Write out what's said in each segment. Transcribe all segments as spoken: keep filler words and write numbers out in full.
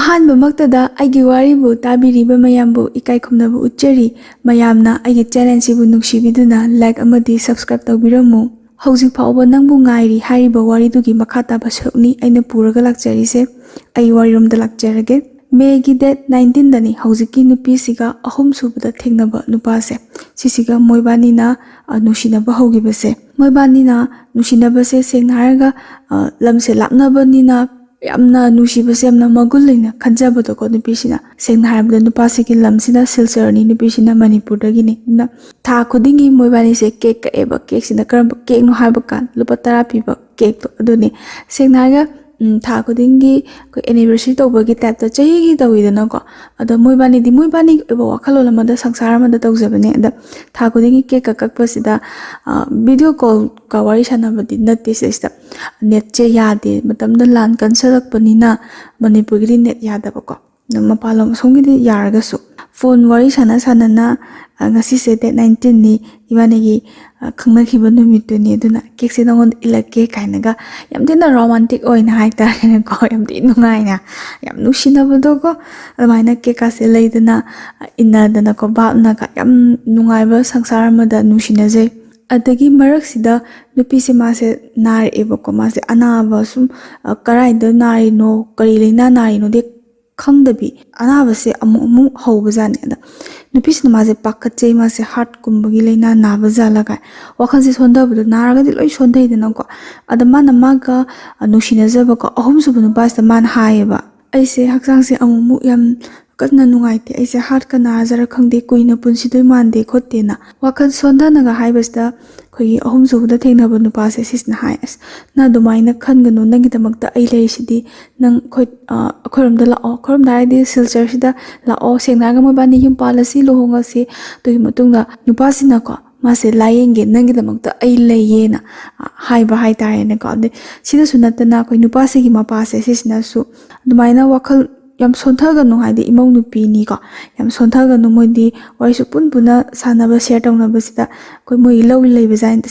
ꯑꯍꯥꯟꯕꯃꯛꯇꯗ ꯑꯩꯒꯤ ꯋꯥꯔꯤꯕꯨ ꯇꯥꯕꯤꯔꯤꯕ ꯃꯌꯥꯝꯕꯨ ꯏꯀꯥꯏ ꯈꯨꯝꯅꯕ ꯎꯠꯆꯔꯤ꯫ ꯃꯌꯥꯝꯅ ꯑꯩꯒꯤ ꯆꯦꯅꯦꯜꯁꯤꯕꯨ ꯅꯨꯡꯁꯤꯕꯤꯗꯨꯅ ꯂꯥꯏꯛ ꯑꯃꯗꯤ ꯁꯕꯁꯀ꯭ꯔꯥꯏꯕ ꯇꯧꯕꯤꯔꯝꯃꯨ꯫ ꯍꯧꯖꯤꯛ ꯐꯥꯎꯕ ꯅꯪꯕꯨ ꯉꯥꯏꯔꯤ ꯍꯥꯏꯔꯤꯕ ꯋꯥꯔꯤꯗꯨꯒꯤ ꯃꯈꯥ ꯇꯥꯕ ꯁꯔꯨꯛꯅꯤ ꯑꯩꯅ ꯄꯨꯔꯒ ꯂꯥꯛꯆꯔꯤꯁꯦ꯫ ꯑꯩ ꯋꯥꯔꯤꯔꯣꯝꯗ ꯂꯥꯛꯆꯔꯒꯦ꯫ ꯃꯦꯒꯤ ꯗꯦꯠ ꯅꯥꯏꯟꯇꯤꯟꯗꯅꯤ ꯍꯧꯖꯤꯛꯀꯤ ꯅꯨꯄꯤꯁꯤꯒ ꯑꯍꯨꯝꯁꯨꯕꯗ ꯊꯦꯡꯅꯕ ꯅꯨꯄꯥꯁꯦ, ꯁꯤꯁꯤꯒ ꯃꯣꯏꯕꯥꯅꯤꯅ, ꯑ, ꯅꯨꯡꯁꯤꯅꯕ ꯍꯧꯈꯤꯕꯁꯦ꯫ ꯃꯣꯏꯕꯥꯅꯤꯅ ꯅꯨꯡꯁꯤꯅꯕꯁꯦ ꯁꯦꯡꯅ ꯍꯥꯏꯔꯒ, ꯑ, ꯂꯝꯁꯦ ꯂꯥꯞꯅꯕꯅꯤꯅ ꯌꯥꯝꯅ ꯅꯨꯡꯁꯤꯕꯁꯦ ꯌꯥꯝꯅ ꯃꯒꯨꯟ ꯂꯩꯅ ꯈꯟꯖꯕꯗꯣꯀꯣ ꯅꯨꯄꯤꯁꯤꯅ꯫ ꯁꯦꯡꯅ ꯍꯥꯏꯔꯕꯗ ꯅꯨꯄꯥꯁꯤꯒꯤ ꯂꯝꯁꯤꯅ ꯁꯤꯜꯆꯔꯅꯤ, ꯅꯨꯄꯤꯁꯤꯅ ꯃꯅꯤꯄꯨꯔꯗꯒꯤꯅꯤ꯫ ꯑꯗꯨꯅ ꯊꯥ ꯈꯨꯗꯤꯡꯒꯤ ꯃꯣꯏꯕꯥꯅꯤꯁꯦ ꯀꯦꯛ ꯀꯛꯑꯦꯕ꯫ ꯀꯦꯛꯁꯤꯅ ꯀꯔꯝꯕ ꯀꯦꯛꯅꯣ ꯍꯥꯏꯕ ꯀꯥꯟꯗ ꯂꯨꯄꯥ ꯇꯔꯥ ꯄꯤꯕ ꯀꯦꯛꯇꯣ ꯑꯗꯨꯅꯤ꯫ ꯁꯦꯡꯅ ꯍꯥꯏꯔꯒ, ꯎꯝ, ꯊꯥ ꯈꯨꯗꯤꯡꯒꯤ ꯑꯩꯈꯣꯏ ꯑꯦꯅꯤꯚꯔꯁꯔꯤ ꯇꯧꯕꯒꯤ ꯇꯥꯏꯞꯇ ꯆꯍꯤꯒꯤ ꯇꯧꯋꯤꯗꯅꯀꯣ꯫ ꯑꯗꯣ ꯃꯣꯏꯕꯥꯅꯤꯗꯤ ꯃꯣꯏꯕꯥꯅꯤ ꯑꯣꯏꯕ ꯋꯥꯈꯜꯂꯣꯟ ꯑꯃꯗ, ꯁꯪꯁꯥꯔ ꯑꯃꯗ ꯇꯧꯖꯕꯅꯦ꯫ ꯑꯗ ꯊꯥ ꯈꯨꯗꯤꯡꯒꯤ ꯀꯦꯛꯀ ꯀꯛꯄꯁꯤꯗ, ꯑ, ꯚꯤꯗꯤꯑꯣ ꯀꯣꯜꯒ ꯋꯥꯔꯤ ꯁꯥꯟꯅꯕꯗꯤ ꯅꯠꯇꯦ ꯁꯤꯁꯤꯗ꯫ ꯅꯦꯠꯁꯦ ꯌꯥꯗꯦ꯫ ꯃꯇꯝꯗ ꯂꯥꯟ ꯀꯟꯁꯜꯂꯛꯄꯅꯤꯅ ꯃꯅꯤꯄꯨꯔꯒꯤꯗꯤ ꯅꯦꯠ ꯌꯥꯗꯕꯀꯣ꯫ ꯑꯗꯨꯝ ꯃꯄꯥꯟꯂꯣꯝ ꯑꯁꯣꯝꯒꯤꯗꯤ ꯌꯥꯔꯒꯁꯨ꯫ ꯐꯣꯟ ꯋꯥꯔꯤ ꯁꯥꯟꯅ ꯁꯥꯟꯅꯅ, ꯑ, ꯉꯁꯤꯁꯦ ꯗꯦꯠ ꯅꯥꯏꯟꯇꯤꯟꯅꯤ, ꯏꯕꯥꯅꯤꯒꯤ, ꯑ, ꯈꯪꯅꯈꯤꯕ ꯅꯨꯃꯤꯠꯇꯨꯅꯤ, ꯑꯗꯨꯅ ꯀꯦꯛꯁꯦ ꯅꯉꯣꯟꯗ ꯏꯜꯂꯛꯀꯦ ꯀꯥꯏꯅꯒ ꯌꯥꯝ ꯊꯤꯅ ꯔꯣꯃꯥꯟꯇꯤꯛ ꯑꯣꯏꯅ ꯍꯥꯏꯇꯥꯔꯦꯅꯦꯀꯣ, ꯌꯥꯝ ꯊꯤꯅ ꯅꯨꯡꯉꯥꯏꯅ, ꯌꯥꯝ ꯅꯨꯡꯁꯤꯅꯕꯗꯣꯀꯣ꯫ ꯑꯗꯨꯃꯥꯏꯅ ꯀꯦꯛꯀꯥꯁꯦ ꯂꯩꯗꯅ, ꯑ, ꯏꯟꯅꯗꯅꯀꯣ, ꯚꯥꯞꯅꯒ ꯌꯥꯝ ꯅꯨꯡꯉꯥꯏꯕ ꯁꯪꯁꯥꯔ ꯑꯃꯗ ꯅꯨꯡꯁꯤꯅꯖꯩ꯫ ꯑꯗꯒꯤ ꯃꯔꯛꯁꯤꯗ ꯅꯨꯄꯤꯁꯦ ꯃꯥꯁꯦ ꯅꯥꯔꯛꯑꯦꯕꯀꯣ꯫ ꯃꯥꯁꯦ ꯑꯅꯥꯕ ꯁꯨꯝ, ꯑ, ꯀꯔꯥꯏꯗ ꯅꯥꯔꯤꯅꯣ, ꯀꯔꯤ ꯂꯥꯏꯅꯥ ꯅꯥꯔꯤꯅꯣꯗꯤ ꯈꯪꯗꯕꯤ ꯑꯅꯥꯕꯁꯦ ꯑꯃꯨꯛ ꯑꯃꯨꯛ ꯍꯧꯕꯖꯥꯠꯅꯤ꯫ ꯑꯗ ꯅꯨꯄꯤꯁꯤꯅ ꯃꯥꯁꯦ ꯄꯥꯈꯠꯆꯩ, ꯃꯥꯁꯦ ꯍꯥꯔꯠꯀꯨꯝꯕꯒꯤ ꯂꯥꯏꯅꯥ ꯅꯥꯕ ꯖꯥꯠꯂ ꯀꯥꯏ꯫ ꯋꯥꯈꯜꯁꯦ ꯁꯣꯟꯊꯕꯗꯣ, ꯅꯥꯔꯒꯗꯤ ꯂꯣꯏ ꯁꯣꯟꯊꯩꯗꯅꯀꯣ꯫ ꯑꯗ ꯃꯥꯅ ꯃꯥꯒ, ꯑ, ꯅꯨꯡꯁꯤꯅꯖꯕꯀꯣ ꯑꯍꯨꯝꯁꯨꯕ ꯅꯨꯄꯥꯁꯤꯗ ꯃꯥꯅ ꯍꯥꯏꯌꯦꯕ, "ꯑꯩꯁꯦ ꯍꯛꯆꯥꯡꯁꯦ ꯑꯃꯨꯛꯃꯨꯛ ꯌꯥꯝ ꯀꯟꯅ ꯅꯨꯡꯉꯥꯏꯇꯦ, ꯑꯩꯁꯦ ꯍꯥꯔꯠꯀ ꯅꯥꯖꯔ ꯈꯪꯗꯦ, ꯀꯨꯏꯅ ꯄꯨꯟꯁꯤꯗꯣꯏ ꯃꯥꯟꯗꯦ ꯈꯣꯠꯇꯦꯅ" ꯋꯥꯈꯜ ꯁꯣꯟꯊꯅꯒ ꯍꯥꯏꯕꯁꯤꯗ, ꯑꯩꯈꯣꯏꯒꯤ ꯑꯍꯨꯝꯁꯨꯕꯗ ꯊꯦꯡꯅꯕ ꯅꯨꯄꯥꯁꯦ ꯁꯤꯁꯤꯅ ꯍꯥꯏ, "ꯑꯁ, ꯅꯪ ꯑꯗꯨꯃꯥꯏꯅ ꯈꯟꯒꯅꯨ, ꯅꯪꯒꯤꯗꯃꯛꯇ ꯑꯩ ꯂꯩꯔꯤꯁꯤꯗꯤ, ꯅꯪ ꯑꯩꯈꯣꯏ, ꯑ, ꯑꯩꯈꯣꯏꯔꯣꯝꯗ ꯂꯥꯛꯑꯣ, ꯑꯩꯈꯣꯏꯔꯣꯝꯗ ꯍꯥꯏꯗꯤ ꯁꯤꯜꯆꯔꯁꯤꯗ ꯂꯥꯛꯑꯣ, ꯁꯦꯡꯅ ꯍꯥꯏꯔꯒ ꯃꯣꯏꯕꯥꯅꯤ ꯌꯨꯝ ꯄꯥꯜꯂꯁꯤ, ꯂꯨꯍꯣꯡꯉꯁꯤ, ꯑꯗꯨꯒꯤ ꯃꯇꯨꯡꯗ ꯅꯨꯄꯥꯁꯤꯅꯀꯣ ꯃꯥꯁꯦ ꯂꯥꯏꯌꯦꯡꯒꯦ, ꯅꯪꯒꯤꯗꯃꯛꯇ ꯑꯩ ꯂꯩꯌꯦꯅ", ꯑ, ꯍꯥꯏꯕ ꯍꯥꯏꯇꯥꯔꯦꯅꯦꯀꯣ꯫ ꯑꯗꯩ ꯁꯤꯗꯁꯨ ꯅꯠꯇꯅ ꯑꯩꯈꯣꯏ ꯅꯨꯄꯥꯁꯤꯒꯤ ꯃꯄꯥꯁꯦ ꯁꯤꯁꯤꯅꯁꯨ ꯑꯗꯨꯃꯥꯏꯅ ꯋꯥꯈꯜ ꯌꯥꯝ ꯁꯣꯟꯊꯒꯅꯨ, ꯍꯥꯏꯗꯤ ꯏꯃꯧ ꯅꯨꯄꯤꯅꯤꯀꯣ, ꯌꯥꯝ ꯁꯣꯟꯊꯒꯅꯨ, ꯃꯣꯏꯗꯤ ꯋꯥꯔꯤꯁꯨ ꯄꯨꯟ ꯄꯨꯟꯅ ꯁꯥꯟꯅꯕ, ꯁꯤꯌꯔ ꯇꯧꯅꯕꯁꯤꯗ ꯑꯩꯈꯣꯏ ꯃꯣꯏꯒꯤ ꯂꯧ ꯂꯩꯕꯖꯥꯠꯅꯤ꯫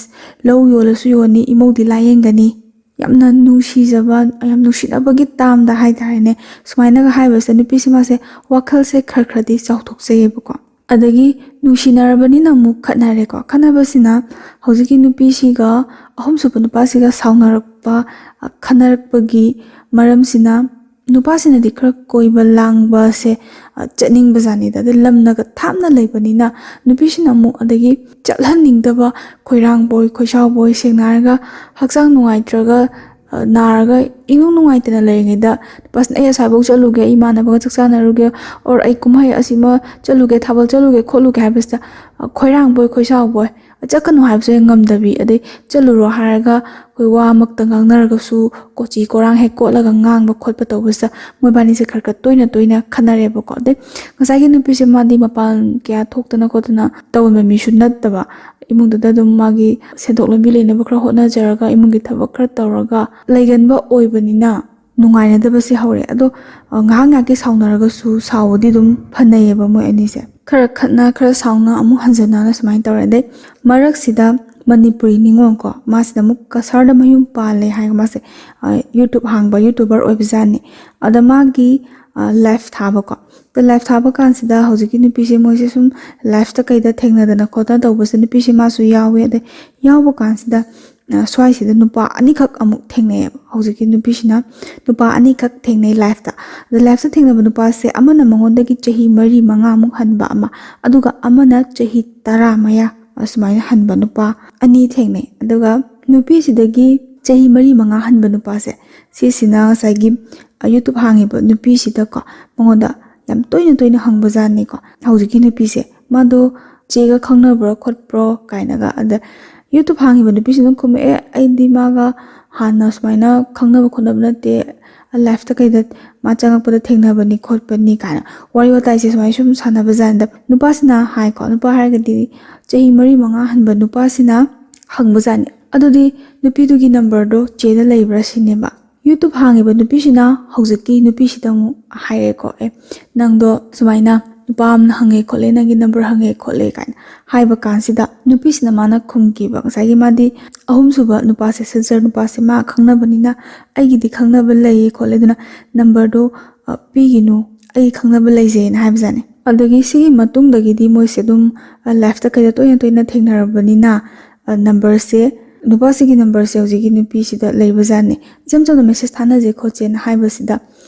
"ꯂꯧ ꯌꯣꯜꯂꯁꯨ ꯌꯣꯟꯅꯤ, ꯏꯃꯧꯗꯤ ꯂꯥꯏꯌꯦꯡꯒꯅꯤ, ꯌꯥꯝꯅ ꯅꯨꯡꯁꯤꯖꯕ, ꯌꯥꯝ ꯅꯨꯡꯁꯤꯅꯕꯒꯤ ꯇꯥꯝꯗ ꯍꯥꯏꯇꯥꯔꯦꯅꯦ, ꯁꯨꯃꯥꯏꯅꯒ ꯍꯥꯏꯕꯁꯦ ꯅꯨꯄꯤꯁꯤ ꯃꯥꯁꯦ ꯋꯥꯈꯜꯁꯦ ꯈꯔ ꯈꯔꯗꯤ ꯆꯥꯎꯊꯣꯛꯆꯩꯌꯦꯕꯀꯣ꯫ ꯑꯗꯒꯤ ꯅꯨꯡꯁꯤꯅꯔꯕꯅꯤꯅ ꯑꯃꯨꯛ ꯈꯠꯅꯔꯦꯀꯣ꯫ ꯈꯠꯅꯕꯁꯤꯅ ꯍꯧꯖꯤꯛꯀꯤ ꯅꯨꯄꯤꯁꯤꯒ ꯑꯍꯨꯝꯁꯨꯕ ꯅꯨꯄꯥꯁꯤꯒ ꯁꯥꯎꯅꯔꯛꯄ, ꯑ, ꯈꯠꯅꯔꯛꯄꯒꯤ ꯃꯔꯝꯁꯤꯅ ꯅꯨꯄꯥꯁꯤꯅꯗꯤ ꯈꯔ ꯀꯣꯏꯕ ꯂꯥꯡꯕꯁꯦ, ꯑ, ꯆꯠꯅꯤꯡꯕꯖꯥꯠꯅꯤꯗ꯫ ꯑꯗꯩ ꯂꯝꯅꯒ ꯊꯥꯞꯅ ꯂꯩꯕꯅꯤꯅ ꯅꯨꯄꯤꯁꯤꯅ ꯑꯃꯨꯛ ꯑꯗꯒꯤ ꯆꯠꯍꯟꯅꯤꯡꯗꯕ, ꯈꯣꯏꯔꯥꯡꯕꯣꯏ ꯈꯣꯏꯁꯥꯎꯕꯣꯏ, ꯁꯦꯡꯅ ꯍꯥꯏꯔꯒ ꯍꯛꯆꯥꯡ ꯅꯨꯡꯉꯥꯏꯇ꯭ꯔꯒ, ꯑ, ꯅꯥꯔꯒ ꯏꯅꯨꯡ ꯅꯨꯡꯉꯥꯏꯇꯅ ꯂꯩꯔꯤꯉꯩꯗ ꯅꯨꯄꯥꯁꯤꯅ "ꯑꯩ ꯑꯁ꯭ꯋꯥꯏꯐꯥꯎ ꯆꯠꯂꯨꯒꯦ, ꯑꯩ ꯏꯃꯥꯟꯅꯕꯒ ꯆꯥꯛ ꯆꯥꯅꯔꯨꯒꯦ, or ꯑꯩ ꯀꯨꯝꯍꯩ ꯑꯁꯤꯃ ꯆꯠꯂꯨꯒꯦ, ꯊꯥꯕꯜ ꯆꯠꯂꯨꯒꯦ ꯈꯣꯠꯂꯨꯒꯦ" ꯍꯥꯏꯕꯁꯤꯗ, ꯑ, ꯈꯣꯏꯔꯥꯡꯕꯣꯏ ꯈꯣꯏꯁꯥꯎꯕꯣꯏ, ꯆꯠꯀꯅꯨ ꯍꯥꯏꯕꯁꯨ ꯍꯦꯛ ꯉꯝꯗꯕꯤ, ꯑꯗꯩ ꯆꯠꯂꯨꯔꯣ ꯍꯥꯏꯔꯒ ꯑꯩꯈꯣꯏ ꯋꯥꯃꯛꯇ ꯉꯥꯡꯅꯔꯒꯁꯨ ꯀꯣꯆꯤ ꯀꯣꯔꯥꯡ ꯍꯦꯛ ꯀꯣꯠꯂꯒ ꯉꯥꯡꯕ ꯈꯣꯠꯄ ꯇꯧꯕꯁꯤꯗ ꯃꯣꯏꯕꯥꯅꯤꯁꯦ ꯈꯔ ꯈꯔ ꯇꯣꯏꯅ ꯇꯣꯏꯅ ꯈꯠꯅꯔꯦꯕꯀꯣ꯫ ꯑꯗꯩ ꯉꯁꯥꯏꯒꯤ ꯅꯨꯄꯤꯁꯦ ꯃꯥꯗꯤ ꯃꯄꯥꯟ ꯀꯌꯥ ꯊꯣꯛꯇꯅ ꯈꯣꯠꯇꯅ ꯇꯧꯕ ꯃꯤꯁꯨ ꯅꯠꯇꯕ, ꯏꯃꯨꯡꯗꯨꯗ ꯑꯗꯨꯝ ꯃꯥꯒꯤ ꯁꯦꯟꯊꯣꯛ ꯂꯝꯕꯤ ꯂꯩꯅꯕ ꯈꯔ ꯍꯣꯠꯅꯖꯔꯒ, ꯏꯃꯨꯡꯒꯤ ꯊꯕꯛ ꯈꯔ ꯇꯧꯔꯒ ꯂꯩꯒꯟꯕ ꯑꯣꯏꯕꯅꯤꯅ ꯅꯨꯡꯉꯥꯏꯅꯗꯕꯁꯦ ꯍꯧꯔꯦ꯫ ꯑꯗꯣ, ꯑ, ꯉꯥꯏꯍꯥꯛ ꯉꯥꯏꯍꯥꯛꯀꯤ ꯁꯥꯎꯅꯔꯒꯁꯨ ꯁꯥꯎꯕꯗꯤ ꯑꯗꯨꯝ ꯐꯅꯩꯌꯦꯕ ꯃꯣꯏ ꯑꯅꯤꯁꯦ꯫ ꯈꯔ ꯈꯠꯅ, ꯈꯔ ꯁꯥꯎꯅ, ꯑꯃꯨꯛ ꯍꯟꯖꯟꯅꯅ ꯁꯨꯃꯥꯏꯅ ꯇꯧꯔꯦ꯫ ꯑꯗꯩ ꯃꯔꯛꯁꯤꯗ ꯃꯅꯤꯄꯨꯔꯤ ꯅꯤꯉꯣꯜ ꯀꯣ, ꯃꯥꯁꯤꯅ ꯑꯃꯨꯛ ꯀꯁꯥꯔꯗ ꯃꯌꯨꯝ ꯄꯥꯜꯂꯦ ꯍꯥꯏꯔꯒ ꯃꯥꯁꯦ, ꯑ, YouTube ꯍꯥꯡꯕ YouTuber ꯑꯣꯏꯕꯖꯥꯠꯅꯤ꯫ ꯑꯗ ꯃꯥꯒꯤ, ꯑ, live ꯊꯥꯕꯀꯣ꯫ ꯑꯗ live ꯊꯥꯕ ꯀꯥꯟꯁꯤꯗ ꯍꯧꯖꯤꯛꯀꯤ ꯅꯨꯄꯤꯁꯦ, ꯃꯣꯏꯁꯦ ꯁꯨꯝ liveꯇ ꯀꯩꯗ ꯊꯦꯡꯅꯗꯅ ꯈꯣꯠꯇꯅ ꯇꯧꯕꯁꯦ ꯅꯨꯄꯤꯁꯦ ꯃꯥꯁꯨ ꯌꯥꯎꯋꯦ꯫ ꯑꯗꯩ ꯌꯥꯎꯕ ꯀꯥꯟꯁꯤꯗ, ꯑ, ꯁ꯭ꯋꯥꯏꯁꯤꯗ ꯅꯨꯄꯥ ꯑꯅꯤꯈꯛ ꯑꯃꯨꯛ ꯊꯦꯡꯅꯩꯌꯦꯕ꯫ ꯍꯧꯖꯤꯛꯀꯤ ꯅꯨꯄꯤꯁꯤꯅ ꯅꯨꯄꯥ ꯑꯅꯤꯈꯛ ꯊꯦꯡꯅꯩ liveꯇ꯫ ꯑꯗ liveꯇ ꯊꯦꯡꯅꯕ ꯅꯨꯄꯥꯁꯦ ꯑꯃꯅ ꯃꯉꯣꯟꯗꯒꯤ ꯆꯍꯤ ꯃꯔꯤ ꯃꯉꯥꯃꯨꯛ ꯍꯟꯕ ꯑꯃ, ꯑꯗꯨꯒ ꯑꯃꯅ ꯆꯍꯤ ꯇꯔꯥ ꯃꯌꯥ ꯑꯁꯨꯃꯥꯏꯅ ꯍꯟꯕ ꯅꯨꯄꯥ ꯑꯅꯤ ꯊꯦꯡꯅꯩ꯫ ꯑꯗꯨꯒ ꯅꯨꯄꯤꯁꯤꯗꯒꯤ ꯆꯍꯤ ꯃꯔꯤ ꯃꯉꯥ ꯍꯟꯕ ꯅꯨꯄꯥꯁꯦ, ꯁꯤꯁꯤꯅ ꯉꯁꯥꯏꯒꯤ, ꯑ, YouTube ꯍꯥꯡꯉꯤꯕ ꯅꯨꯄꯤꯁꯤꯗꯀꯣ, ꯃꯉꯣꯟꯗ ꯌꯥꯝ ꯇꯣꯏꯅ ꯇꯣꯏꯅ ꯍꯪꯕꯖꯥꯠꯅꯤꯀꯣ꯫ ꯍꯧꯖꯤꯛꯀꯤ ꯅꯨꯄꯤꯁꯦ, ꯃꯥꯗꯣ ꯆꯦꯒ ꯈꯪꯅꯕ꯭ꯔꯣ ꯈꯣꯠꯄ꯭ꯔꯣ ꯀꯥꯏꯅꯒ꯫ ꯑꯗ YouTube ꯍꯥꯡꯉꯤꯕ ꯅꯨꯄꯤꯁꯤꯅ ꯈꯨꯝꯃꯛꯑꯦ, "ꯑꯩꯗꯤ ꯃꯥꯒ ꯍꯥꯟꯅ ꯁꯨꯃꯥꯏꯅ ꯈꯪꯅꯕ ꯈꯣꯠꯅꯕ ꯅꯠꯇꯦ, liveꯇ ꯀꯩꯗ ꯃꯥ ꯆꯪꯉꯛꯄꯗ ꯊꯦꯡꯅꯕꯅꯤ ꯈꯣꯠꯄꯅꯤ" ꯀꯥꯏꯅ ꯋꯥꯔꯤ ꯋꯥꯇꯥꯏꯁꯦ ꯁꯨꯃꯥꯏꯅ ꯁꯨꯝ ꯁꯥꯟꯅꯕꯖꯥꯠꯅꯤꯗ꯫ ꯅꯨꯄꯥꯁꯤꯅ ꯍꯥꯏꯀꯣ, ꯅꯨꯄꯥ ꯍꯥꯏꯔꯒꯗꯤ ꯆꯍꯤ ꯃꯔꯤ ꯃꯉꯥ ꯍꯟꯕ ꯅꯨꯄꯥꯁꯤꯅ ꯍꯪꯕꯖꯥꯠꯅꯤ, "ꯑꯗꯨꯗꯤ ꯅꯨꯄꯤꯗꯨꯒꯤ numberꯗꯣ ꯆꯦꯗ ꯂꯩꯕ꯭ꯔꯥ?" ꯁꯤꯅꯦꯕ꯫ YouTube ꯍꯥꯡꯉꯤꯕ ꯅꯨꯄꯤꯁꯤꯅ ꯍꯧꯖꯤꯛꯀꯤ ꯅꯨꯄꯤꯁꯤꯗ ꯑꯃꯨꯛ ꯍꯥꯏꯔꯦꯀꯣ, "ꯑꯦ, ꯅꯪꯗꯣ ꯁꯨꯃꯥꯏꯅ ꯅꯨꯄꯥ ꯑꯃꯅ ꯍꯪꯉꯦ ꯈꯣꯠꯂꯦ, ꯅꯪꯒꯤ ꯅꯝꯕꯔ ꯍꯪꯉꯦ ꯈꯣꯠꯂꯦ ꯀꯥꯏꯅ ꯍꯥꯏꯕ ꯀꯥꯟꯁꯤꯗ, ꯅꯨꯄꯤꯁꯤꯅ ꯃꯥꯅ ꯈꯨꯝꯈꯤꯕ, ꯉꯁꯥꯏꯒꯤ ꯃꯥꯗꯤ ꯑꯍꯨꯝꯁꯨꯕ ꯅꯨꯄꯥꯁꯦ, ꯁꯤꯜꯆꯔ ꯅꯨꯄꯥꯁꯦ ꯃꯥ ꯈꯪꯅꯕꯅꯤꯅ ꯑꯩꯒꯤꯗꯤ ꯈꯪꯅꯕ ꯂꯩꯌꯦ ꯈꯣꯠꯂꯦ, ꯑꯗꯨꯅ ꯅꯝꯕꯔꯗꯣ, ꯑ, ꯄꯤꯒꯤꯅꯨ, ꯑꯩ ꯈꯪꯅꯕ ꯂꯩꯖꯩꯅ ꯍꯥꯏꯕꯖꯥꯠꯅꯤ꯫ ꯑꯗꯒꯤ ꯁꯤꯒꯤ ꯃꯇꯨꯡꯗꯒꯤꯗꯤ ꯃꯣꯏꯁꯦ ꯑꯗꯨꯝ, ꯑ, ꯂꯥꯏꯐꯇ ꯀꯩꯗ ꯇꯣꯏꯅ ꯇꯣꯏꯅ ꯊꯦꯡꯅꯔꯕꯅꯤꯅ, ꯑ, ꯅꯝꯕꯔꯁꯦ, ꯅꯨꯄꯥꯁꯤꯒꯤ ꯅꯝꯕꯔꯁꯦ ꯍꯧꯖꯤꯛꯀꯤ ꯅꯨꯄꯤꯁꯤꯗ ꯂꯩꯕꯖꯥꯠꯅꯤ꯫ ꯏꯆꯝ ꯆꯝꯅ ꯃꯦꯁꯦꯖ ꯊꯥꯅꯁꯦ ꯈꯣꯠꯁꯦꯅ ꯍꯥꯏꯕꯁꯤꯗ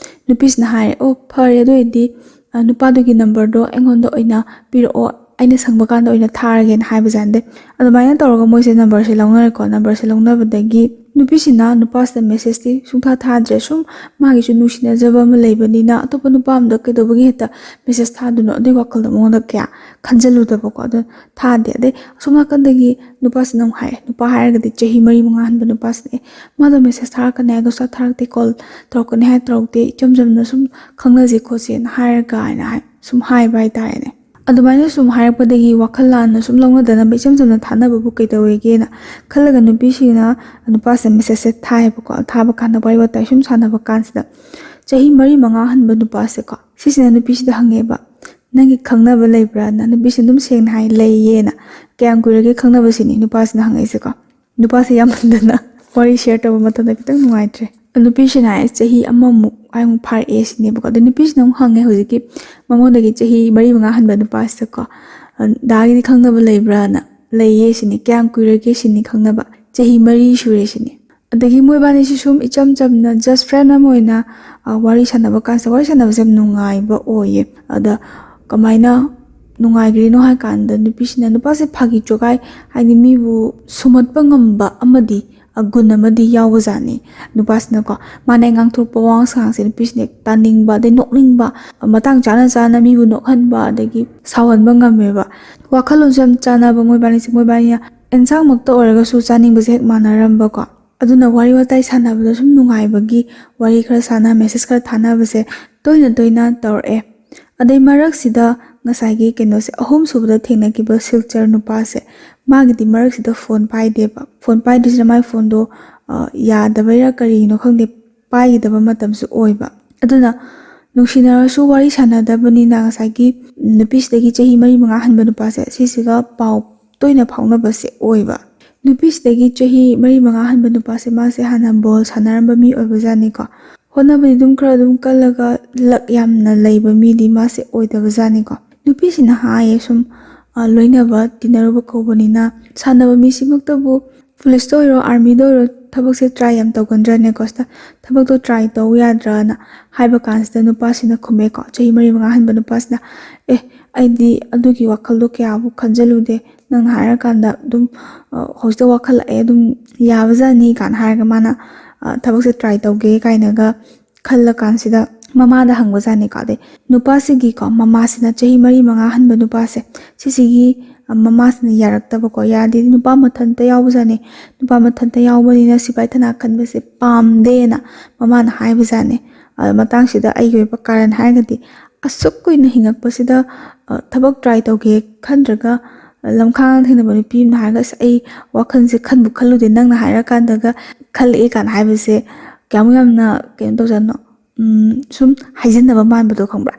ꯅꯨꯄꯤꯁꯤꯅ ꯍꯥꯏꯔꯦ, "ꯑꯣ, ꯐꯔꯦ, ꯑꯗꯨ ꯑꯣꯏꯔꯗꯤ, ꯑ, ꯅꯨꯄꯥꯗꯨꯒꯤ ꯅꯝꯕꯔꯗꯣ ꯑꯩꯉꯣꯟꯗ ꯑꯣꯏꯅ ꯄꯤꯔꯛꯑꯣ, ꯑꯩꯅ ꯁꯪꯕ ꯀꯥꯟꯗ ꯑꯣꯏꯅ ꯊꯥꯔꯒꯦꯅ" ꯍꯥꯏꯕꯖꯥꯠꯅꯤ꯫ ꯑꯗꯨꯃꯥꯏꯅ ꯇꯧꯔꯒ ꯃꯣꯏꯁꯦ ꯅꯝꯕꯔꯁꯦ ꯂꯧꯅꯔꯦꯀꯣ꯫ ꯅꯝꯕꯔꯁꯦ ꯂꯧꯅꯕꯗꯒꯤ ꯅꯨꯄꯤꯁꯤꯅ ꯅꯨꯄꯥꯁꯤꯗ ꯃꯦꯁꯦꯖꯇꯤ ꯁꯨꯡꯊꯥ ꯊꯥꯗ꯭ꯔꯦ꯫ ꯁꯨꯝ ꯃꯥꯒꯤꯁꯨ ꯅꯨꯡꯁꯤꯅꯖꯕ ꯑꯃ ꯂꯩꯕꯅꯤꯅ ꯑꯇꯣꯞꯄ ꯅꯨꯄꯥ ꯑꯃꯗ ꯀꯩꯗꯧꯕꯒꯤ ꯍꯦꯛꯇ ꯃꯦꯁꯦꯖ ꯊꯥꯗꯣꯏꯅꯣ? ꯑꯗꯨꯒꯤ ꯋꯥꯈꯜꯗ ꯃꯉꯣꯟꯗ ꯀꯌꯥ ꯈꯟꯖꯜꯂꯨꯗꯕꯀꯣ꯫ ꯑꯗꯨ ꯊꯥꯗꯦ꯫ ꯑꯗꯩ ꯑꯁꯣꯝ ꯅꯥꯀꯟꯗꯒꯤ ꯅꯨꯄꯥꯁꯤꯅ ꯑꯃꯨꯛ ꯍꯥꯏꯔꯦ꯫ ꯅꯨꯄꯥ ꯍꯥꯏꯔꯒꯗꯤ ꯆꯍꯤ ꯃꯔꯤ ꯃꯉꯥ ꯍꯟꯕ ꯅꯨꯄꯥꯁꯤꯅ, "ꯑꯦ, ꯃꯥꯗꯣ ꯃꯦꯁꯦꯖ ꯊꯥꯔꯛꯀꯅꯤ ꯍꯥꯏꯒꯁꯨ ꯊꯥꯔꯛꯇꯦ, ꯀꯣꯜ ꯇꯧꯔꯛꯀꯅꯤ ꯍꯥꯏ ꯇꯧꯔꯛꯇꯦ, ꯏꯆꯝ ꯆꯝꯅ ꯁꯨꯝ ꯈꯪꯅꯁꯦ ꯈꯣꯠꯁꯦꯅ ꯍꯥꯏꯔꯒ" ꯍꯥꯏꯅ ꯍꯥꯏ, ꯁꯨꯝ ꯍꯥꯏꯕ ꯍꯥꯏꯇꯥꯔꯦꯅꯦ꯫ ꯑꯗꯨꯃꯥꯏꯅ ꯁꯨꯝ ꯍꯥꯏꯔꯛꯄꯗꯒꯤ ꯋꯥꯈꯜ ꯂꯥꯟꯅ ꯁꯨꯝ ꯂꯧꯅꯗꯅꯕ ꯏꯆꯝ ꯆꯝꯅ ꯊꯥꯅꯕꯕꯨ ꯀꯩꯗꯧꯋꯦꯒꯦꯅ ꯈꯜꯂꯒ ꯅꯨꯄꯤꯁꯤꯅ ꯅꯨꯄꯥꯁꯦ ꯃꯦꯁꯦꯖꯁꯦ ꯊꯥꯏꯌꯦꯕꯀꯣ꯫ ꯊꯥꯕ ꯀꯥꯟꯗ ꯋꯥꯔꯤ ꯋꯥꯇꯥꯏ ꯁꯨꯝ ꯁꯥꯟꯅꯕ ꯀꯥꯟꯁꯤꯗ ꯆꯍꯤ ꯃꯔꯤ ꯃꯉꯥ ꯍꯟꯕ ꯅꯨꯄꯥꯁꯦꯀꯣ, ꯁꯤꯁꯤꯅ ꯅꯨꯄꯤꯁꯤꯗ ꯍꯪꯉꯦꯕ, "ꯅꯪꯒꯤ ꯈꯪꯅꯕ ꯂꯩꯕ꯭ꯔꯥꯅ?" ꯅꯨꯄꯤꯁꯤꯅ ꯑꯗꯨꯝ ꯁꯦꯡꯅ ꯍꯥꯏ, "ꯂꯩꯌꯦꯅ"꯫ "ꯀꯌꯥꯝ ꯀꯨꯏꯔꯒꯦ ꯈꯪꯅꯕꯁꯤꯅꯤ?" ꯅꯨꯄꯥꯁꯤꯅ ꯍꯪꯉꯛꯏꯁꯦꯀꯣ꯫ ꯅꯨꯄꯥꯁꯦ ꯌꯥꯝꯃꯟꯗꯅ ꯋꯥꯔꯤ ꯁꯤꯌꯔ ꯇꯧꯕ ꯃꯇꯝꯗ ꯈꯤꯇꯪ ꯅꯨꯡꯉꯥꯏꯇ꯭ꯔꯦ꯫ ꯅꯨꯄꯤꯁꯤꯅ ꯍꯥꯏ, "ꯆꯍꯤ ꯑꯃꯃꯨꯛ ꯍꯥꯏꯃꯨꯛ ꯐꯥꯔꯛꯑꯦ" ꯁꯤꯅꯦꯕꯀꯣ꯫ ꯑꯗꯣ ꯅꯨꯄꯤꯁꯤꯅ ꯑꯃꯨꯛ ꯍꯪꯉꯦ, ꯍꯧꯖꯤꯛꯀꯤ ꯃꯉꯣꯟꯗꯒꯤ ꯆꯍꯤ ꯃꯔꯤ ꯃꯉꯥ ꯍꯟꯕ ꯅꯨꯄꯥꯁꯤꯗꯀꯣ, "ꯗꯥꯒꯤꯗꯤ ꯈꯪꯅꯕ ꯂꯩꯕ꯭ꯔꯥꯅ?" "ꯂꯩꯌꯦ" ꯁꯤꯅꯤ꯫ "ꯀꯌꯥꯝ ꯀꯨꯏꯔꯒꯦ?" ꯁꯤꯅꯤ ꯈꯪꯅꯕ꯫ "ꯆꯍꯤ ꯃꯔꯤ ꯁꯨꯔꯦ" ꯁꯤꯅꯤ꯫ ꯑꯗꯒꯤ ꯃꯣꯏꯕꯥꯅꯤꯁꯤ ꯁꯨꯝ ꯏꯆꯝ ꯆꯝꯅ ꯖꯁ ꯐ꯭ꯔꯦꯟ ꯑꯃ ꯑꯣꯏꯅ, ꯑ, ꯋꯥꯔꯤ ꯁꯥꯟꯅꯕ ꯀꯥꯟꯁꯤꯗ, ꯋꯥꯔꯤ ꯁꯥꯟꯅꯕꯁꯦ ꯌꯥꯝ ꯅꯨꯡꯉꯥꯏꯕ ꯑꯣꯏꯌꯦ꯫ ꯑꯗ ꯀꯃꯥꯏꯅ ꯅꯨꯡꯉꯥꯏꯈ꯭ꯔꯤꯅꯣ ꯍꯥꯏ ꯀꯥꯟꯗ, ꯅꯨꯄꯤꯁꯤꯅ, ꯅꯨꯄꯥꯁꯦ ꯐꯥꯒꯤ ꯖꯣꯒꯥꯏ, ꯍꯥꯏꯗꯤ ꯃꯤꯕꯨ ꯁꯨꯝꯍꯠꯄ ꯉꯝꯕ ꯑꯃꯗꯤ, ꯑ, ꯒꯨꯟ ꯑꯃꯗꯤ ꯌꯥꯎꯕꯖꯥꯠꯅꯤ꯫ ꯅꯨꯄꯥꯁꯤꯅꯀꯣ, ꯃꯥꯅ ꯉꯥꯡꯊꯣꯔꯛꯄ ꯋꯥꯉꯥꯡ ꯁꯉꯥꯡꯁꯦ ꯅꯨꯄꯤꯁꯤꯅ ꯇꯥꯅꯤꯡꯕ, ꯑꯗꯩ ꯅꯣꯛꯅꯤꯡꯕ, ꯃꯇꯥꯡ ꯆꯥꯅ ꯆꯥꯅ ꯃꯤꯕꯨ ꯅꯣꯛꯍꯟꯕ, ꯑꯗꯒꯤ ꯁꯥꯎꯍꯟꯕ ꯉꯝꯃꯦꯕ꯫ ꯋꯥꯈꯜꯂꯣꯟꯁꯨ ꯌꯥꯝ ꯆꯥꯟꯅꯕ ꯃꯣꯏꯕꯥꯅꯤꯁꯦ꯫ ꯃꯣꯏꯕꯥꯅꯤꯅ ꯑꯦꯟꯁꯥꯡꯃꯛꯇ ꯑꯣꯏꯔꯒꯁꯨ ꯆꯥꯅꯤꯡꯕꯁꯦ ꯍꯦꯛ ꯃꯥꯟꯅꯔꯝꯕꯀꯣ꯫ ꯑꯗꯨꯅ ꯋꯥꯔꯤ ꯋꯥꯇꯥꯏ ꯁꯥꯟꯅꯕꯗ ꯁꯨꯝ ꯅꯨꯡꯉꯥꯏꯕꯒꯤ ꯋꯥꯔꯤ ꯈꯔ ꯁꯥꯟꯅ, ꯃꯦꯁꯦꯖ ꯈꯔ ꯊꯥꯅꯕꯁꯦ ꯇꯣꯏꯅ ꯇꯣꯏꯅ ꯇꯧꯔꯛꯑꯦ꯫ ꯑꯗꯩ ꯃꯔꯛꯁꯤꯗ ꯉꯁꯥꯏꯒꯤ ꯀꯩꯅꯣꯁꯦ, ꯑꯍꯨꯝꯁꯨꯕꯗ ꯊꯦꯡꯅꯈꯤꯕ ꯁꯤꯜꯆꯔ ꯅꯨꯄꯥꯁꯦ, ꯃꯥꯒꯤꯗꯤ ꯃꯔꯛꯁꯤꯗ ꯐꯣꯟ ꯄꯥꯏꯗꯦꯕ꯫ ꯐꯣꯟ ꯄꯥꯏꯗ꯭ꯔꯤꯁꯤꯅ ꯃꯥꯏ ꯐꯣꯟꯗꯣ, ꯑ, ꯌꯥꯗꯕꯩꯔꯥ ꯀꯔꯤꯒꯤꯅꯣ ꯈꯪꯗꯦ, ꯄꯥꯏꯈꯤꯗꯕ ꯃꯇꯝꯁꯨ ꯑꯣꯏꯕ꯫ ꯑꯗꯨꯅ ꯅꯨꯡꯁꯤꯅꯔꯁꯨ ꯋꯥꯔꯤ ꯁꯥꯟꯅꯗꯕꯅꯤꯅ ꯉꯁꯥꯏꯒꯤ ꯅꯨꯄꯤꯁꯤꯗꯒꯤ ꯆꯍꯤ ꯃꯔꯤ ꯃꯉꯥ ꯍꯟꯕ ꯅꯨꯄꯥꯁꯦ ꯁꯤꯁꯤꯒ ꯄꯥꯎ ꯇꯣꯏꯅ ꯐꯥꯎꯅꯕꯁꯦ ꯑꯣꯏꯕ꯫ ꯅꯨꯄꯤꯁꯤꯗꯒꯤ ꯆꯍꯤ ꯃꯔꯤ ꯃꯉꯥ ꯍꯟꯕ ꯅꯨꯄꯥꯁꯦ ꯃꯥꯁꯦ ꯍꯥꯟꯅ ꯕꯣꯜ ꯁꯥꯟꯅꯔꯝꯕ ꯃꯤ ꯑꯣꯏꯕꯖꯥꯠꯅꯤꯀꯣ꯫ ꯍꯣꯠꯅꯕꯗꯤ ꯑꯗꯨꯝ ꯈꯔ ꯑꯗꯨꯝ ꯀꯜꯂꯒ ꯂꯛ ꯌꯥꯝꯅ ꯂꯩꯕ ꯃꯤꯗꯤ ꯃꯥꯁꯦ ꯑꯣꯏꯗꯕꯖꯥꯠꯅꯤꯀꯣ꯫ ꯅꯨꯄꯤꯁꯤꯅ ꯍꯥꯏꯌꯦ ꯁꯨꯝ, ꯑ, ꯂꯣꯏꯅꯕ ꯇꯤꯟꯅꯔꯨꯕ ꯀꯧꯕꯅꯤꯅ ꯁꯥꯟꯅꯕ ꯃꯤꯁꯤꯃꯛꯇꯕꯨ ꯄꯨꯂꯤꯁꯇ ꯑꯣꯏꯔꯣ ꯑꯥꯔꯃꯤꯗ ꯑꯣꯏꯔꯣ ꯊꯕꯛꯁꯦ ꯇ꯭ꯔꯥꯏ ꯌꯥꯝ ꯇꯧꯒꯟꯗ꯭ꯔꯅꯦꯀꯣ꯫ ꯁꯤꯗ ꯊꯕꯛꯇꯣ ꯇ꯭ꯔꯥꯏ ꯇꯧ ꯌꯥꯗ꯭ꯔꯅ ꯍꯥꯏꯕ ꯀꯥꯟꯁꯤꯗ ꯅꯨꯄꯥꯁꯤꯅ ꯈꯨꯝꯃꯦꯀꯣ, ꯆꯍꯤ ꯃꯔꯤ ꯃꯉꯥ ꯍꯟꯕ ꯅꯨꯄꯥꯁꯤꯅ, "ꯑꯦ, ꯑꯩꯗꯤ ꯑꯗꯨꯒꯤ ꯋꯥꯈꯜꯗꯣ ꯀꯌꯥꯕꯨ ꯈꯟꯖꯜꯂꯨꯗꯦ, ꯅꯪꯅ ꯍꯥꯏꯔꯀꯥꯟꯗ ꯑꯗꯨꯝ, ꯑ, ꯍꯧꯖꯤꯛꯇ ꯋꯥꯈꯠꯂꯛꯑꯦ, ꯑꯗꯨꯝ ꯌꯥꯕꯖꯥꯠꯅꯤ" ꯀꯥꯏꯅ ꯍꯥꯏꯔꯒ ꯃꯥꯅ, ꯑ, ꯊꯕꯛꯁꯦ ꯇ꯭ꯔꯥꯏ ꯇꯧꯒꯦ ꯀꯥꯏꯅꯒ ꯈꯜꯂꯀꯥꯟꯁꯤꯗ ꯃꯃꯥꯗ ꯍꯪꯕꯖꯥꯠꯅꯤꯀꯣ꯫ ꯑꯗꯩ ꯅꯨꯄꯥꯁꯤꯒꯤꯀꯣ ꯃꯃꯥꯁꯤꯅ ꯆꯍꯤ ꯃꯔꯤ ꯃꯉꯥ ꯍꯟꯕ ꯅꯨꯄꯥꯁꯦ ꯁꯤꯁꯤꯒꯤ, ꯑ, ꯃꯃꯥꯁꯤꯅ ꯌꯥꯔꯛꯇꯕꯀꯣ꯫ ꯌꯥꯗꯦꯗꯤ ꯅꯨꯄꯥ ꯃꯊꯟꯇ ꯌꯥꯎꯕꯖꯥꯠꯅꯤ꯫ ꯅꯨꯄꯥ ꯃꯊꯟꯇ ꯌꯥꯎꯕꯅꯤꯅ ꯁꯤꯐꯥꯏ ꯊꯅꯥ ꯈꯟꯕꯁꯦ ꯄꯥꯝꯗꯦꯅ ꯃꯃꯥꯅ ꯍꯥꯏꯕꯖꯥꯠꯅꯤ꯫ ꯑꯗ ꯃꯇꯥꯡꯁꯤꯗ ꯑꯩꯒꯤ ꯑꯣꯏꯕ ꯀꯥꯔꯟ ꯍꯥꯏꯔꯒꯗꯤ ꯑꯁꯨꯛ ꯀꯨꯏꯅ ꯍꯤꯡꯉꯛꯄꯁꯤꯗ, ꯑ, ꯊꯕꯛ ꯇ꯭ꯔꯥꯏ ꯇꯧꯒꯦ ꯈꯟꯗ꯭ꯔꯒ, ꯑ, ꯂꯝꯈꯥꯡꯗ ꯊꯦꯡꯅꯕ ꯅꯨꯄꯤ ꯑꯃꯅ ꯍꯥꯏꯔꯒ, "ꯑꯁ, ꯑꯩ ꯋꯥꯈꯜꯁꯦ ꯈꯟꯕꯨ ꯈꯜꯂꯨꯗꯦ, ꯅꯪꯅ ꯍꯥꯏꯔꯀꯥꯟꯗꯒ ꯈꯜꯂꯛꯑꯦ" ꯀꯥꯏꯅ ꯍꯥꯏꯕꯁꯦ ꯀꯌꯥꯃꯨꯛ ꯌꯥꯝꯅ ꯀꯩꯅꯣ ꯇꯧꯖꯥꯠꯅꯣ? ꯎꯝ, ꯁꯨꯝ ꯍꯥꯏꯖꯤꯟꯅꯕ ꯃꯥꯟꯕꯗꯣ ꯈꯪꯕ꯭ꯔꯥ?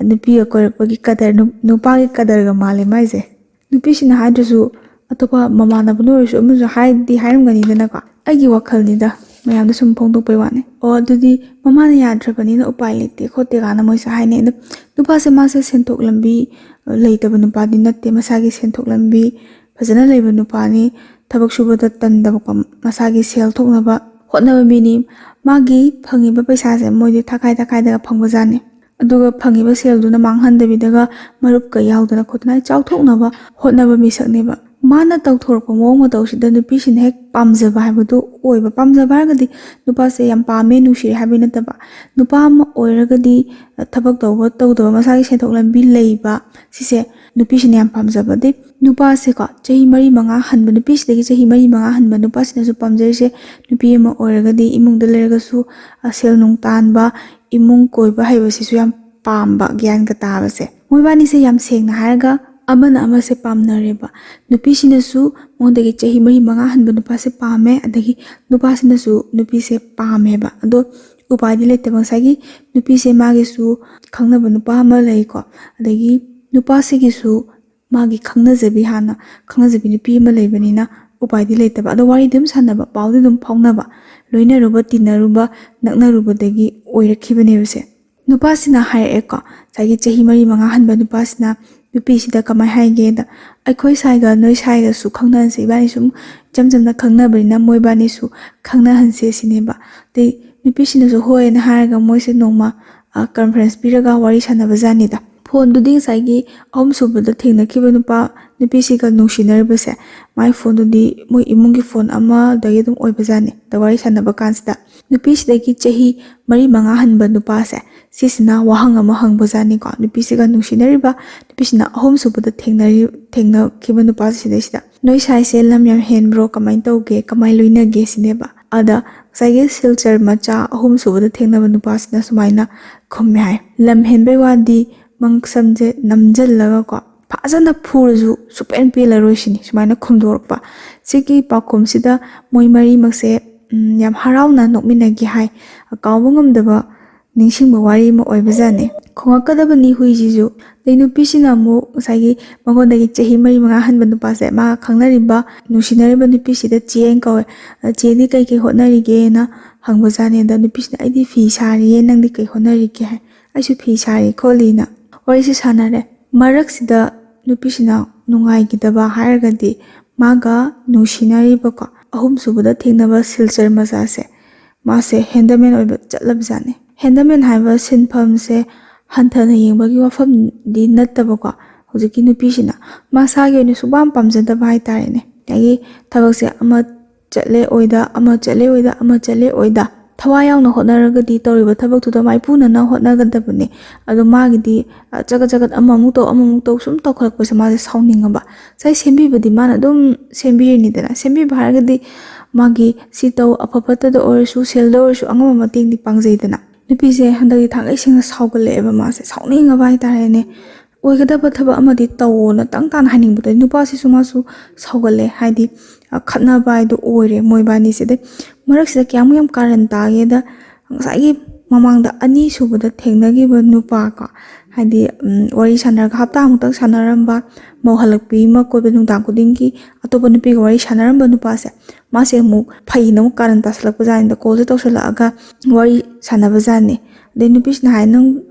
ꯅꯨꯄꯤꯒ ꯀꯣꯏꯔꯛꯄꯒꯤ ꯀꯗꯔ, ꯅꯨ-, ꯅꯨꯄꯥꯒꯤ ꯀꯗꯔꯒ ꯃꯥꯜꯂꯦ ꯃꯥꯏꯁꯦ꯫ ꯅꯨꯄꯤꯁꯤꯅ ꯍꯥꯏꯗ꯭ꯔꯁꯨ ꯑꯇꯣꯞꯄ ꯃꯃꯥꯟꯅꯕꯅ ꯑꯣꯏꯔꯁꯨ ꯑꯃꯁꯨ ꯍꯥꯏꯗꯤ ꯍꯥꯏꯔꯝꯒꯅꯤꯗꯅꯀꯣ꯫ ꯑꯩꯒꯤ ꯋꯥꯈꯜꯅꯤꯗ, ꯃꯌꯥꯝꯗ ꯁꯨꯝ ꯐꯣꯡꯗꯣꯛꯄꯩ ꯋꯥꯅꯤ꯫ ꯑꯣ, ꯑꯗꯨꯗꯤ ꯃꯃꯥꯅ ꯌꯥꯗ꯭ꯔꯕꯅꯤꯅ ꯎꯄꯥꯏ ꯂꯩꯇꯦ ꯈꯣꯠꯇꯦ ꯀꯥꯏꯅ ꯃꯣꯏꯁꯦ ꯍꯥꯏꯅꯩ꯫ ꯑꯗꯣ ꯅꯨꯄꯥꯁꯦ ꯃꯥꯁꯦ ꯁꯦꯟꯊꯣꯛ ꯂꯝꯕꯤ, ꯑ, ꯂꯩꯇꯕ ꯅꯨꯄꯥꯗꯤ ꯅꯠꯇꯦ, ꯃꯁꯥꯒꯤ ꯁꯦꯟꯊꯣꯛ ꯂꯝꯕꯤ ꯐꯖꯅ ꯂꯩꯕ ꯅꯨꯄꯥꯅꯤ꯫ ꯊꯕꯛ ꯁꯨꯕꯗ ꯇꯟꯗꯕꯀꯣ, ꯃꯁꯥꯒꯤ ꯁꯦꯜ ꯊꯣꯛꯅꯕ ꯍꯣꯠꯅꯕ ꯃꯤꯅꯤ꯫ ꯃꯥꯒꯤ ꯐꯪꯉꯤꯕ ꯄꯩꯁꯥꯁꯦ ꯃꯣꯏꯗꯤ ꯊꯥꯈꯥꯏ ꯊꯥꯈꯥꯏꯗꯒ ꯐꯪꯕꯖꯥꯠꯅꯤ꯫ ꯑꯗꯨꯒ ꯐꯪꯉꯤꯕ ꯁꯦꯜꯗꯨꯅ ꯃꯥꯡꯍꯟꯗꯕꯤꯗꯒ ꯃꯔꯨꯞꯀ ꯌꯥꯎꯗꯅ ꯈꯣꯠꯇꯅ ꯆꯥꯎꯊꯣꯛꯅꯕ ꯍꯣꯠꯅꯕ ꯃꯤꯁꯛꯅꯦꯕ꯫ ꯃꯥꯅ ꯇꯧꯊꯣꯔꯛꯄ ꯃꯑꯣꯡ ꯃꯇꯧꯁꯤꯗ ꯅꯨꯄꯤꯁꯤꯅ ꯍꯦꯛ ꯄꯥꯝꯖꯕ ꯍꯥꯏꯕꯗꯨ ꯑꯣꯏꯕ꯫ ꯄꯥꯝꯖꯕ ꯍꯥꯏꯔꯒꯗꯤ ꯅꯨꯄꯥꯁꯦ ꯌꯥꯝ ꯄꯥꯝꯃꯦ, ꯅꯨꯡꯁꯤꯔꯦ ꯍꯥꯏꯕꯒꯤ ꯅꯠꯇꯕ꯫ ꯅꯨꯄꯥ ꯑꯃ ꯑꯣꯏꯔꯒꯗꯤ, ꯑ, ꯊꯕꯛ ꯇꯧꯕ ꯇꯧꯗꯕ, ꯃꯁꯥꯒꯤ ꯁꯦꯟꯊꯣꯛ ꯂꯝꯕꯤ ꯂꯩꯕ, ꯁꯤꯁꯦ ꯅꯨꯄꯤꯁꯤꯅ ꯌꯥꯝ ꯄꯥꯝꯖꯕ꯫ ꯑꯗꯩ ꯅꯨꯄꯥꯁꯦꯀꯣ, ꯆꯍꯤ ꯃꯔꯤ ꯃꯉꯥ ꯍꯟꯕ, ꯅꯨꯄꯤꯁꯤꯗꯒꯤ ꯆꯍꯤ ꯃꯔꯤ ꯃꯉꯥ ꯍꯟꯕ ꯅꯨꯄꯥꯁꯤꯅꯁꯨ ꯄꯥꯝꯖꯔꯤꯁꯦ ꯅꯨꯄꯤ ꯑꯃ ꯑꯣꯏꯔꯒꯗꯤ ꯏꯃꯨꯡꯗ ꯂꯩꯔꯒꯁꯨ, ꯑ, ꯁꯦꯜ ꯅꯨꯡ ꯇꯥꯟꯕ, ꯏꯃꯨꯡ ꯀꯣꯏꯕ ꯍꯩꯕꯁꯤꯁꯨ ꯌꯥꯝ ꯄꯥꯝꯕ, ꯒ꯭ꯌꯥꯟꯒ ꯇꯥꯕꯁꯦ꯫ ꯃꯣꯏꯕꯥꯅꯤꯁꯦ ꯌꯥꯝ ꯁꯦꯡꯅ ꯍꯥꯏꯔꯒ ꯑꯃꯅ ꯑꯃꯁꯦ ꯄꯥꯝꯅꯔꯦꯕ꯫ ꯅꯨꯄꯤꯁꯤꯅꯁꯨ ꯃꯉꯣꯟꯗꯒꯤ ꯆꯍꯤ ꯃꯔꯤ ꯃꯉꯥ ꯍꯟꯕ ꯅꯨꯄꯥꯁꯦ ꯄꯥꯝꯃꯦ, ꯑꯗꯒꯤ ꯅꯨꯄꯥꯁꯤꯅꯁꯨ ꯅꯨꯄꯤꯁꯦ ꯄꯥꯝꯃꯦꯕ꯫ ꯑꯗꯣ ꯎꯄꯥꯏꯗꯤ ꯂꯩꯇꯕ꯫ ꯉꯁꯥꯏꯒꯤ ꯅꯨꯄꯤꯁꯦ ꯃꯥꯒꯤꯁꯨ ꯈꯪꯅꯕ ꯅꯨꯄꯥ ꯑꯃ ꯂꯩꯀꯣ, ꯑꯗꯒꯤ ꯅꯨꯄꯥꯁꯤꯒꯤꯁꯨ ꯃꯥꯒꯤ ꯈꯪꯅꯖꯕꯤ, ꯍꯥꯟꯅ ꯈꯪꯅꯖꯕꯤ ꯅꯨꯄꯤ ꯑꯃ ꯂꯩꯕꯅꯤꯅ ꯎꯄꯥꯏꯗꯤ ꯂꯩꯇꯕ꯫ ꯑꯗꯣ ꯋꯥꯔꯤꯗꯤ ꯑꯗꯨꯝ ꯁꯥꯟꯅꯕ, ꯄꯥꯎꯗꯤ ꯑꯗꯨꯝ ꯐꯥꯎꯅꯕ, ꯂꯣꯏꯅꯔꯨꯕ ꯇꯤꯟꯅꯔꯨꯕ ꯅꯛꯅꯔꯨꯕꯗꯒꯤ ꯑꯣꯏꯔꯛꯈꯤꯕꯅꯦꯕꯁꯦ꯫ ꯅꯨꯄꯥꯁꯤꯅ ꯍꯥꯏꯔꯛꯑꯦꯀꯣ, ꯉꯁꯥꯏꯒꯤ ꯆꯍꯤ ꯃꯔꯤ ꯃꯉꯥ ꯍꯟꯕ ꯅꯨꯄꯥꯁꯤꯅ ꯅꯨꯄꯤꯁꯤꯗ ꯀꯃꯥꯏ ꯍꯥꯏꯒꯦꯗ, "ꯑꯩꯈꯣꯏ ꯁꯥꯏꯒ ꯅꯣꯏ ꯁꯥꯏꯒꯁꯨ ꯈꯪꯅꯍꯟꯁꯦ, ꯏꯕꯥꯅꯤ ꯁꯨꯝ ꯏꯆꯝ ꯆꯝꯅ ꯈꯪꯅꯕꯅꯤꯅ ꯃꯣꯏꯕꯥꯅꯤꯁꯨ ꯈꯪꯅꯍꯟꯁꯦ" ꯁꯤꯅꯦꯕ꯫ ꯑꯗꯩ ꯅꯨꯄꯤꯁꯤꯅꯁꯨ ꯍꯣꯏꯅ ꯍꯥꯏꯔꯒ ꯃꯣꯏꯁꯦ ꯅꯣꯡꯃ ꯀꯟꯐꯔꯦꯟꯁ ꯄꯤꯔꯒ ꯋꯥꯔꯤ ꯁꯥꯟꯅꯕꯖꯥꯠꯅꯤꯗ꯫ ꯐꯣꯟꯗꯨꯗꯤ ꯉꯁꯥꯏꯒꯤ ꯑꯍꯨꯝꯁꯨꯕꯗ ꯊꯦꯡꯅꯈꯤꯕ ꯅꯨꯄꯥ ꯅꯨꯄꯤꯁꯤꯒ ꯅꯨꯡꯁꯤꯅꯔꯤꯕꯁꯦ, ꯃꯥꯏ ꯐꯣꯟꯗꯨꯗꯤ ꯃꯣꯏ ꯏꯃꯨꯡꯒꯤ ꯐꯣꯟ ꯑꯃꯗꯒꯤ ꯑꯗꯨꯝ ꯑꯣꯏꯕꯖꯥꯠꯅꯤ꯫ ꯑꯗ ꯋꯥꯔꯤ ꯁꯥꯟꯅꯕ ꯀꯥꯟꯁꯤꯗ ꯅꯨꯄꯤꯁꯤꯗꯒꯤ ꯆꯍꯤ ꯃꯔꯤ ꯃꯉꯥ ꯍꯟꯕ ꯅꯨꯄꯥꯁꯦ, ꯁꯤꯁꯤꯅ ꯋꯥꯍꯪ ꯑꯃ ꯍꯪꯕꯖꯥꯠꯅꯤꯀꯣ꯫ ꯅꯨꯄꯤꯁꯤꯒ ꯅꯨꯡꯁꯤꯅꯔꯤꯕ ꯅꯨꯄꯤꯁꯤꯅ ꯑꯍꯨꯝꯁꯨꯕꯗ ꯊꯦꯡꯅꯔꯤ ꯊꯦꯡꯅꯈꯤꯕ ꯅꯨꯄꯥꯁꯤꯗꯩꯁꯤꯗ, "ꯅꯣꯏ ꯁꯥꯏꯁꯦ ꯂꯝ ꯌꯥꯝ ꯍꯦꯟꯕ꯭ꯔꯣ, ꯀꯃꯥꯏꯅ ꯇꯧꯒꯦ, ꯀꯃꯥꯏꯅ ꯂꯣꯏꯅꯒꯦ?" ꯁꯤꯅꯦꯕ꯫ ꯑꯗ ꯉꯁꯥꯏꯒꯤ ꯁꯤꯜꯆꯔ ꯃꯆꯥ ꯑꯍꯨꯝꯁꯨꯕꯗ ꯊꯦꯡꯅꯕ ꯅꯨꯄꯥꯁꯤꯅ ꯁꯨꯃꯥꯏꯅ ꯈꯨꯝꯃꯦ ꯍꯥꯏ, "ꯂꯝ ꯍꯦꯟꯕꯩ ꯋꯥꯗꯤ ꯃꯪꯁꯝꯁꯦ ꯅꯝꯖꯜꯂꯒꯀꯣ ꯐꯖꯅ ꯐꯨꯔꯁꯨ ꯁꯨꯛꯄꯦꯟ ꯄꯦꯜꯂꯔꯣꯏ" ꯁꯤꯅꯤ ꯁꯨꯃꯥꯏꯅ ꯈꯨꯝꯗꯣꯔꯛꯄ꯫ ꯁꯤꯒꯤ ꯄꯥꯎꯈꯨꯝꯁꯤꯗ ꯃꯣꯏ ꯃꯔꯤꯃꯛꯁꯦ, ꯎꯝ, ꯌꯥꯝ ꯍꯔꯥꯎꯅ ꯅꯣꯛꯃꯤꯟꯅꯈꯤ ꯍꯥꯏ꯫ ꯀꯥꯎꯕ ꯉꯝꯗꯕ ꯅꯤꯡꯁꯤꯡꯕ ꯋꯥꯔꯤ ꯑꯃ ꯑꯣꯏꯕꯖꯥꯠꯅꯤ꯫ ꯈꯣꯡꯉꯛꯀꯗꯕꯅꯤ ꯍꯨꯏꯁꯤꯁꯨ꯫ ꯑꯗꯩ ꯅꯨꯄꯤꯁꯤꯅ ꯑꯃꯨꯛ ꯉꯁꯥꯏꯒꯤ ꯃꯉꯣꯟꯗꯒꯤ ꯆꯍꯤ ꯃꯔꯤ ꯃꯉꯥ ꯍꯟꯕ ꯅꯨꯄꯥꯁꯦ, ꯃꯥꯒ ꯈꯪꯅꯔꯤꯕ, ꯅꯨꯡꯁꯤꯅꯔꯤꯕ ꯅꯨꯄꯤꯁꯤꯗ ꯆꯦ ꯍꯥꯏꯅ ꯀꯧꯋꯦ꯫ "ꯑ, ꯆꯦꯗꯤ ꯀꯩꯀꯩ ꯍꯣꯠꯅꯔꯤꯒꯦꯅ?" ꯍꯪꯕꯖꯥꯠꯅꯤ꯫ ꯑꯗ ꯅꯨꯄꯤꯁꯤꯅ, "ꯑꯩꯗꯤ ꯐꯤ ꯁꯥꯔꯤꯌꯦ, ꯅꯪꯗꯤ ꯀꯩ ꯍꯣꯠꯅꯔꯤꯒꯦ?" ꯍꯥꯏ꯫ "ꯑꯩꯁꯨ ꯐꯤ ꯁꯥꯔꯤ ꯈꯣꯠꯂꯤꯅ" ꯋꯥꯔꯤꯁꯦ ꯁꯥꯟꯅꯔꯦ꯫ ꯃꯔꯛꯁꯤꯗ ꯅꯨꯄꯤꯁꯤꯅ ꯅꯨꯡꯉꯥꯏꯈꯤꯗꯕ ꯍꯥꯏꯔꯒꯗꯤ, ꯃꯥꯒ ꯅꯨꯡꯁꯤꯅꯔꯤꯕꯀꯣ ꯑꯍꯨꯝꯁꯨꯕꯗ ꯊꯦꯡꯅꯕ ꯁꯤꯜꯆꯔ ꯃꯆꯥꯁꯦ, ꯃꯥꯁꯦ ꯍꯦꯟꯗꯃꯦꯟ ꯑꯣꯏꯕ ꯆꯠꯂꯕꯖꯥꯠꯅꯤ꯫ ꯍꯦꯟꯗꯃꯦꯟ ꯍꯥꯏꯕ ꯁꯤꯟꯐꯝꯁꯦ ꯍꯟꯊꯅ ꯌꯦꯡꯕꯒꯤ ꯋꯥꯐꯝꯗꯤ ꯅꯠꯇꯕꯀꯣ, ꯍꯧꯖꯤꯛꯀꯤ ꯅꯨꯄꯤꯁꯤꯅ ꯃꯁꯥꯒꯤ ꯑꯣꯏꯅ ꯁꯨꯛꯄꯥꯝ ꯄꯥꯝꯖꯗꯕ ꯍꯥꯏꯇꯥꯔꯦꯅꯦ꯫ ꯉꯁꯥꯏꯒꯤ ꯊꯕꯛꯁꯦ ꯑꯃ ꯆꯠꯂꯦ ꯑꯣꯏꯗ, ꯑꯃ ꯆꯠꯂꯦ ꯑꯣꯏꯗ, ꯑꯃ ꯆꯠꯂꯦ ꯑꯣꯏꯗ, ꯊꯋꯥꯏ ꯌꯥꯎꯅ ꯍꯣꯠꯅꯔꯒꯗꯤ ꯇꯧꯔꯤꯕ ꯊꯕꯛꯇꯨꯗ ꯃꯥꯏꯄꯨꯅꯅ ꯍꯣꯠꯅꯒꯗꯕꯅꯦ꯫ ꯑꯗꯣ ꯃꯥꯒꯤꯗꯤ, ꯑ, ꯆꯒꯠ ꯆꯒꯠ ꯑꯃꯃꯨꯛ ꯇꯧ, ꯑꯃꯃꯨꯛ ꯇꯧ, ꯁꯨꯝ ꯇꯧꯈꯠꯂꯛꯄꯁꯦ ꯃꯥꯁꯦ ꯁꯥꯎꯅꯤꯡꯉꯕ꯫ ꯉꯁꯥꯏ ꯁꯦꯝꯕꯤꯕꯗꯤ ꯃꯥꯅ ꯑꯗꯨꯝ ꯁꯦꯝꯕꯤꯔꯤꯅꯤꯗꯅ꯫ ꯁꯦꯝꯕꯤꯕ ꯍꯥꯏꯔꯒꯗꯤ ꯃꯥꯒꯤ ꯁꯤ ꯇꯧ, ꯑꯐ ꯐꯠꯇꯗ ꯑꯣꯏꯔꯁꯨ, ꯁꯦꯜꯗ ꯑꯣꯏꯔꯁꯨ, ꯑꯉꯝꯕ ꯃꯇꯦꯡꯗꯤ ꯄꯥꯡꯖꯩꯗꯅ꯫ ꯅꯨꯄꯤꯁꯦ ꯍꯟꯗꯛꯇꯤ ꯊꯥꯡꯒꯩ ꯁꯦꯡꯅ ꯁꯥꯎꯒꯠꯂꯛꯑꯦꯕ, ꯃꯥꯁꯦ ꯁꯥꯎꯅꯤꯡꯉꯕ ꯍꯥꯏꯇꯥꯔꯦꯅꯦ꯫ ꯑꯣꯏꯒꯗꯕ ꯊꯕꯛ ꯑꯃꯗꯤ ꯇꯧꯋꯣꯅ ꯇꯪ ꯇꯥꯅ ꯍꯥꯏꯅꯤꯡꯕꯗ ꯅꯨꯄꯥꯁꯤꯁꯨ ꯃꯥꯁꯨ ꯁꯥꯎꯒꯠꯂꯦ꯫ ꯍꯥꯏꯗꯤ, ꯑ, ꯈꯠꯅꯕ ꯍꯥꯏꯗꯣ ꯑꯣꯏꯔꯦ ꯃꯣꯏꯕꯥꯅꯤꯁꯦ꯫ ꯑꯗꯩ ꯃꯔꯛꯁꯤꯗ ꯀꯌꯥꯃꯨꯛ ꯌꯥꯝ ꯀꯥꯔꯟ ꯇꯥꯒꯦꯗ, ꯉꯁꯥꯏꯒꯤ ꯃꯃꯥꯡꯗ ꯑꯅꯤꯁꯨꯕꯗ ꯊꯦꯡꯅꯈꯤꯕ ꯅꯨꯄꯥ ꯀꯣ, ꯍꯥꯏꯗꯤ ꯎꯝ, ꯋꯥꯔꯤ ꯁꯥꯟꯅꯔꯒ ꯍꯞꯇꯥꯃꯨꯛꯇꯪ ꯁꯥꯟꯅꯔꯝꯕ ꯃꯧ ꯍꯜꯂꯛꯄꯤ ꯑꯃ ꯀꯣꯏꯕ, ꯅꯨꯡꯗꯥꯡ ꯈꯨꯗꯤꯡꯒꯤ ꯑꯇꯣꯞꯄ ꯅꯨꯄꯤꯒ ꯋꯥꯔꯤ ꯁꯥꯟꯅꯔꯝꯕ ꯅꯨꯄꯥꯁꯦ, ꯃꯥꯁꯦ ꯑꯃꯨꯛ ꯐꯩꯅ ꯑꯃꯨꯛ ꯀꯥꯔꯟ ꯇꯥꯁꯜꯂꯛꯄ ꯖꯥꯠꯅꯤꯗ, ꯀꯣꯜꯁꯦ ꯇꯧꯁꯜꯂꯛꯑꯒ ꯋꯥꯔꯤ ꯁꯥꯟꯅꯕ ꯖꯥꯠꯅꯤ꯫ ꯑꯗꯩ ꯅꯨꯄꯤꯁꯤꯅ ꯍꯥꯏ, "ꯅꯪ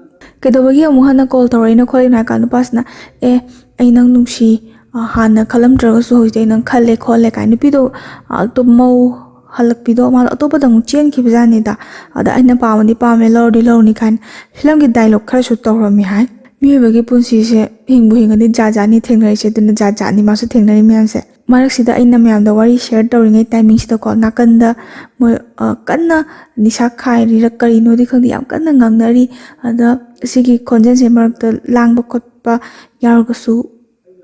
ꯀꯩꯗꯧꯕꯒꯤ ꯑꯃꯨꯛ ꯍꯟꯅ ꯀꯣꯜ ꯇꯧꯔꯛꯏꯅꯣ ꯈꯣꯠꯂꯤꯅꯣ?" ꯍꯥꯏ ꯀꯥꯟꯗ ꯅꯨꯄꯥꯁꯤꯅ, "ꯑꯦ, ꯑꯩ ꯅꯪ ꯅꯨꯡꯁꯤ, ꯑ, ꯍꯥꯟꯅ ꯈꯜꯂꯝꯗ꯭ꯔꯒꯁꯨ ꯍꯧꯖꯤꯛꯇꯤ ꯑꯩ ꯅꯪ ꯈꯜꯂꯦ ꯈꯣꯠꯂꯦ" ꯀꯥꯏꯅ ꯅꯨꯄꯤꯗꯣ, ꯑ, ꯑꯇꯣꯞ-, ꯃꯧ ꯍꯜꯂꯛꯄꯤꯗꯣ ꯃꯥꯗꯣ ꯑꯇꯣꯞꯄꯗ ꯑꯃꯨꯛ ꯆꯦꯟꯈꯤꯕ ꯖꯥꯠꯅꯤꯗ꯫ ꯑꯗ ꯑꯩꯅ ꯄꯥꯝꯃꯗꯤ ꯄꯥꯝꯃꯦ, ꯂꯧꯔꯗꯤ ꯂꯧꯔꯅꯤ ꯀꯥꯏꯅ ꯐꯤꯂꯝꯒꯤ ꯗꯥꯏꯂꯣꯛ ꯈꯔꯁꯨ ꯇꯧꯔꯝꯃꯤ ꯍꯥꯏ꯫ ꯃꯤꯑꯣꯏꯕꯒꯤ ꯄꯨꯟꯁꯤꯁꯦ ꯍꯤꯡꯕꯨ ꯍꯤꯡꯉꯗꯤ ꯖꯥꯠ ꯖꯥꯠꯅꯤ ꯊꯦꯡꯅꯔꯤꯁꯦ, ꯑꯗꯨꯅ ꯖꯥꯠ ꯖꯥꯠꯅꯤ ꯃꯥꯁꯨ ꯊꯦꯡꯅꯔꯤ ꯃꯌꯥꯝꯁꯦ꯫ ꯃꯔꯛꯁꯤꯗ ꯑꯩꯅ ꯃꯌꯥꯝꯗ ꯋꯥꯔꯤ ꯁꯤꯌꯔ ꯇꯧꯔꯤꯉꯩ ꯇꯥꯏꯃꯤꯡꯁꯤꯗꯀꯣ, ꯅꯥꯀꯟꯗ ꯃꯣꯏ, ꯑ, ꯀꯟꯅ ꯅꯤꯁꯥ ꯈꯥꯏꯔꯤꯔ ꯀꯔꯤꯅꯣꯗꯤ ꯈꯪꯗꯦ, ꯌꯥꯝ ꯀꯟꯅ ꯉꯥꯡꯅꯔꯤ꯫ ꯑꯗ ꯁꯤꯒꯤ ꯈꯣꯟꯖꯦꯜꯁꯦ ꯃꯔꯛꯇ ꯂꯥꯡꯕ ꯈꯣꯠꯄ ꯌꯥꯎꯔꯒꯁꯨ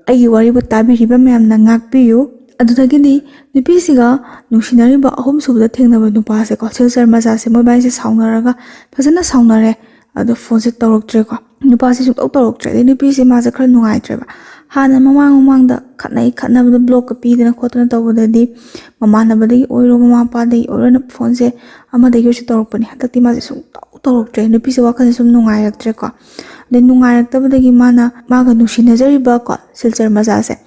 ꯑꯩꯒꯤ ꯋꯥꯔꯤꯕꯨ ꯇꯥꯕꯤꯔꯤꯕ ꯃꯌꯥꯝꯅ ꯉꯥꯛꯄꯤꯌꯨ꯫ ꯑꯗꯨꯗꯒꯤꯗꯤ ꯅꯨꯄꯤꯁꯤꯒ ꯅꯨꯡꯁꯤꯅꯔꯤꯕ ꯑꯍꯨꯝꯁꯨꯕꯗ ꯊꯦꯡꯅꯕ ꯅꯨꯄꯥꯁꯦꯀꯣ, ꯁꯤꯜꯆꯔ ꯃꯆꯥꯁꯦ, ꯃꯣꯏ ꯕꯥꯏꯁꯦ ꯁꯥꯎꯅꯔꯒ ꯐꯖꯅ ꯁꯥꯎꯅꯔꯦ꯫ ꯑꯗꯣ ꯐꯣꯟꯁꯦ ꯇꯧꯔꯛꯇ꯭ꯔꯦꯀꯣ, ꯅꯨꯄꯥꯁꯦ ꯁꯨꯡꯇꯧ ꯇꯧꯔꯛꯇ꯭ꯔꯦ꯫ ꯑꯗꯩ ꯅꯨꯄꯤꯁꯦ ꯃꯥꯁꯦ ꯈꯔ ꯅꯨꯡꯉꯥꯏꯇ꯭ꯔꯦꯕ꯫ ꯍꯥꯟꯅ ꯃꯃꯥꯡ ꯃꯃꯥꯡꯗ ꯈꯠꯅꯩ, ꯈꯠꯅꯕꯗ ꯕ꯭ꯂꯣꯛꯀ ꯄꯤꯗꯅ ꯈꯣꯠꯇꯅ ꯇꯧꯕꯗꯗꯤ ꯃꯃꯥꯟꯅꯕꯗꯒꯤ ꯑꯣꯏꯔꯣ, ꯃꯃꯥ ꯃꯄꯥꯗꯒꯤ ꯑꯣꯏꯔꯣꯅ ꯐꯣꯟꯁꯦ ꯑꯃꯗꯒꯤ ꯑꯣꯏꯔꯁꯨ ꯇꯧꯔꯛꯄꯅꯦ꯫ ꯍꯟꯗꯛꯇꯤ ꯃꯥꯁꯦ ꯁꯨꯡꯇꯧ ꯇꯧꯔꯛꯇ꯭ꯔꯦ꯫ ꯅꯨꯄꯤꯁꯦ ꯋꯥꯈꯜꯁꯦ ꯁꯨꯝ ꯅꯨꯡꯉꯥꯏꯔꯛꯇ꯭ꯔꯦꯀꯣ꯫ ꯑꯗꯩ ꯅꯨꯡꯉꯥꯏꯔꯛꯇꯕꯗꯒꯤ ꯃꯥꯅ ꯃꯥꯒ ꯅꯨꯡꯁꯤꯅꯖꯔꯤꯕ ꯀꯣ, ꯁꯤꯜꯆꯔ ꯃꯆꯥꯁꯦ,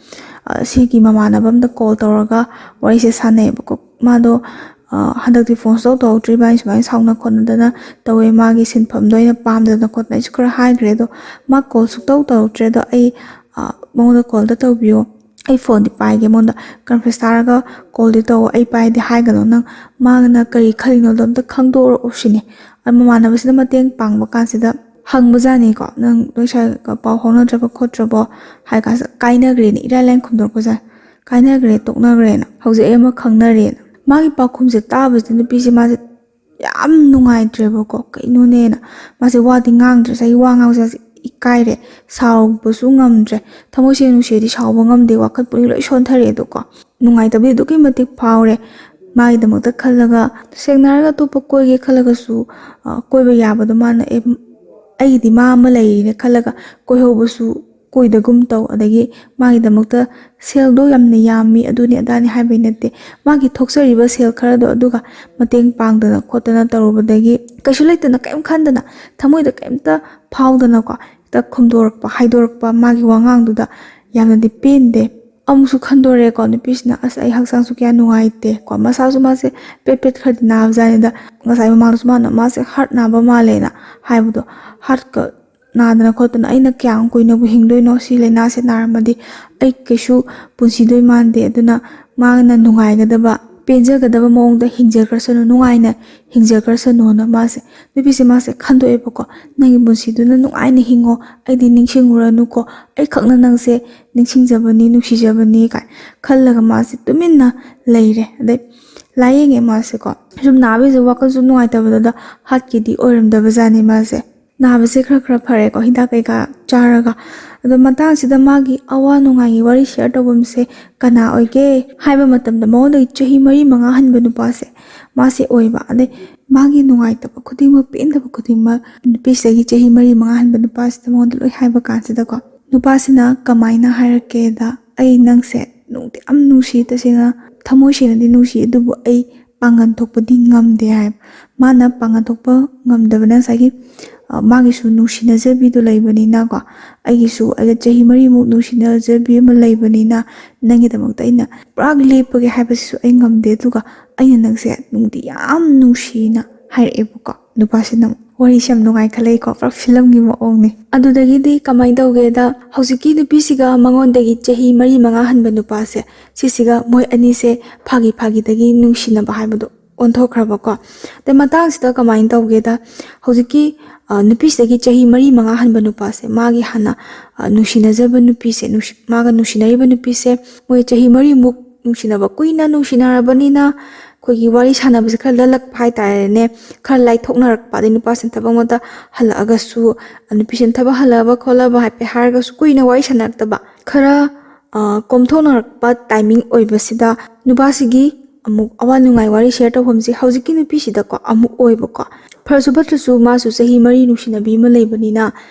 ꯑ, ꯁꯤꯒꯤ ꯃꯃꯥꯟꯅꯕ ꯑꯝꯗ ꯀꯣꯜ ꯇꯧꯔꯒ ꯋꯥꯔꯤꯁꯦ ꯁꯥꯟꯅꯩꯌꯦꯕꯀꯣ꯫ ꯃꯥꯗꯣ, ꯑ, ꯍꯟꯗꯛꯇꯤ ꯐꯣꯟ ꯁꯨꯡꯇꯧ ꯇꯧꯔꯛꯇ꯭ꯔꯤꯕ, ꯑꯩ ꯁꯨꯃꯥꯏꯅ ꯁꯥꯎꯅ ꯈꯣꯠꯅꯗꯅ ꯇꯧꯋꯦ, ꯃꯥꯒꯤ ꯁꯤꯟꯐꯝꯗꯣ ꯑꯩꯅ ꯄꯥꯝꯗꯅ ꯈꯣꯠꯇꯅ ꯑꯩꯁꯨ ꯈꯔ ꯍꯥꯏꯈ꯭ꯔꯦ꯫ ꯑꯗꯣ ꯃꯥ ꯀꯣꯜ ꯁꯨꯡꯇꯧ ꯇꯧꯔꯛꯇ꯭ꯔꯦ꯫ ꯑꯗꯣ ꯑꯩ, ꯑ, ꯃꯉꯣꯟꯗ ꯀꯣꯜꯗ ꯇꯧꯕꯤꯌꯣ, ꯑꯩ ꯐꯣꯟꯗꯤ ꯄꯥꯏꯒꯦ, ꯃꯉꯣꯟꯗ ꯀꯟꯐ꯭ꯔꯦꯟꯁ ꯊꯥꯔꯒ ꯀꯣꯜꯗꯤ ꯇꯧ, ꯑꯩ ꯄꯥꯏꯗꯤ ꯍꯥꯏꯒꯅꯨ, ꯅꯪ ꯃꯥꯅ ꯀꯔꯤ ꯈꯜꯂꯤꯅꯣꯗꯣ ꯑꯝꯇ ꯈꯪꯗꯣꯔꯛꯑꯣ ꯁꯤꯅꯤ꯫ ꯑꯗ ꯃꯃꯥꯟꯅꯕꯁꯤꯅ ꯃꯇꯦꯡ ꯄꯥꯡꯕ ꯀꯥꯟꯁꯤꯗ ꯍꯪꯕꯖꯥꯠꯅꯤꯀꯣ, "ꯅꯪ ꯅꯣꯏ ꯁ꯭ꯋꯥꯏꯒ ꯄꯥꯎ ꯐꯥꯎꯅꯗ꯭ꯔꯕ ꯈꯣꯠꯇ꯭ꯔꯕꯣ?" ꯍꯥꯏ ꯀꯥꯟꯁꯤꯗ, "ꯀꯥꯏꯅꯈ꯭ꯔꯦꯅꯦ", ꯏꯔꯥꯏ ꯂꯥꯏꯅ ꯈꯨꯝꯗꯣꯔꯛꯄꯖꯥꯠꯅꯤ꯫ "ꯀꯥꯏꯅꯈ꯭ꯔꯦ, ꯇꯣꯛꯅꯈ꯭ꯔꯦꯅ, ꯍꯧꯖꯤꯛ ꯑꯩ ꯑꯃ ꯈꯪꯅꯔꯦꯅ"꯫ ꯃꯥꯒꯤ ꯄꯥꯎꯈꯨꯝꯁꯦ ꯇꯥꯕꯁꯤꯗ ꯅꯨꯄꯤꯁꯦ ꯃꯥꯁꯦ ꯌꯥꯝ ꯅꯨꯡꯉꯥꯏꯇ꯭ꯔꯦꯕꯀꯣ, ꯀꯩꯅꯣꯅꯦꯅ꯫ ꯃꯥꯁꯦ ꯋꯥꯗꯤ ꯉꯥꯡꯗ꯭ꯔꯦ, ꯉꯁꯥꯏꯒꯤ ꯋꯥ ꯉꯥꯡꯕꯁꯦ ꯏꯀꯥꯏꯔꯦ, ꯁꯥꯎꯕꯁꯨ ꯉꯝꯗ꯭ꯔꯦ꯫ ꯊꯃꯣꯏ ꯁꯦꯡꯅ ꯅꯨꯡꯁꯤꯔꯗꯤ ꯁꯥꯎꯕ ꯉꯝꯗꯦ, ꯋꯥꯈꯜ ꯄꯨꯛꯅꯤꯡ ꯂꯣꯏ ꯁꯣꯟꯊꯔꯛꯑꯦꯗꯣꯀꯣ꯫ ꯅꯨꯡꯉꯥꯏꯇꯕꯗꯤ ꯑꯗꯨꯛꯀꯤ ꯃꯇꯤꯛ ꯐꯥꯎꯔꯦ꯫ ꯃꯥꯒꯤꯗꯃꯛꯇ ꯈꯜꯂꯒ, ꯁꯦꯡꯅ ꯍꯥꯏꯔꯒ ꯑꯇꯣꯞꯄ ꯀꯣꯏꯒꯦ ꯈꯜꯂꯒꯁꯨ, ꯑ, ꯀꯣꯏꯕ ꯌꯥꯕꯗꯣ ꯃꯥꯅ, "ꯑꯦ, ꯑꯩꯒꯤꯗꯤ ꯃꯥ ꯑꯃ ꯂꯩꯔꯤꯅ" ꯈꯜꯂꯒ ꯀꯣꯏꯍꯧꯕꯁꯨ ꯑꯣꯏꯗꯒꯨꯝ ꯇꯧ꯫ ꯑꯗꯒꯤ ꯃꯥꯒꯤꯗꯃꯛꯇ ꯁꯦꯜꯗꯣ ꯌꯥꯝꯅ ꯌꯥꯝꯃꯤ, ꯑꯗꯨꯅꯤ ꯑꯗꯥꯅꯤ ꯍꯥꯏꯕꯩ ꯅꯠꯇꯦ꯫ ꯃꯥꯒꯤ ꯊꯣꯛꯆꯔꯤꯕ ꯁꯦꯜ ꯈꯔꯗꯣ ꯑꯗꯨꯒ ꯃꯇꯦꯡ ꯄꯥꯡꯗꯅ ꯈꯣꯠꯇꯅ ꯇꯧꯔꯨꯕꯗꯒꯤ ꯀꯩꯁꯨ ꯂꯩꯇꯅ, ꯀꯔꯤꯝ ꯈꯟꯗꯅ, ꯊꯃꯣꯏꯗ ꯀꯔꯤꯝꯇ ꯐꯥꯎꯗꯅꯀꯣ, ꯍꯦꯛꯇ ꯈꯨꯝꯗꯣꯔꯛꯄ, ꯍꯥꯏꯗꯣꯔꯛꯄ ꯃꯥꯒꯤ ꯋꯥꯉꯥꯡꯗꯨꯗ ꯌꯥꯝꯅꯗꯤ ꯄꯦꯟꯗꯦ꯫ ꯑꯃꯨꯛꯁꯨ ꯈꯟꯗꯣꯔꯛꯑꯦꯀꯣ ꯅꯨꯄꯤꯁꯤꯅ, "ꯑꯁ, ꯑꯩ ꯍꯛꯆꯥꯡꯁꯨ ꯀꯌꯥ ꯅꯨꯡꯉꯥꯏꯇꯦ" ꯀꯣ, ꯃꯁꯥꯁꯨ ꯃꯥꯁꯦ ꯄꯦꯠ ꯄꯦꯠ ꯈꯔꯗꯤ ꯅꯥꯕꯖꯥꯠꯅꯤꯗ꯫ ꯉꯁꯥꯏ ꯃꯃꯥꯡꯗꯁꯨ ꯃꯥꯅ ꯃꯥꯁꯦ ꯍꯥꯔꯠ ꯅꯥꯕ ꯃꯥꯜꯂꯦꯅ ꯍꯥꯏꯕꯗꯣ, ꯍꯥꯔꯠꯀ ꯅꯥꯗꯅ ꯈꯣꯠꯇꯅ ꯑꯩꯅ ꯀꯌꯥꯝ ꯀꯨꯏꯅꯕꯨ ꯍꯤꯡꯗꯣꯏꯅꯣ, ꯁꯤ ꯂꯥꯏꯅꯥꯁꯦ ꯅꯥꯔꯝꯃꯗꯤ ꯑꯩ ꯀꯩꯁꯨ ꯄꯨꯟꯁꯤꯗꯣꯏ ꯃꯥꯟꯗꯦ, ꯑꯗꯨꯅ ꯃꯥꯅ ꯅꯨꯡꯉꯥꯏꯒꯗꯕ, ꯄꯦꯟꯖꯒꯗꯕ ꯃꯑꯣꯡꯗ ꯍꯤꯡꯖꯈ꯭ꯔꯁꯅꯨ, ꯅꯨꯡꯉꯥꯏꯅ ꯍꯤꯡꯖꯈ꯭ꯔꯁꯅꯨꯅ ꯃꯥꯁꯦ, ꯅꯨꯄꯤꯁꯦ ꯃꯥꯁꯦ ꯈꯟꯗꯣꯛꯑꯦꯕꯀꯣ꯫ "ꯅꯪꯒꯤ ꯄꯨꯟꯁꯤꯗꯨꯅ ꯅꯨꯡꯉꯥꯏꯅ ꯍꯤꯡꯉꯣ, ꯑꯩꯗꯤ ꯅꯤꯡꯁꯤꯡꯉꯨꯔꯅꯨꯀꯣ, ꯑꯩꯈꯛꯅ ꯅꯪꯁꯦ ꯅꯤꯡꯁꯤꯡꯖꯕꯅꯤ, ꯅꯨꯡꯁꯤꯖꯕꯅꯤ" ꯀꯥꯏ ꯈꯜꯂꯒ ꯃꯥꯁꯦ ꯇꯨꯃꯤꯟꯅ ꯂꯩꯔꯦ꯫ ꯑꯗꯩ ꯂꯥꯏꯌꯦꯡꯉꯦ ꯃꯥꯁꯦꯀꯣ꯫ ꯁꯨꯝ ꯅꯥꯕꯁꯤꯗ ꯋꯥꯈꯜꯁꯨ ꯅꯨꯡꯉꯥꯏꯇꯕꯗꯨꯗ ꯍꯥꯔꯠꯀꯤꯗꯤ ꯑꯣꯏꯔꯝꯗꯕꯖꯥꯠꯅꯤ ꯃꯥꯁꯦ꯫ ꯅꯥꯕꯁꯦ ꯈꯔ ꯈꯔ ꯐꯔꯦꯀꯣ, ꯍꯤꯗꯥꯛ ꯀꯩꯀꯥ ꯆꯥꯔꯒ꯫ ꯑꯗꯣ ꯃꯇꯥꯡꯁꯤꯗ ꯃꯥꯒꯤ ꯑꯋꯥ ꯅꯨꯡꯉꯥꯏꯒꯤ ꯋꯥꯔꯤ ꯁꯤꯌꯔ ꯇꯧꯐꯝꯁꯦ ꯀꯅꯥ ꯑꯣꯏꯒꯦ ꯍꯥꯏꯕ ꯃꯇꯝꯗ, ꯃꯉꯣꯟꯗꯒꯤ ꯆꯍꯤ ꯃꯔꯤ ꯃꯉꯥ ꯍꯟꯕ ꯅꯨꯄꯥꯁꯦ ꯃꯥꯁꯦ ꯑꯣꯏꯕ꯫ ꯑꯗꯩ ꯃꯥꯒꯤ ꯅꯨꯡꯉꯥꯏꯇꯕ ꯈꯨꯗꯤꯡꯃꯛ, ꯄꯦꯟꯗꯕ ꯈꯨꯗꯤꯡꯃꯛ ꯅꯨꯄꯤꯁꯤꯗꯒꯤ ꯆꯍꯤ ꯃꯔꯤ ꯃꯉꯥ ꯍꯟꯕ ꯅꯨꯄꯥꯁꯤꯗ ꯃꯉꯣꯟꯗ ꯂꯣꯏ ꯍꯥꯏꯕ ꯀꯥꯟꯁꯤꯗꯀꯣ, ꯅꯨꯄꯥꯁꯤꯅ ꯀꯃꯥꯏꯅ ꯍꯥꯏꯔꯛꯀꯦꯗ, "ꯑꯩ ꯅꯪꯁꯦ ꯅꯨꯡꯗꯤ ꯌꯥꯝ ꯅꯨꯡꯁꯤ, ꯇꯁꯦꯡꯅ ꯊꯃꯣꯏ ꯁꯦꯡꯅꯗꯤ ꯅꯨꯡꯁꯤ, ꯑꯗꯨꯕꯨ ꯑꯩ ꯄꯥꯡꯒꯟ ꯊꯣꯛꯄꯗꯤ ꯉꯝꯗꯦ" ꯍꯥꯏ꯫ ꯃꯥꯅ ꯄꯥꯡꯒꯟ ꯊꯣꯛꯄ ꯉꯝꯗꯕꯅ ꯉꯁꯥꯏꯒꯤ, ꯑ, ꯃꯥꯒꯤꯁꯨ ꯅꯨꯡꯁꯤꯅꯖꯕꯤꯗꯣ ꯂꯩꯕꯅꯤꯅꯀꯣ, "ꯑꯩꯒꯤꯁꯨ, ꯑꯩꯒ ꯆꯍꯤ ꯃꯔꯤꯃꯨꯛ ꯅꯨꯡꯁꯤꯅꯖꯕꯤ ꯑꯃ ꯂꯩꯕꯅꯤꯅ, ꯅꯪꯒꯤꯗꯃꯛꯇ ꯑꯩꯅ ꯄꯨꯔꯥ ꯂꯦꯞꯄꯒꯦ ꯍꯥꯏꯕꯁꯤꯁꯨ ꯑꯩ ꯉꯝꯗꯦ, ꯑꯗꯨꯒ ꯑꯩꯅ ꯅꯪꯁꯦ ꯅꯨꯡꯗꯤ ꯌꯥꯝ ꯅꯨꯡꯁꯤꯅ" ꯍꯥꯏꯔꯛꯑꯦꯕꯀꯣ ꯅꯨꯄꯥꯁꯤꯅ꯫ ꯋꯥꯔꯤꯁꯦ ꯌꯥꯝ ꯅꯨꯡꯉꯥꯏꯈꯠꯂꯛꯏꯀꯣ, ꯄꯨꯔꯥ ꯐꯤꯂꯝꯒꯤ ꯃꯑꯣꯡꯅꯤ꯫ ꯑꯗꯨꯗꯒꯤꯗꯤ ꯀꯃꯥꯏꯅ ꯇꯧꯒꯦꯗ, ꯍꯧꯖꯤꯛꯀꯤ ꯅꯨꯄꯤꯁꯤꯒ ꯃꯉꯣꯟꯗꯒꯤ ꯆꯍꯤ ꯃꯔꯤ ꯃꯉꯥ ꯍꯟꯕ ꯅꯨꯄꯥꯁꯦ, ꯁꯤꯁꯤꯒ ꯃꯣꯏ ꯑꯅꯤꯁꯦ ꯐꯥꯒꯤ ꯐꯥꯒꯤꯗꯒꯤ ꯅꯨꯡꯁꯤꯅꯕ ꯍꯥꯏꯕꯗꯣ ꯑꯣꯟꯊꯣꯛꯈ꯭ꯔꯕꯀꯣ꯫ ꯑꯗꯩ ꯃꯇꯥꯡꯁꯤꯗ ꯀꯃꯥꯏꯅ ꯇꯧꯒꯦꯗ, ꯍꯧꯖꯤꯛꯀꯤ, ꯑ, ꯅꯨꯄꯤꯁꯤꯗꯒꯤ ꯆꯍꯤ ꯃꯔꯤ ꯃꯉꯥ ꯍꯟꯕ ꯅꯨꯄꯥꯁꯦ, ꯃꯥꯒꯤ ꯍꯥꯟꯅ, ꯑ, ꯅꯨꯡꯁꯤꯅꯖꯕ ꯅꯨꯄꯤꯁꯦ, ꯅꯨꯡꯁꯤ-, ꯃꯥꯒ ꯅꯨꯡꯁꯤꯅꯔꯤꯕ ꯅꯨꯄꯤꯁꯦ, ꯃꯣꯏ ꯆꯍꯤ ꯃꯔꯤꯃꯨꯛ ꯅꯨꯡꯁꯤꯅꯕ ꯀꯨꯏꯅ ꯅꯨꯡꯁꯤꯅꯔꯕꯅꯤꯅ, ꯑꯩꯈꯣꯏꯒꯤ ꯋꯥꯔꯤ ꯁꯥꯟꯅꯕꯁꯦ ꯈꯔ ꯂꯜꯂꯛꯄ ꯍꯥꯏꯇꯥꯔꯦꯅꯦ, ꯈꯔ ꯂꯥꯏꯊꯣꯛꯅꯔꯛꯄ, ꯑꯗꯩ ꯅꯨꯄꯥꯁꯤꯅ ꯊꯕꯛ ꯑꯃꯗ ꯍꯜꯂꯛꯑꯒꯁꯨ, ꯅꯨꯄꯤꯁꯤꯅ ꯊꯕꯛ ꯍꯜꯂꯛꯑꯕ ꯈꯣꯠꯂꯕ ꯍꯥꯏꯐꯦꯠ ꯍꯥꯏꯔꯒꯁꯨ ꯀꯨꯏꯅ ꯋꯥꯔꯤ ꯁꯥꯟꯅꯔꯛꯇꯕ, ꯈꯔ, ꯑ, ꯀꯣꯝꯊꯣꯛꯅꯔꯛꯄ ꯇꯥꯏꯃꯤꯡ ꯑꯣꯏꯕꯁꯤꯗ ꯅꯨꯄꯥꯁꯤꯒꯤ, ꯑꯃꯨꯛ ꯑꯋꯥ ꯅꯨꯡꯉꯥꯏ ꯋꯥꯔꯤ ꯁꯤꯌꯔ ꯇꯧꯐꯝꯁꯦ ꯍꯧꯖꯤꯛꯀꯤ ꯅꯨꯄꯤꯁꯤꯗꯀꯣ ꯑꯃꯨꯛ ꯑꯣꯏꯕꯀꯣ꯫ ꯐꯔꯁꯨ ꯐꯠꯇ꯭ꯔꯁꯨ ꯃꯥꯁꯨ ꯆꯍꯤ ꯃꯔꯤ ꯅꯨꯡꯁꯤꯅꯕꯤ ꯑꯃ ꯂꯩꯕꯅꯤꯅ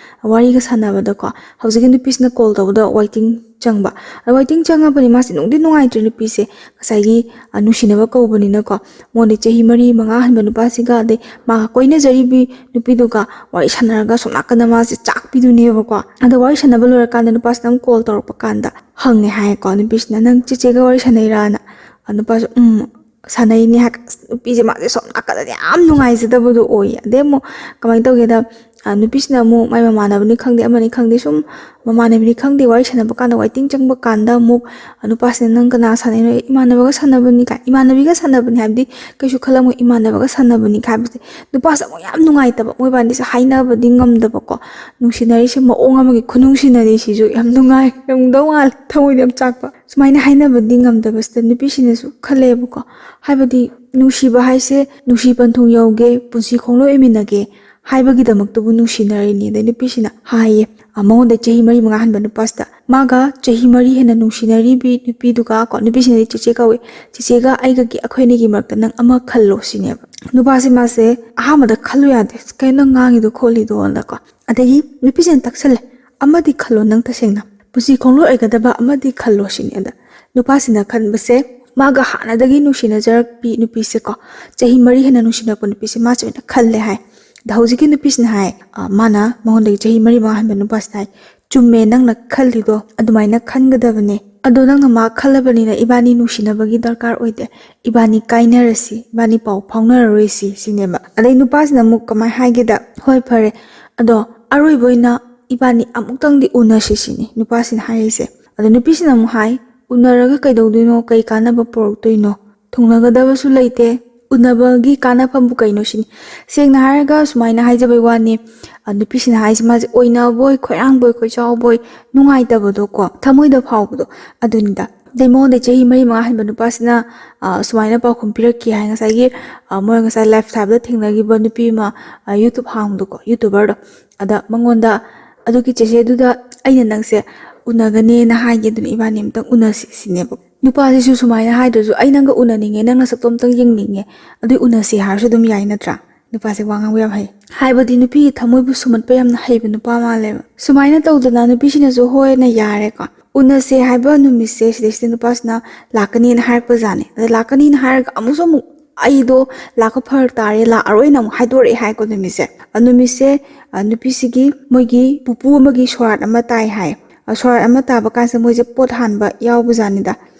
ꯋꯥꯔꯤꯒ ꯁꯥꯟꯅꯕꯗꯀꯣ ꯍꯧꯖꯤꯛꯀꯤ ꯅꯨꯄꯤꯁꯤꯅ ꯀꯣꯜ ꯇꯧꯕꯗ ꯋꯦꯇꯤꯡ ꯆꯪꯕ꯫ ꯑꯗ ꯋꯦꯇꯤꯡ ꯆꯪꯉꯕꯅꯤ ꯃꯥꯁꯦ ꯅꯨꯡꯗꯤ ꯅꯨꯡꯉꯥꯏꯇ꯭ꯔꯦ ꯅꯨꯄꯤꯁꯦ, ꯉꯁꯥꯏꯒꯤ ꯑ, ꯅꯨꯡꯁꯤꯅꯕ ꯀꯧꯕꯅꯤꯅꯀꯣ꯫ ꯃꯉꯣꯟꯗ ꯆꯍꯤ ꯃꯔꯤ ꯃꯉꯥ ꯍꯟꯕ ꯅꯨꯄꯥꯁꯤꯒ ꯑꯗꯩ ꯃꯥꯒ ꯀꯣꯏꯅꯖꯔꯤꯕꯤ ꯅꯨꯄꯤꯗꯨꯒ ꯋꯥꯔꯤ ꯁꯥꯟꯅꯔꯒ ꯁꯣꯝ ꯅꯥꯀꯟꯗ ꯃꯥꯁꯦ ꯆꯥꯛꯄꯤꯗꯨꯅꯦꯕꯀꯣ꯫ ꯑꯗꯣ ꯋꯥꯔꯤ ꯁꯥꯟꯅꯕ ꯂꯣꯏꯔꯀꯥꯟꯗ ꯅꯨꯄꯥꯁꯤꯅ ꯑꯃꯨꯛ ꯀꯣꯜ ꯇꯧꯔꯛꯄ ꯀꯥꯟꯗ ꯍꯪꯉꯦ ꯍꯥꯏꯌꯦꯀꯣ ꯅꯨꯄꯤꯁꯤꯅ, "ꯅꯪ ꯆꯦꯆꯦꯒ ꯋꯥꯔꯤ ꯁꯥꯟꯅꯩꯔꯥꯅ?" ꯑ, ꯅꯨꯄꯥꯁꯨ "ꯎꯝ, ꯁꯥꯟꯅꯩꯅꯦ" ꯍꯥꯏ꯫ ꯑꯁ, ꯅꯨꯄꯤꯁꯦ ꯃꯥꯁꯦ ꯁꯣꯝ ꯅꯥꯀꯟꯗꯗꯤ ꯌꯥꯝ ꯅꯨꯡꯉꯥꯏꯖꯗꯕꯗꯣ ꯑꯣꯏꯌꯦ꯫ ꯑꯗꯩ ꯑꯃꯨꯛ ꯀꯃꯥꯏꯅ ꯇꯧꯒꯦꯗ, ꯑ, ꯅꯨꯄꯤꯁꯤꯅ ꯑꯃꯨꯛ ꯃꯥꯏ ꯃꯃꯥꯟꯅꯕꯅꯤ ꯈꯪꯗꯦ ꯑꯃꯅꯤ ꯈꯪꯗꯦ ꯁꯨꯝ ꯃꯃꯥꯟꯅꯕꯤꯅꯤ ꯈꯪꯗꯦ ꯋꯥꯔꯤ ꯁꯥꯟꯅꯕ ꯀꯥꯟꯗ ꯋꯦꯇꯤꯡ ꯆꯪꯕ ꯀꯥꯟꯗ ꯑꯃꯨꯛ, ꯑ, ꯅꯨꯄꯥꯁꯤꯅ "ꯅꯪ ꯀꯅꯥ ꯁꯥꯟꯅꯩꯅꯣ?" "ꯑꯦ, ꯏꯃꯥꯟꯅꯕꯒ ꯁꯥꯟꯅꯕꯅꯤ" ꯀꯥꯏ꯫ ꯏꯃꯥꯟꯅꯕꯤꯒ ꯁꯥꯟꯅꯕꯅꯤ ꯍꯥꯏꯕꯗꯤ ꯀꯩꯁꯨ ꯈꯜꯂꯝꯃꯣꯏ, ꯏꯃꯥꯟꯅꯕꯒ ꯁꯥꯟꯅꯕꯅꯤ ꯀꯥꯏ ꯍꯥꯏꯕꯁꯦ ꯅꯨꯄꯥꯁꯦ ꯑꯃꯨꯛ ꯌꯥꯝ ꯅꯨꯡꯉꯥꯏꯇꯕ꯫ ꯃꯣꯏꯕꯥꯅꯤꯁꯦ ꯍꯥꯏꯅꯕꯗꯤ ꯉꯝꯗꯕꯀꯣ꯫ ꯅꯨꯡꯁꯤꯅꯔꯤꯁꯦ ꯃꯑꯣꯡ ꯑꯃꯒꯤ ꯈꯨꯅꯨꯡꯁꯤꯅꯔꯤ ꯁꯤꯁꯨ ꯌꯥꯝ ꯅꯨꯡꯉꯥꯏ, ꯌꯥꯝ ꯅꯨꯡꯗꯧ ꯃꯥꯜꯂꯦ, ꯊꯃꯣꯏꯗꯤ ꯌꯥꯝ ꯆꯥꯛꯄ꯫ ꯁꯨꯃꯥꯏꯅ ꯍꯥꯏꯅꯕꯗꯤ ꯉꯝꯗꯕꯁꯤꯗ ꯅꯨꯄꯤꯁꯤꯅꯁꯨ ꯈꯜꯂꯦꯕꯀꯣ, ꯍꯥꯏꯕꯗꯤ ꯅꯨꯡꯁꯤꯕ ꯍꯥꯏꯁꯦ ꯅꯨꯡꯁꯤ ꯄꯟꯊꯨꯡ ꯌꯧꯒꯦ, ꯄꯨꯟꯁꯤ ꯈꯣꯡꯂꯣꯏ ꯑꯣꯏꯃꯤꯟꯅꯒꯦ ꯍꯥꯏꯕꯒꯤꯗꯃꯛꯇꯕꯨ ꯅꯨꯡꯁꯤꯅꯔꯤꯅꯤ꯫ ꯑꯗꯩ ꯅꯨꯄꯤꯁꯤꯅ ꯍꯥꯏꯌꯦ, ꯑ, ꯃꯉꯣꯟꯗ ꯆꯍꯤ ꯃꯔꯤ ꯃꯉꯥ ꯍꯟꯕ ꯅꯨꯄꯥꯁꯤꯗ, ꯃꯥꯒ ꯆꯍꯤ ꯃꯔꯤ ꯍꯦꯟꯅ ꯅꯨꯡꯁꯤꯅꯔꯤꯕꯤ ꯅꯨꯄꯤꯗꯨꯒ ꯀꯣ, ꯅꯨꯄꯤꯁꯤꯅꯗꯤ ꯆꯦꯆꯦ ꯀꯧꯏ, "ꯆꯦꯆꯦꯒ ꯑꯩꯒꯒꯤ, ꯑꯩꯈꯣꯏ ꯑꯅꯤꯒꯤ ꯃꯔꯛꯇ ꯅꯪ ꯑꯃ ꯈꯜꯂꯣ" ꯁꯤꯅꯦꯕ꯫ ꯅꯨꯄꯥꯁꯦ ꯃꯥꯁꯦ ꯑꯍꯥꯟꯕꯗ ꯈꯜꯂꯨ ꯌꯥꯗꯦ, "ꯀꯩꯅꯣ ꯅꯪ ꯉꯥꯡꯉꯤꯗꯣ ꯈꯣꯠꯂꯤꯗꯣꯅꯀꯣ꯫ ꯑꯗꯒꯤ ꯅꯨꯄꯤꯁꯤꯅ ꯇꯛꯁꯜꯂꯦ, "ꯑꯃꯗꯤ ꯈꯜꯂꯣ ꯅꯪ ꯇꯁꯦꯡꯅ, ꯄꯨꯟꯁꯤ ꯈꯣꯡꯂꯣꯏ ꯑꯣꯏꯒꯗꯕ ꯑꯃꯗꯤ ꯈꯜꯂꯣ" ꯁꯤꯅꯦ꯫ ꯑꯗ ꯅꯨꯄꯥꯁꯤꯅ ꯈꯟꯕꯁꯦ, ꯃꯥꯒ ꯍꯥꯟꯅꯗꯒꯤ ꯅꯨꯡꯁꯤꯅꯖꯔꯛꯄꯤ ꯅꯨꯄꯤꯁꯦꯀꯣ, ꯆꯍꯤ ꯃꯔꯤ ꯍꯦꯟꯅ ꯅꯨꯡꯁꯤꯅꯔꯛꯄ ꯅꯨꯄꯤꯁꯦ ꯃꯥꯁꯦ ꯑꯣꯏꯅ ꯈꯜꯂꯦ ꯍꯥꯏ꯫ ꯑꯗ ꯍꯧꯖꯤꯛꯀꯤ ꯅꯨꯄꯤꯁꯤꯅ ꯍꯥꯏ, ꯑ, ꯃꯥꯅ ꯃꯉꯣꯟꯗꯒꯤ ꯆꯍꯤ ꯃꯔꯤ ꯃꯉꯥ ꯍꯟꯕ ꯅꯨꯄꯥꯁꯤꯅ ꯍꯥꯏ, "ꯆꯨꯝꯃꯦ ꯅꯪꯅ ꯈꯜꯂꯤꯗꯣ, ꯑꯗꯨꯃꯥꯏꯅ ꯈꯟꯒꯗꯕꯅꯦ꯫ ꯑꯗꯣ ꯅꯪꯅ ꯃꯥ ꯈꯜꯂꯕꯅꯤꯅ ꯏꯕꯥꯅꯤ ꯅꯨꯡꯁꯤꯅꯕꯒꯤ ꯗꯔꯀꯥꯔ ꯑꯣꯏꯗꯦ, ꯏꯕꯥꯅꯤ ꯀꯥꯏꯅꯔꯁꯤ, ꯏꯕꯥꯅꯤ ꯄꯥꯎ ꯐꯥꯎꯅꯔꯔꯣꯏꯁꯤ" ꯁꯤꯅꯦꯕ꯫ ꯑꯗꯩ ꯅꯨꯄꯥꯁꯤꯅ ꯑꯃꯨꯛ ꯀꯃꯥꯏ ꯍꯥꯏꯒꯦꯗ, "ꯍꯣꯏ ꯐꯔꯦ, ꯑꯗꯣ ꯑꯔꯣꯏꯕ ꯑꯣꯏꯅ ꯏꯕꯥꯅꯤ ꯑꯃꯨꯛꯇꯪꯗꯤ ꯎꯅꯁꯤ" ꯁꯤꯅꯤ ꯅꯨꯄꯥꯁꯤꯅ ꯍꯥꯏꯔꯤꯁꯦ꯫ ꯑꯗꯣ ꯅꯨꯄꯤꯁꯤꯅ ꯑꯃꯨꯛ ꯍꯥꯏ, "ꯎꯅꯔꯒ ꯀꯩꯗꯧꯗꯣꯏꯅꯣ? ꯀꯩ ꯀꯥꯟꯅꯕ ꯄꯨꯔꯛꯇꯣꯏꯅꯣ? ꯊꯨꯡꯅꯒꯗꯕꯁꯨ ꯂꯩꯇꯦ, ꯎꯅꯕꯒꯤ ꯀꯥꯟꯅꯐꯝꯕꯨ ꯀꯩꯅꯣ?" ꯁꯤꯅꯤ꯫ ꯁꯦꯡꯅ ꯍꯥꯏꯔꯒ ꯁꯨꯃꯥꯏꯅ ꯍꯥꯏꯖꯕꯩ ꯋꯥꯅꯤ, ꯑ, ꯅꯨꯄꯤꯁꯤꯅ ꯍꯥꯏꯁꯦ ꯃꯥꯁꯦ ꯑꯣꯏꯅꯕꯣꯏ, ꯈꯣꯏꯔꯥꯡꯕꯣꯏ, ꯈꯣꯏꯆꯥꯎꯕꯣꯏ, ꯅꯨꯡꯉꯥꯏꯇꯕꯗꯣꯀꯣ, ꯊꯃꯣꯏꯗ ꯐꯥꯎꯕꯗꯣ ꯑꯗꯨꯅꯤꯗ꯫ ꯑꯗꯩ ꯃꯉꯣꯟꯗ ꯆꯍꯤ ꯃꯔꯤ ꯃꯉꯥ ꯍꯟꯕ ꯅꯨꯄꯥꯁꯤꯅ, ꯑ, ꯁꯨꯃꯥꯏꯅ ꯄꯥꯎꯈꯨꯝ ꯄꯤꯔꯛꯈꯤ ꯍꯥꯏ, ꯉꯁꯥꯏꯒꯤ, ꯑ, ꯃꯣꯏ ꯉꯁꯥꯏ ꯂꯥꯏꯐ ꯁꯥꯏꯕꯗ ꯊꯦꯡꯅꯈꯤꯕ ꯅꯨꯄꯤ ꯑꯃ, ꯑ, ꯌꯨꯇ꯭ꯌꯨꯕ ꯍꯥꯡꯕꯗꯣꯀꯣ, ꯌꯨꯇ꯭ꯌꯨꯕꯔꯗꯣ꯫ ꯑꯗ ꯃꯉꯣꯟꯗ, "ꯑꯗꯨꯒꯤ ꯆꯦꯆꯦꯗꯨꯗ ꯑꯩꯅ ꯅꯪꯁꯦ ꯎꯅꯒꯅꯦꯅ ꯍꯥꯏꯒꯦ, ꯑꯗꯨꯅ ꯏꯕꯥꯅꯤ ꯑꯝꯇꯪ ꯎꯅꯁꯤ" ꯁꯤꯅꯦꯕ꯫ ꯅꯨꯄꯥꯁꯤꯁꯨ ꯁꯨꯃꯥꯏꯅ ꯍꯥꯏꯗ꯭ꯔꯁꯨ, "ꯑꯩ ꯅꯪꯒ ꯎꯅꯅꯤꯡꯉꯦ, ꯅꯪ ꯅꯁꯛꯇꯣ ꯑꯝꯇꯪ ꯌꯦꯡꯅꯤꯡꯉꯦ, ꯑꯗꯨꯏ ꯎꯅꯁꯦ" ꯍꯥꯏꯔꯁꯨ ꯑꯗꯨꯝ ꯌꯥꯏ, ꯅꯠꯇ꯭ꯔꯥ? ꯅꯨꯄꯥꯁꯦ ꯋꯥ ꯉꯥꯡꯕ ꯌꯥꯝ ꯍꯩ꯫ ꯍꯥꯏꯕꯗꯤ ꯅꯨꯄꯤꯒꯤ ꯊꯃꯣꯏꯕꯨ ꯁꯨꯝꯍꯠꯄ ꯌꯥꯝꯅ ꯍꯩꯕ ꯅꯨꯄꯥ ꯃꯥꯜꯂꯦꯕ꯫ ꯁꯨꯃꯥꯏꯅ ꯇꯧꯗꯅ ꯅꯨꯄꯤꯁꯤꯅꯁꯨ ꯍꯣꯏꯅ ꯌꯥꯔꯦꯀꯣ꯫ ꯎꯅꯁꯦ ꯍꯥꯏꯕ ꯅꯨꯃꯤꯠꯁꯦ ꯁꯤꯗꯩꯁꯤꯗ ꯅꯨꯄꯥꯁꯤꯅ ꯂꯥꯛꯀꯅꯤꯅ ꯍꯥꯏꯔꯛꯄ ꯖꯥꯠꯅꯤ꯫ ꯑꯗ ꯂꯥꯛꯀꯅꯤꯅ ꯍꯥꯏꯔꯒ ꯑꯃꯨꯛꯁꯨ ꯑꯃꯨꯛ "ꯑꯩꯗꯣ ꯂꯥꯛꯄ ꯐꯔꯛ ꯇꯥꯔꯦ, ꯂꯥꯛꯑꯔꯣꯏꯅ" ꯑꯃꯨꯛ ꯍꯥꯏꯗꯣꯔꯛꯑꯦ ꯍꯥꯏꯀꯣ ꯅꯨꯃꯤꯠꯁꯦ꯫ ꯑ, ꯅꯨꯃꯤꯠꯁꯦ, ꯑ, ꯅꯨꯄꯤꯁꯤꯒꯤ ꯃꯣꯏꯒꯤ ꯄꯨꯄꯨ ꯑꯃꯒꯤ ꯁꯣꯔꯥꯠ ꯑꯃ ꯇꯥꯏ ꯍꯥꯏ꯫ ꯑ, ꯁꯣꯔꯥꯠ ꯑꯃ ꯇꯥꯕ ꯀꯥꯟꯁꯤꯗ ꯃꯣꯏꯁꯦ ꯄꯣꯠ ꯍꯥꯟꯕ ꯌꯥꯎꯕ ꯖꯥꯠꯅꯤꯗ꯫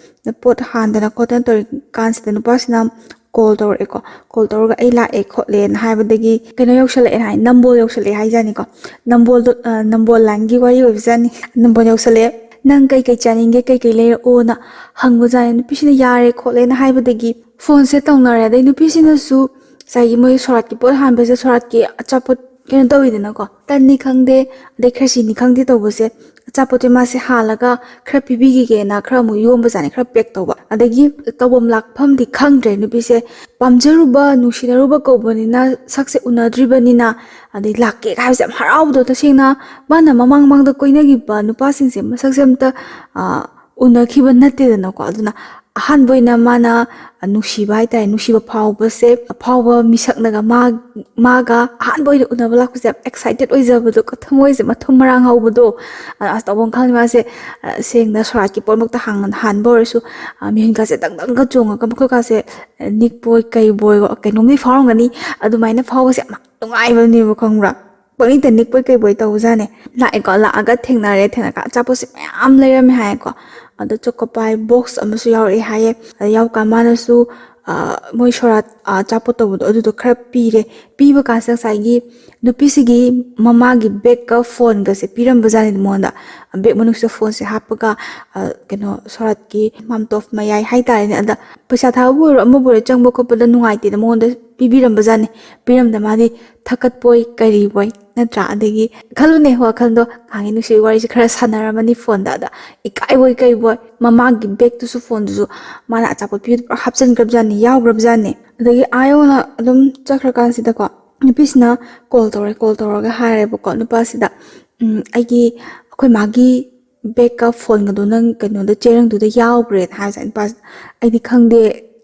ꯑꯗ ꯄꯣꯠ ꯍꯥꯟꯗꯅ ꯈꯣꯠꯇꯅ ꯇꯧꯔꯤ ꯀꯥꯟꯁꯤꯗ ꯅꯨꯄꯥꯁꯤꯅ ꯀꯣꯜ ꯇꯧꯔꯛꯑꯦꯀꯣ꯫ ꯀꯣꯜ ꯇꯧꯔꯒ "ꯑꯩ ꯂꯥꯛꯑꯦ" ꯈꯣꯠꯂꯦꯅ ꯍꯥꯏꯕꯗꯒꯤ ꯀꯩꯅꯣ ꯌꯧꯁꯜꯂꯛꯑꯦ ꯍꯥꯏ, ꯅꯝꯕꯣꯜ ꯌꯧꯁꯜꯂꯛꯑꯦ ꯍꯥꯏꯖꯥꯠꯅꯤꯀꯣ꯫ ꯅꯝꯕꯣꯜꯗꯣ, ꯑ, ꯅꯝꯕꯣꯜ ꯂꯥꯏꯟꯒꯤ ꯋꯥꯔꯤ ꯑꯣꯏꯕꯖꯥꯠꯅꯤ꯫ ꯅꯝꯕꯣꯜ ꯌꯧꯁꯜꯂꯛꯑꯦ, "ꯅꯪ ꯀꯩꯀꯩ ꯆꯥꯅꯤꯡꯒꯦ, ꯀꯩꯀꯩ ꯂꯩꯔꯛꯑꯣꯅ" ꯍꯪꯕꯖꯥꯠꯅꯤ꯫ ꯅꯨꯄꯤꯁꯤꯅ "ꯌꯥꯔꯦ" ꯈꯣꯠꯂꯦꯅ ꯍꯥꯏꯕꯗꯒꯤ ꯐꯣꯟꯁꯦ ꯇꯧꯅꯔꯦ꯫ ꯑꯗꯩ ꯅꯨꯄꯤꯁꯤꯅꯁꯨ ꯉꯁꯥꯏꯒꯤ ꯃꯣꯏ ꯁꯣꯔꯥꯠꯀꯤ ꯄꯣꯠ ꯍꯥꯟꯕꯁꯦ, ꯁꯣꯔꯥꯠꯀꯤ ꯑꯆꯥꯄꯣꯠ ꯀꯩꯅꯣ ꯇꯧꯋꯤꯗꯅꯀꯣ, ꯇꯟꯅꯤ ꯈꯪꯗꯦ, ꯑꯗꯩ ꯈꯦꯔꯁꯤꯅꯤ ꯈꯪꯗꯦ ꯇꯧꯕꯁꯦ, ꯑꯆꯥꯄꯣꯠꯁꯦ ꯃꯥꯁꯦ ꯍꯥꯜꯂꯒ ꯈꯔ ꯄꯤꯕꯤꯈꯤꯒꯦꯅ ꯈꯔ ꯑꯃꯨꯛ ꯌꯣꯝꯕꯖꯥꯠꯅꯤ, ꯈꯔ ꯄꯦꯛ ꯇꯧꯕ꯫ ꯑꯗꯒꯤ ꯇꯧꯐꯝ ꯂꯥꯛꯐꯝꯗꯤ ꯈꯪꯗ꯭ꯔꯦ ꯅꯨꯄꯤꯁꯦ꯫ ꯄꯥꯝꯖꯔꯨꯕ, ꯅꯨꯡꯁꯤꯅꯔꯨꯕ ꯀꯧꯕꯅꯤꯅ, ꯁꯛꯁꯦ ꯎꯅꯗ꯭ꯔꯤꯕꯅꯤꯅ, ꯑꯗꯩ ꯂꯥꯛꯀꯦ ꯍꯥꯏꯕꯁꯦ ꯌꯥꯝ ꯍꯔꯥꯎꯕꯗꯣ꯫ ꯇꯁꯦꯡꯅ ꯃꯥꯅ ꯃꯃꯥꯡ ꯃꯃꯥꯡꯗ ꯀꯣꯏꯅꯈꯤꯕ ꯅꯨꯄꯥꯁꯤꯡꯁꯦ ꯃꯁꯛꯁꯦ ꯑꯝꯇ, ꯑ, ꯎꯅꯈꯤꯕ ꯅꯠꯇꯦꯗꯅꯀꯣ꯫ ꯑꯗꯨꯅ ꯑꯍꯥꯟꯕ ꯑꯣꯏꯅ ꯃꯥꯅ ꯅꯨꯡꯁꯤꯕ ꯍꯥꯏꯇꯥꯔꯦ, ꯅꯨꯡꯁꯤꯕ ꯐꯥꯎꯕꯁꯦ, ꯑꯐꯥꯎꯕ ꯃꯤꯁꯛꯅꯒ ꯃꯥ-, ꯃꯥꯒ ꯑꯍꯥꯟꯕ ꯑꯣꯏꯅ ꯎꯅꯕ ꯂꯥꯛꯄꯁꯦ ꯌꯥꯝ ꯑꯦꯛꯁꯥꯏꯇꯦꯠ ꯑꯣꯏꯖꯕꯗꯣ, ꯊꯃꯣꯏꯁꯦ ꯃꯊꯨꯝ ꯃꯔꯥꯡ ꯍꯧꯕꯗꯣ꯫ ꯑ, ꯑꯁ, ꯇꯧꯐꯝ ꯈꯪꯗꯦ ꯃꯥꯁꯦ꯫ ꯑ, ꯁꯦꯡꯅ ꯁꯣꯔꯥꯠꯀꯤ ꯄꯣꯠꯃꯛꯇ ꯍꯥꯡ-, ꯍꯥꯟꯕ ꯑꯣꯏꯔꯁꯨ, ꯑ, ꯃꯤꯍꯨꯟꯒꯥꯁꯦ ꯗꯪ ꯗꯪꯒ ꯆꯣꯡꯉꯒ ꯃꯈꯨꯠꯀꯥꯁꯦ, ꯑ, ꯅꯤꯛꯄꯣꯏ ꯀꯩꯕꯣꯏ ꯀꯩꯅꯣꯝꯗꯤ ꯐꯥꯎꯔꯝꯒꯅꯤ꯫ ꯑꯗꯨꯃꯥꯏꯅ ꯐꯥꯎꯕꯁꯦ ꯌꯥꯝ ꯅꯨꯡꯉꯥꯏꯕꯅꯦꯕ, ꯈꯪꯕ꯭ꯔꯥ? ꯄꯪꯅꯤꯛꯇ ꯅꯤꯛꯄꯣꯏ ꯀꯩꯕꯣꯏ ꯇꯧꯕꯖꯥꯠꯅꯦ꯫ ꯂꯥꯛꯑꯦꯀꯣ, ꯂꯥꯛꯑꯒ ꯊꯦꯡꯅꯔꯦ, ꯊꯦꯡꯅꯔꯒ ꯑꯆꯥꯄꯣꯠꯁꯦ ꯃꯌꯥꯝ ꯂꯩꯔꯝꯃꯦ ꯍꯥꯏꯌꯦꯀꯣ꯫ ꯑꯗꯣ ꯆꯣꯀꯣꯄꯥꯏ ꯕꯣꯛꯁ ꯑꯃꯁꯨ ꯌꯥꯎꯔꯛꯑꯦ ꯍꯥꯏꯌꯦ꯫ ꯑꯗ ꯌꯥꯎꯀꯥꯟ ꯃꯥꯅꯁꯨ, ꯑ, ꯃꯣꯏ ꯁꯣꯔꯥꯠ, ꯑ, ꯑꯆꯥꯄꯣꯠ ꯇꯧꯕꯗꯣ ꯑꯗꯨꯗꯣ ꯈꯔ ꯄꯤꯔꯦ꯫ ꯄꯤꯕ ꯀꯥꯟꯁꯤꯗ ꯉꯁꯥꯏꯒꯤ ꯅꯨꯄꯤꯁꯤꯒꯤ ꯃꯃꯥꯒꯤ ꯕꯦꯒꯀ ꯐꯣꯟꯒꯁꯦ ꯄꯤꯔꯝꯕꯖꯥꯠꯅꯤ ꯃꯉꯣꯟꯗ꯫ ꯕꯦꯒ ꯃꯅꯨꯡꯁꯤꯗ ꯐꯣꯟꯁꯦ ꯍꯥꯞꯄꯒ, ꯑ, ꯀꯩꯅꯣ, ꯁꯣꯔꯥꯠꯀꯤ ꯃꯥꯝꯇꯣꯞ ꯃꯌꯥꯏ ꯍꯥꯏꯇꯥꯔꯦꯅꯦ꯫ ꯑꯗ ꯄꯩꯁꯥ ꯊꯥꯕꯕꯨ ꯑꯣꯏꯔꯣ, ꯑꯃꯕꯨ ꯑꯣꯏꯔꯣ, ꯆꯪꯕ ꯈꯣꯠꯄꯗ ꯅꯨꯡꯉꯥꯏꯇꯦꯅ ꯃꯉꯣꯟꯗ ꯄꯤꯕꯤꯔꯝꯕꯖꯥꯠꯅꯤ꯫ ꯄꯤꯔꯝꯗ ꯃꯥꯗꯤ ꯊꯛꯀꯠꯄꯣꯏ ꯀꯔꯤꯕꯣꯏ, ꯅꯠꯇ꯭ꯔꯥ? ꯑꯗꯒꯤ ꯈꯜꯂꯨꯅꯦ, ꯋꯥꯈꯜꯗꯣ, ꯉꯥꯏꯍꯥꯛꯀꯤ ꯅꯨꯡꯁꯤꯕꯒꯤ ꯋꯥꯔꯤꯁꯦ ꯈꯔ ꯁꯥꯟꯅꯔꯝꯃꯅꯤ ꯐꯣꯟꯗ, ꯑꯗ ꯏꯀꯥꯏꯕꯣꯏ ꯀꯩꯕꯣꯏ, ꯃꯃꯥꯒꯤ ꯕꯦꯒꯇꯨꯁꯨ, ꯐꯣꯟꯗꯨꯁꯨ ꯃꯥꯅ ꯑꯆꯥꯄꯣꯠ ꯄꯤꯕꯗꯣ ꯄꯨꯔꯥ ꯍꯥꯞꯆꯤꯟꯈ꯭ꯔꯕꯖꯥꯠꯅꯤ, ꯌꯥꯎꯈ꯭ꯔꯕꯖꯥꯠꯅꯤ꯫ ꯑꯗꯒꯤ ꯑꯥ ꯌꯧꯅ ꯑꯗꯨꯝ ꯆꯠꯈ꯭ꯔꯀꯥꯟꯁꯤꯗꯀꯣ, ꯅꯨꯄꯤꯁꯤꯅ ꯀꯣꯜ ꯇꯧꯔꯦ꯫ ꯀꯣꯜ ꯇꯧꯔꯒ ꯍꯥꯏꯔꯦꯕꯀꯣ ꯅꯨꯄꯥꯁꯤꯗ, "ꯎꯝ, ꯑꯩꯒꯤ, ꯑꯩꯈꯣꯏ ꯃꯥꯒꯤ ꯕꯦꯛꯀ ꯐꯣꯟꯒꯗꯣ ꯅꯪ ꯀꯩꯅꯣꯗ ꯆꯦꯔꯪꯗꯨꯗ ꯌꯥꯎꯈ꯭ꯔꯦꯅ ꯍꯥꯏꯕꯁꯦ ꯅꯨꯄꯥꯁꯤꯅ, "ꯑꯩꯗꯤ ꯈꯪꯗꯦ,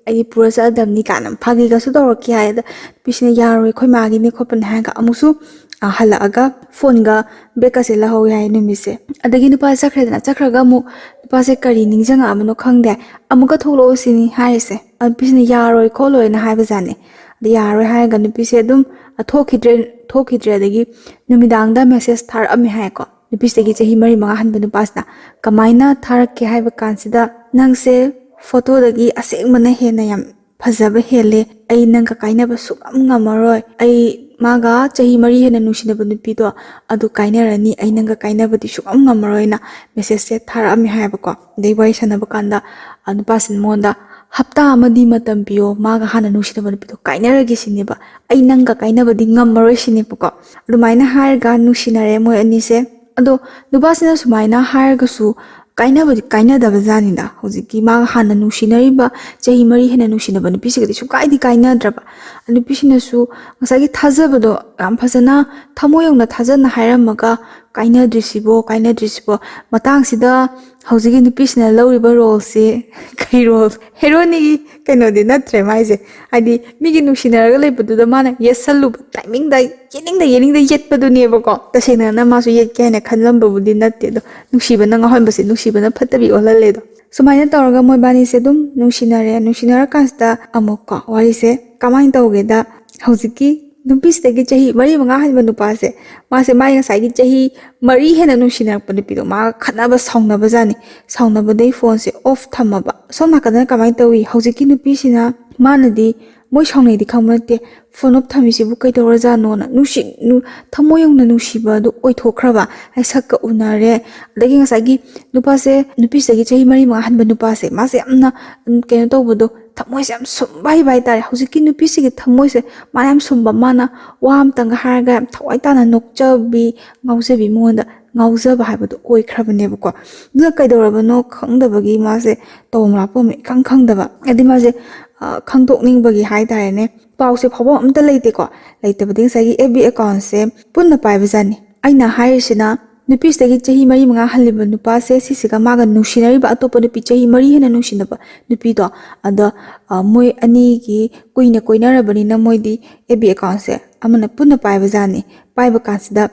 ꯑꯩꯗꯤ ꯄꯨꯔ ꯆꯠꯂꯗꯕꯅꯤ" ꯀꯥꯏꯅ ꯐꯥꯒꯤꯒꯁꯨ ꯇꯧꯔꯛꯈꯤ ꯍꯥꯏ꯫ ꯑꯗ ꯅꯨꯄꯤꯁꯤꯅ, "ꯌꯥꯔꯣꯏ, ꯑꯩꯈꯣꯏ ꯃꯥꯒꯤꯅꯦ" ꯈꯣꯠꯄꯅꯦ ꯍꯥꯏꯔꯒ ꯑꯃꯨꯛꯁꯨ, ꯑ, ꯍꯜꯂꯛꯑꯒ ꯐꯣꯟꯒ ꯕꯦꯛꯀꯁꯦ ꯂꯧꯍꯧꯋꯦ ꯍꯥꯏ ꯅꯨꯃꯤꯠꯁꯦ꯫ ꯑꯗꯒꯤ ꯅꯨꯄꯥꯁꯦ ꯆꯠꯈ꯭ꯔꯦꯗꯅ, ꯆꯠꯈ꯭ꯔꯒ ꯑꯃꯨꯛ ꯅꯨꯄꯥꯁꯦ ꯀꯔꯤ ꯅꯤꯡꯁꯤꯡꯉꯛꯑꯕꯅꯣ ꯈꯪꯗꯦ, "ꯑꯃꯨꯛꯀ ꯊꯣꯛꯂꯛꯑꯣ" ꯁꯤꯅꯤ ꯍꯥꯏꯔꯤꯁꯦ꯫ ꯑ, ꯅꯨꯄꯤꯁꯤꯅ "ꯌꯥꯔꯣꯏ ꯈꯣꯠꯂꯣꯏꯅ" ꯍꯥꯏꯕꯖꯥꯠꯅꯤ꯫ ꯑꯗ ꯌꯥꯔꯣꯏ ꯍꯥꯏꯔꯒ ꯅꯨꯄꯤꯁꯦ ꯑꯗꯨꯝ, ꯑ, ꯊꯣꯛꯈꯤꯗ꯭ꯔꯦ, ꯊꯣꯛꯈꯤꯗ꯭ꯔꯦ꯫ ꯑꯗꯒꯤ ꯅꯨꯃꯤꯗꯥꯡꯗ ꯃꯦꯁꯦꯖ ꯊꯥꯔꯛꯑꯝꯃꯦ ꯍꯥꯏꯀꯣ꯫ ꯅꯨꯄꯤꯁꯤꯗꯒꯤ ꯆꯍꯤ ꯃꯔꯤ ꯃꯉꯥ ꯍꯟꯕ ꯅꯨꯄꯥꯁꯤꯅ꯫ ꯀꯃꯥꯏꯅ ꯊꯥꯔꯛꯀꯦ ꯍꯥꯏꯕ ꯀꯥꯟꯁꯤꯗ, "ꯅꯪꯁꯦ ꯐꯣꯇꯣꯗꯒꯤ ꯑꯁꯦꯡꯕꯅ ꯍꯦꯟꯅ ꯌꯥꯝ ꯐꯖꯕ ꯍꯦꯜꯂꯦ꯫ ꯑꯩ ꯅꯪꯒ ꯀꯥꯏꯅꯕ ꯁꯨꯛꯉꯝ ꯉꯝꯃꯔꯣꯏ꯫ ꯑꯩ ꯃꯥꯒ ꯆꯍꯤ ꯃꯔꯤ ꯍꯦꯟꯅ ꯅꯨꯡꯁꯤꯅꯕ ꯅꯨꯄꯤꯗꯣ ꯑꯗꯨ ꯀꯥꯏꯅꯔꯅꯤ꯫ ꯑꯩ ꯅꯪꯒ ꯀꯥꯏꯅꯕꯗꯤ ꯁꯨꯛꯉꯝ ꯉꯝꯃꯔꯣꯏꯅ" ꯃꯦꯁꯦꯖꯁꯦ ꯊꯥꯔꯛꯑꯝꯃꯦ ꯍꯥꯏꯕꯀꯣ꯫ ꯑꯗꯩ ꯋꯥꯔꯤ ꯁꯥꯟꯅꯕ ꯀꯥꯟꯗ, ꯑ, ꯅꯨꯄꯥꯁꯤꯅ ꯃꯉꯣꯟꯗ, "ꯍꯞꯇꯥ ꯑꯃꯗꯤ ꯃꯇꯝ ꯄꯤꯌꯣ, ꯃꯥꯒ ꯍꯥꯟꯅ ꯅꯨꯡꯁꯤꯅꯕ ꯅꯨꯄꯤꯗꯣ ꯀꯥꯏꯅꯔꯒꯦ ꯁꯤꯅꯦꯕ꯫ ꯑꯩ ꯅꯪꯒ ꯀꯥꯏꯅꯕꯗꯤ ꯉꯝꯃꯔꯣꯏ" ꯁꯤꯅꯦꯕꯀꯣ꯫ ꯑꯗꯨꯃꯥꯏꯅ ꯍꯥꯏꯔꯒ ꯅꯨꯡꯁꯤꯅꯔꯦ ꯃꯣꯏ ꯑꯅꯤꯁꯦ꯫ ꯑꯗꯣ ꯅꯨꯄꯥꯁꯤꯅ ꯁꯨꯃꯥꯏꯅ ꯍꯥꯏꯔꯒꯁꯨ ꯀꯥꯏꯅꯕꯗꯤ ꯀꯥꯏꯅꯗꯕ ꯖꯥꯠꯅꯤꯗ꯫ ꯍꯧꯖꯤꯛꯀꯤ ꯃꯥꯒ ꯍꯥꯟꯅ ꯅꯨꯡꯁꯤꯅꯔꯤꯕ, ꯆꯍꯤ ꯃꯔꯤ ꯍꯦꯟꯅ ꯅꯨꯡꯁꯤꯅꯕ ꯅꯨꯄꯤꯁꯤꯒꯗꯤ ꯁꯨꯡꯀꯥꯏꯗꯤ ꯀꯥꯏꯅꯗ꯭ꯔꯕ꯫ ꯅꯨꯄꯤꯁꯤꯅꯁꯨ ꯉꯁꯥꯏꯒꯤ ꯊꯥꯖꯕꯗꯣ ꯌꯥꯝ ꯐꯖꯅ, ꯊꯃꯣꯏ ꯌꯧꯅ ꯊꯥꯖꯅ ꯍꯥꯏꯔꯝꯃꯒ, "ꯀꯥꯏꯅꯗ꯭ꯔꯤꯁꯤꯕꯣ, ꯀꯥꯏꯅꯗ꯭ꯔꯤꯁꯤꯕꯣ"꯫ ꯃꯇꯥꯡꯁꯤꯗ ꯍꯧꯖꯤꯛꯀꯤ ꯅꯨꯄꯤꯁꯤꯅ ꯂꯧꯔꯤꯕ ꯔꯣꯜꯁꯦ ꯀꯩ ꯔꯣꯜ? ꯍꯦꯔꯣꯅꯤꯒꯤ ꯀꯩꯅꯣꯗꯤ ꯅꯠꯇ꯭ꯔꯦ ꯃꯥꯏꯁꯦ꯫ ꯍꯥꯏꯗꯤ ꯃꯤꯒꯤ ꯅꯨꯡꯁꯤꯅꯔꯒ ꯂꯩꯕꯗꯨꯗ ꯃꯥꯅ ꯌꯦꯠꯁꯜꯂꯨꯕ, ꯇꯥꯏꯃꯤꯡꯗ ꯌꯦꯠꯅꯤꯡꯗ ꯌꯦꯠꯅꯤꯡꯗ ꯌꯦꯠꯄꯗꯨꯅꯦꯕꯀꯣ꯫ ꯇꯁꯦꯡꯅꯅ ꯃꯥꯁꯨ ꯌꯦꯠꯀꯦ ꯍꯥꯏꯅ ꯈꯜꯂꯝꯕꯕꯨꯗꯤ ꯅꯠꯇꯦ, ꯑꯗꯣ ꯅꯨꯡꯁꯤꯕꯅ ꯉꯥꯎꯍꯟꯕꯁꯦ, ꯅꯨꯡꯁꯤꯕꯅ ꯐꯠꯇꯕꯤ ꯑꯣꯜꯍꯜꯂꯦꯗꯣ꯫ ꯁꯨꯃꯥꯏꯅ ꯇꯧꯔꯒ ꯃꯣꯏꯕꯥꯅꯤꯁꯦ ꯑꯗꯨꯝ ꯅꯨꯡꯁꯤꯅꯔꯦ꯫ ꯅꯨꯡꯁꯤꯅꯔꯀꯥꯟꯁꯤꯗ ꯑꯃꯨꯛꯀꯣ ꯋꯥꯔꯤꯁꯦ ꯀꯃꯥꯏꯅ ꯇꯧꯒꯦꯗ, ꯍꯧꯖꯤꯛꯀꯤ ꯅꯨꯄꯤꯁꯤꯗꯒꯤ ꯆꯍꯤ ꯃꯔꯤ ꯃꯉꯥ ꯍꯟꯕ ꯅꯨꯄꯥꯁꯦ, ꯃꯥꯁꯦ ꯃꯥꯒꯤ ꯉꯁꯥꯏꯒꯤ ꯆꯍꯤ ꯃꯔꯤ ꯍꯦꯟꯅ ꯅꯨꯡꯁꯤꯅꯔꯛꯄ ꯅꯨꯄꯤꯗꯣ ꯃꯥꯒ ꯈꯠꯅꯕ ꯁꯥꯎꯅꯕꯖꯥꯠꯅꯤ꯫ ꯁꯥꯎꯅꯕꯗꯩ ꯐꯣꯟꯁꯦ ꯑꯣꯐ ꯊꯝꯃꯕ꯫ ꯁꯣꯝ ꯅꯥꯀꯟꯗꯅ ꯀꯃꯥꯏꯅ ꯇꯧꯏ? ꯍꯧꯖꯤꯛꯀꯤ ꯅꯨꯄꯤꯁꯤꯅ, ꯃꯥꯅꯗꯤ ꯃꯣꯏ ꯁꯥꯎꯅꯩꯗꯤ ꯈꯪꯕ ꯅꯠꯇꯦ, ꯐꯣꯟ ꯑꯣꯐ ꯊꯝꯃꯤꯁꯤꯕꯨ ꯀꯩꯗꯧꯔꯖꯥꯠꯅꯣꯅ ꯅꯨꯡꯁꯤ-, ꯅꯨ-, ꯊꯃꯣꯏ ꯌꯧꯅ ꯅꯨꯡꯁꯤꯕ ꯑꯗꯨ ꯑꯣꯏꯊꯣꯛꯈ꯭ꯔꯕ꯫ ꯍꯥꯏ, ꯁꯛꯀ ꯎꯅꯔꯦ, ꯑꯗꯒꯤ ꯉꯁꯥꯏꯒꯤ ꯅꯨꯄꯥꯁꯦ, ꯅꯨꯄꯤꯁꯤꯗꯒꯤ ꯆꯍꯤ ꯃꯔꯤ ꯃꯉꯥ ꯍꯟꯕ ꯅꯨꯄꯥꯁꯦ, ꯃꯥꯁꯦ ꯌꯥꯝꯅ, ꯎꯝ, ꯀꯩꯅꯣ ꯇꯧꯕꯗꯣ, ꯊꯃꯣꯏꯁꯦ ꯌꯥꯝ ꯁꯨꯝꯕ ꯍꯩꯕ ꯍꯥꯏꯇꯥꯔꯦ꯫ ꯍꯧꯖꯤꯛꯀꯤ ꯅꯨꯄꯤꯁꯤꯒꯤ ꯊꯃꯣꯏꯁꯦ ꯃꯥꯅ ꯌꯥꯝ ꯁꯨꯝꯕ, ꯃꯥꯅ ꯋꯥ ꯑꯃꯇꯪꯒ ꯍꯥꯏꯔꯒ ꯌꯥꯝ ꯊꯋꯥꯏ ꯇꯥꯅ ꯅꯣꯛꯆꯕꯤ, ꯉꯥꯎꯖꯕꯤ, ꯃꯉꯣꯟꯗ ꯉꯥꯎꯖꯕ ꯍꯥꯏꯕꯗꯣ ꯑꯣꯏꯈ꯭ꯔꯕꯅꯦꯕꯀꯣ꯫ ꯑꯗꯨꯅ ꯀꯩꯗꯧꯔꯕꯅꯣ ꯈꯪꯗꯕꯒꯤ ꯃꯥꯁꯦ ꯇꯧꯐꯝ ꯂꯥꯛꯐꯝ ꯏꯈꯪ ꯈꯪꯗꯕ, ꯍꯥꯏꯗꯤ ꯃꯥꯁꯦ, ꯑ, ꯈꯪꯗꯣꯛꯅꯤꯡꯕꯒꯤ ꯍꯥꯏꯇꯥꯔꯦꯅꯦ, ꯄꯥꯎꯁꯦ ꯐꯥꯎꯐꯝ ꯑꯝꯇ ꯂꯩꯇꯦꯀꯣ꯫ ꯂꯩꯇꯕꯗꯤ ꯉꯁꯥꯏꯒꯤ ꯑꯦꯐ ꯕꯤ ꯑꯦꯀꯥꯎꯟꯁꯦ ꯄꯨꯟꯅ ꯄꯥꯏꯕꯖꯥꯠꯅꯤ꯫ ꯑꯩꯅ ꯍꯥꯏꯔꯤꯁꯤꯅ ꯅꯨꯄꯤꯁꯤꯗꯒꯤ ꯆꯍꯤ ꯃꯔꯤ ꯃꯉꯥ ꯍꯜꯂꯤꯕ ꯅꯨꯄꯥꯁꯦ, ꯁꯤꯁꯤꯒ ꯃꯥꯒ ꯅꯨꯡꯁꯤꯅꯔꯤꯕ ꯑꯇꯣꯞꯄ ꯅꯨꯄꯤ ꯆꯍꯤ ꯃꯔꯤ ꯍꯦꯟꯅ ꯅꯨꯡꯁꯤꯅꯕ ꯅꯨꯄꯤꯗꯣ, ꯑꯗꯣ, ꯑ, ꯃꯣꯏ ꯑꯅꯤꯒꯤ ꯀꯨꯏꯅ ꯀꯣꯏꯅꯔꯕꯅꯤꯅ ꯃꯣꯏꯗꯤ ꯑꯦꯐ ꯕꯤ ꯑꯦꯀꯥꯎꯟꯁꯦ ꯑꯃꯅ ꯄꯨꯟꯅ ꯄꯥꯏꯕꯖꯥꯠꯅꯤ꯫ ꯄꯥꯏꯕ ꯀꯥꯟꯁꯤꯗ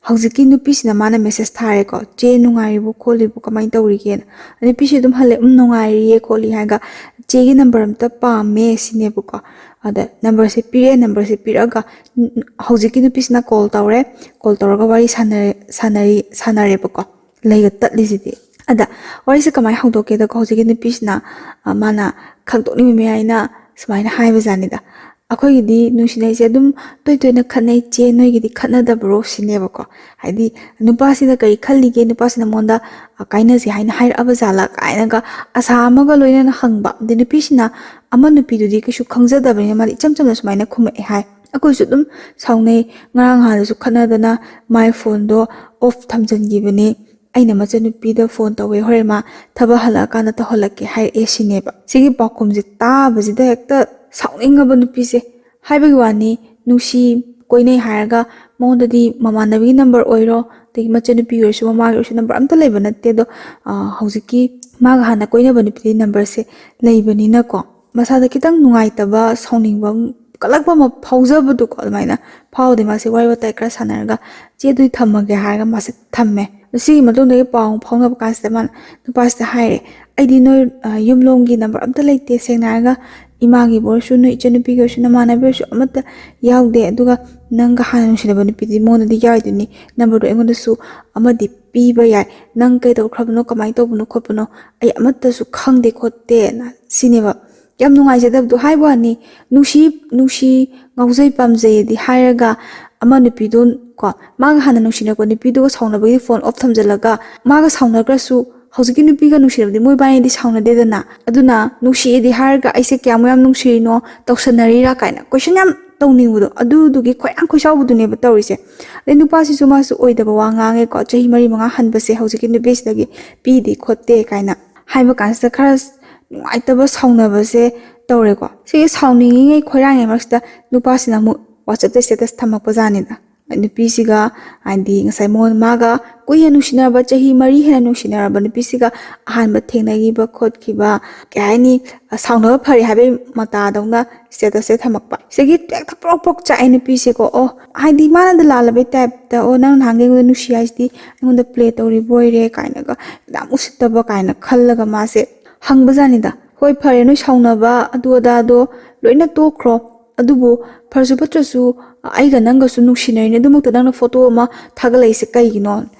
ꯍꯧꯖꯤꯛꯀꯤ ꯅꯨꯄꯤꯁꯤꯅ ꯃꯥꯅ ꯃꯦꯁꯦꯁ ꯊꯥꯔꯦꯀꯣ, "ꯆꯦ, ꯅꯨꯡꯉꯥꯏꯔꯤꯕꯣ ꯈꯣꯠꯂꯤꯕꯣ, ꯀꯃꯥꯏꯅ ꯇꯧꯔꯤꯒꯦꯅ?" ꯅꯨꯄꯤꯁꯤ ꯑꯗꯨꯝ ꯍꯜꯂꯦ, "ꯎꯝ, ꯅꯨꯡꯉꯥꯏꯔꯤꯌꯦ ꯈꯣꯠꯂꯤ" ꯍꯥꯏꯔꯒ, "ꯆꯦꯒꯤ ꯅꯝꯕꯔ ꯑꯝꯇ ꯄꯥꯝꯃꯦ" ꯁꯤꯅꯦꯕꯀꯣ꯫ ꯑꯗ ꯅꯝꯕꯔꯁꯦ ꯄꯤꯔꯛꯑꯦ, ꯅꯝꯕꯔꯁꯦ ꯄꯤꯔꯛꯑꯒ ꯍꯧꯖꯤꯛꯀꯤ ꯅꯨꯄꯤꯁꯤꯅ ꯀꯣꯜ ꯇꯧꯔꯦ꯫ ꯀꯣꯜ ꯇꯧꯔꯒ ꯋꯥꯔꯤ ꯁꯥꯟꯅꯔꯦ, ꯁꯥꯟꯅꯔꯤ ꯁꯥꯟꯅꯔꯦꯕꯀꯣ꯫ ꯂꯩꯒ ꯇꯠꯂꯤꯁꯤꯗꯤ꯫ ꯑꯗ ꯋꯥꯔꯤꯁꯦ ꯀꯃꯥꯏꯅ ꯍꯧꯗꯣꯛꯀꯦꯗꯀꯣ, ꯍꯧꯖꯤꯛꯀꯤ ꯅꯨꯄꯤꯁꯤꯅ, ꯑ, ꯃꯥꯅ ꯈꯪꯗꯣꯛꯅꯤꯡꯕ ꯃꯌꯥꯏꯅ ꯁꯨꯃꯥꯏꯅ ꯍꯥꯏꯕꯖꯥꯠꯅꯤꯗ, "ꯑꯩꯈꯣꯏꯒꯤꯗꯤ ꯅꯨꯡꯁꯤꯅꯩꯁꯦ ꯑꯗꯨꯝ ꯇꯣꯏ ꯇꯣꯏꯅ ꯈꯠꯅꯩ ꯆꯦ, ꯅꯣꯏꯒꯤꯗꯤ ꯈꯠꯅꯗꯕ꯭ꯔꯣ?" ꯁꯤꯅꯦꯕꯀꯣ꯫ ꯍꯥꯏꯗꯤ, ꯅꯨꯄꯥꯁꯤꯅ ꯀꯔꯤ ꯈꯜꯂꯤꯒꯦ, ꯅꯨꯄꯥꯁꯤꯅ ꯃꯉꯣꯟꯗ, ꯑ, "ꯀꯥꯏꯅꯁꯦ" ꯍꯥꯏꯅ ꯍꯥꯏꯔꯛꯑꯕ ꯖꯥꯠꯂꯥ ꯀꯥꯏꯅꯒ ꯑꯁꯥ ꯑꯃꯒ ꯂꯣꯏꯅꯅ ꯍꯪꯕ꯫ ꯑꯗꯩ ꯅꯨꯄꯤꯁꯤꯅ, ꯑꯃ ꯅꯨꯄꯤꯗꯨꯗꯤ ꯀꯩꯁꯨ ꯈꯪꯖꯗꯕꯅꯤꯅ ꯃꯥꯗꯤ ꯏꯆꯝ ꯆꯝꯅ ꯁꯨꯃꯥꯏꯅ ꯈꯨꯝꯃꯛꯑꯦ ꯍꯥꯏ, "ꯑꯩꯈꯣꯏꯁꯨ ꯑꯗꯨꯝ ꯁꯥꯎꯅꯩ, ꯉꯔꯥꯡ ꯅꯍꯥꯟꯗꯁꯨ ꯈꯠꯅꯗꯅ ꯃꯥꯏ ꯐꯣꯟꯗꯣ ꯑꯣꯐ ꯊꯝꯖꯤꯟꯈꯤꯕꯅꯦ, ꯑꯩꯅ ꯃꯆꯟꯅꯨꯄꯤꯗ ꯐꯣꯟ ꯇꯧꯋꯦ, ꯍꯣꯔꯦꯟ ꯃꯥ ꯊꯕꯛ ꯍꯜꯂꯛꯑꯀꯥꯟꯗ ꯇꯧꯍꯜꯂꯛꯀꯦ" ꯍꯥꯏꯔꯛꯑꯦ ꯁꯤꯅꯦꯕ꯫ ꯁꯤꯒꯤ ꯄꯥꯎꯈꯨꯝꯁꯦ ꯇꯥꯕꯁꯤꯗ ꯍꯦꯛꯇ ꯁꯥꯎꯅꯤꯡꯉꯕ ꯅꯨꯄꯤꯁꯦ꯫ ꯍꯥꯏꯕꯒꯤ ꯋꯥꯅꯤ, ꯅꯨꯡꯁꯤ ꯀꯣꯏꯅꯩ ꯍꯥꯏꯔꯒ ꯃꯉꯣꯟꯗꯗꯤ ꯃꯃꯥꯟꯅꯕꯤꯒꯤ ꯅꯝꯕꯔ ꯑꯣꯏꯔꯣ, ꯑꯗꯒꯤ ꯃꯆꯟꯅꯨꯄꯤꯒꯤ ꯑꯣꯏꯔꯁꯨ ꯃꯃꯥꯒꯤ ꯑꯣꯏꯔꯁꯨ ꯅꯝꯕꯔ ꯑꯝꯇ ꯂꯩꯕ ꯅꯠꯇꯦ꯫ ꯑꯗꯣ, ꯑ, ꯍꯧꯖꯤꯛꯀꯤ ꯃꯥꯒ ꯍꯥꯟꯅ ꯀꯣꯏꯅꯕ ꯅꯨꯄꯤꯗꯤ ꯅꯝꯕꯔꯁꯦ ꯂꯩꯕꯅꯤꯅꯀꯣ, ꯃꯁꯥꯗ ꯈꯤꯇꯪ ꯅꯨꯡꯉꯥꯏꯇꯕ, ꯁꯥꯎꯅꯤꯡꯕ, ꯀꯜꯂꯛꯄ ꯑꯃ ꯐꯥꯎꯖꯕꯗꯣꯀꯣ, ꯑꯗꯨꯃꯥꯏꯅ ꯐꯥꯎꯗꯦ꯫ ꯃꯥꯁꯦ ꯋꯥꯔꯤ ꯋꯥꯇꯥꯏ ꯈꯔ ꯁꯥꯟꯅꯔꯒ, "ꯆꯦ, ꯑꯗꯨꯗꯤ ꯊꯝꯃꯒꯦ" ꯍꯥꯏꯔꯒ ꯃꯥꯁꯦ ꯊꯝꯃꯦ꯫ ꯁꯤꯒꯤ ꯃꯇꯨꯡꯗꯒꯤ ꯄꯥꯎ ꯑꯃꯨꯛ ꯐꯥꯎꯅꯕ ꯀꯥꯟꯁꯤꯗ ꯃꯥꯅ, ꯅꯨꯄꯥꯁꯤꯗ ꯍꯥꯏꯔꯦ, "ꯑꯩꯗꯤ ꯅꯣꯏ, ꯑ, ꯌꯨꯝꯂꯣꯝꯒꯤ ꯅꯝꯕꯔ ꯑꯝꯇ ꯂꯩꯇꯦ, ꯁꯦꯡꯅ ꯍꯥꯏꯔꯒ ꯏꯃꯥꯒꯤꯕꯨ ꯑꯣꯏꯔꯁꯨ, ꯅꯣꯏ ꯏꯆꯟꯅꯨꯄꯤꯒꯤ ꯑꯣꯏꯔꯁꯨ, ꯅꯃꯥꯟꯅꯕꯤ ꯑꯣꯏꯔꯁꯨ ꯑꯃꯠꯇ ꯌꯥꯎꯗꯦ꯫ ꯑꯗꯨꯒ ꯅꯪꯒ ꯍꯥꯟꯅ ꯅꯨꯡꯁꯤꯅꯕ ꯅꯨꯄꯤꯗꯤ ꯃꯉꯣꯟꯗꯗꯤ ꯌꯥꯎꯔꯤꯗꯨꯅꯤ, ꯅꯝꯕꯔꯗꯣ ꯑꯩꯉꯣꯟꯗꯁꯨ ꯑꯃꯗꯤ ꯄꯤꯕ ꯌꯥꯏ꯫ ꯅꯪ ꯀꯩꯗꯧꯈ꯭ꯔꯕꯅꯣ, ꯀꯃꯥꯏꯅ ꯇꯧꯕꯅꯣ ꯈꯣꯠꯄꯅꯣ, ꯑꯩ ꯑꯃꯠꯇꯁꯨ ꯈꯪꯗꯦ ꯈꯣꯠꯇꯦꯅ" ꯁꯤꯅꯦꯕ꯫ ꯌꯥꯝ ꯅꯨꯡꯉꯥꯏꯖꯗꯕꯗꯣ꯫ ꯍꯥꯏꯕ ꯋꯥꯅꯤ, ꯅꯨꯡꯁꯤ, ꯅꯨꯡꯁꯤ, ꯉꯥꯎꯖꯩ ꯄꯥꯝꯖꯩꯗꯤ ꯍꯥꯏꯔꯒ, ꯑꯃ ꯅꯨꯄꯤꯗꯨ ꯀꯣ, ꯃꯥꯒ ꯍꯥꯟꯅ ꯅꯨꯡꯁꯤꯅꯔꯛꯄ ꯅꯨꯄꯤꯗꯨꯒ ꯁꯥꯎꯅꯕꯒꯤ ꯐꯣꯟ ꯑꯣꯐ ꯊꯝꯖꯤꯜꯂꯒ, ꯃꯥꯒ ꯁꯥꯎꯅꯈ꯭ꯔꯁꯨ ꯍꯧꯖꯤꯛꯀꯤ ꯅꯨꯄꯤꯒ ꯅꯨꯡꯁꯤꯅꯕꯗꯤ ꯃꯣꯏ ꯕꯥꯅꯤꯗꯤ ꯁꯥꯎꯅꯗꯦꯗꯅ꯫ ꯑꯗꯨꯅ ꯅꯨꯡꯁꯤꯑꯦꯗꯤ ꯍꯥꯏꯔꯒ, "ꯑꯩꯁꯦ ꯀꯌꯥꯃꯨꯛ ꯌꯥꯝ ꯅꯨꯡꯁꯤꯔꯤꯅꯣ, ꯇꯧꯁꯟꯅꯔꯤꯔꯥ?" ꯀꯥꯏꯅ ꯀꯣꯏꯁꯟ ꯌꯥꯝ ꯇꯧꯅꯤꯡꯕꯗꯣ, ꯑꯗꯨꯗꯨꯒꯤ ꯈꯣꯏꯔꯥꯡ ꯈꯣꯏꯁꯥꯎꯕꯗꯨꯅꯦꯕ ꯇꯧꯔꯤꯁꯦ꯫ ꯑꯗꯩ ꯅꯨꯄꯥꯁꯤꯁꯨ ꯃꯥꯁꯨ ꯑꯣꯏꯗꯕ ꯋꯥ ꯉꯥꯡꯉꯦꯀꯣ, "ꯆꯍꯤ ꯃꯔꯤ ꯃꯉꯥ ꯍꯟꯕꯁꯦ ꯍꯧꯖꯤꯛꯀꯤ ꯅꯨꯄꯤꯁꯤꯗꯒꯤ ꯄꯤꯗꯦ ꯈꯣꯠꯇꯦ" ꯀꯥꯏꯅ ꯍꯥꯏꯕ ꯀꯥꯟꯁꯤꯗ, ꯈꯔ ꯅꯨꯡꯉꯥꯏꯇꯕ, ꯁꯥꯎꯅꯕꯁꯦ ꯇꯧꯔꯦꯀꯣ꯫ ꯁꯤꯒꯤ ꯁꯥꯎꯅꯤꯡꯉꯤꯉꯩ ꯈꯣꯏꯔꯥꯡꯉꯩ ꯃꯔꯛꯁꯤꯗ ꯅꯨꯄꯥꯁꯤꯅ ꯑꯃꯨꯛ WhatsApp-ꯇ status ꯊꯝꯃꯛꯄ ꯖꯥꯠꯅꯤꯗ꯫ ꯅꯨꯄꯤꯁꯤꯒ, ꯍꯥꯏꯗꯤ ꯉꯁꯥꯏ ꯃꯉꯣꯟ ꯃꯥꯒ ꯀꯨꯏꯅ ꯅꯨꯡꯁꯤꯅꯔꯕ, ꯆꯍꯤ ꯃꯔꯤ ꯍꯦꯟꯅ ꯅꯨꯡꯁꯤꯅꯔꯕ ꯅꯨꯄꯤꯁꯤꯒ ꯑꯍꯥꯟꯕ ꯊꯦꯡꯅꯈꯤꯕ ꯈꯣꯠꯈꯤꯕ, ꯀꯩ ꯍꯥꯏꯅꯤ, ꯁꯥꯎꯅꯕ ꯐꯔꯦ ꯍꯥꯏꯕꯩ ꯃꯇꯥꯗꯧꯅ ꯁ꯭ꯇꯦꯇꯁꯁꯦ ꯊꯝꯃꯛꯄ꯫ ꯁꯤꯗꯒꯤ ꯍꯦꯛꯇ ꯄ꯭ꯔꯣꯛ ꯄ꯭ꯔꯣꯛ ꯆꯥꯛꯑꯦ ꯅꯨꯄꯤꯁꯦꯀꯣ꯫ "ꯑꯣ, ꯍꯥꯏꯗꯤ ꯃꯥꯅꯗ ꯂꯥꯜꯂꯕꯩ ꯇꯥꯏꯞꯇ, ꯑꯣ, ꯅꯪ ꯅꯍꯥꯟꯒꯩ ꯑꯩꯉꯣꯟꯗ ꯅꯨꯡꯁꯤ ꯍꯥꯏꯁꯤꯗꯤ ꯑꯩꯉꯣꯟꯗ ꯄ꯭ꯂꯦ ꯇꯧꯔꯤꯕ ꯑꯣꯏꯔꯦ" ꯀꯥꯏꯅꯒ ꯌꯥꯝ ꯎꯁꯤꯠꯇꯕ ꯀꯥꯏꯅ ꯈꯜꯂꯒ ꯃꯥꯁꯦ ꯍꯪꯕꯖꯥꯠꯅꯤꯗ꯫ "ꯍꯣꯏ, ꯐꯔꯦ, ꯅꯣꯏ ꯁꯥꯎꯅꯕ ꯑꯗꯨ ꯑꯗꯥꯗꯣ ꯂꯣꯏꯅ ꯇꯣꯛꯈ꯭ꯔꯣ, ꯑꯗꯨꯕꯨ ꯐꯔꯁꯨ ꯐꯠꯇ꯭ꯔꯁꯨ ꯑꯩꯒ ꯅꯪꯒꯁꯨ ꯅꯨꯡꯁꯤꯅꯔꯤꯅꯦ, ꯑꯗꯨꯃꯛꯇ ꯅꯪꯅ ꯐꯣꯇꯣ ꯑꯃ ꯊꯥꯒꯠꯂꯛꯏꯁꯦ ꯀꯩꯒꯤꯅꯣ?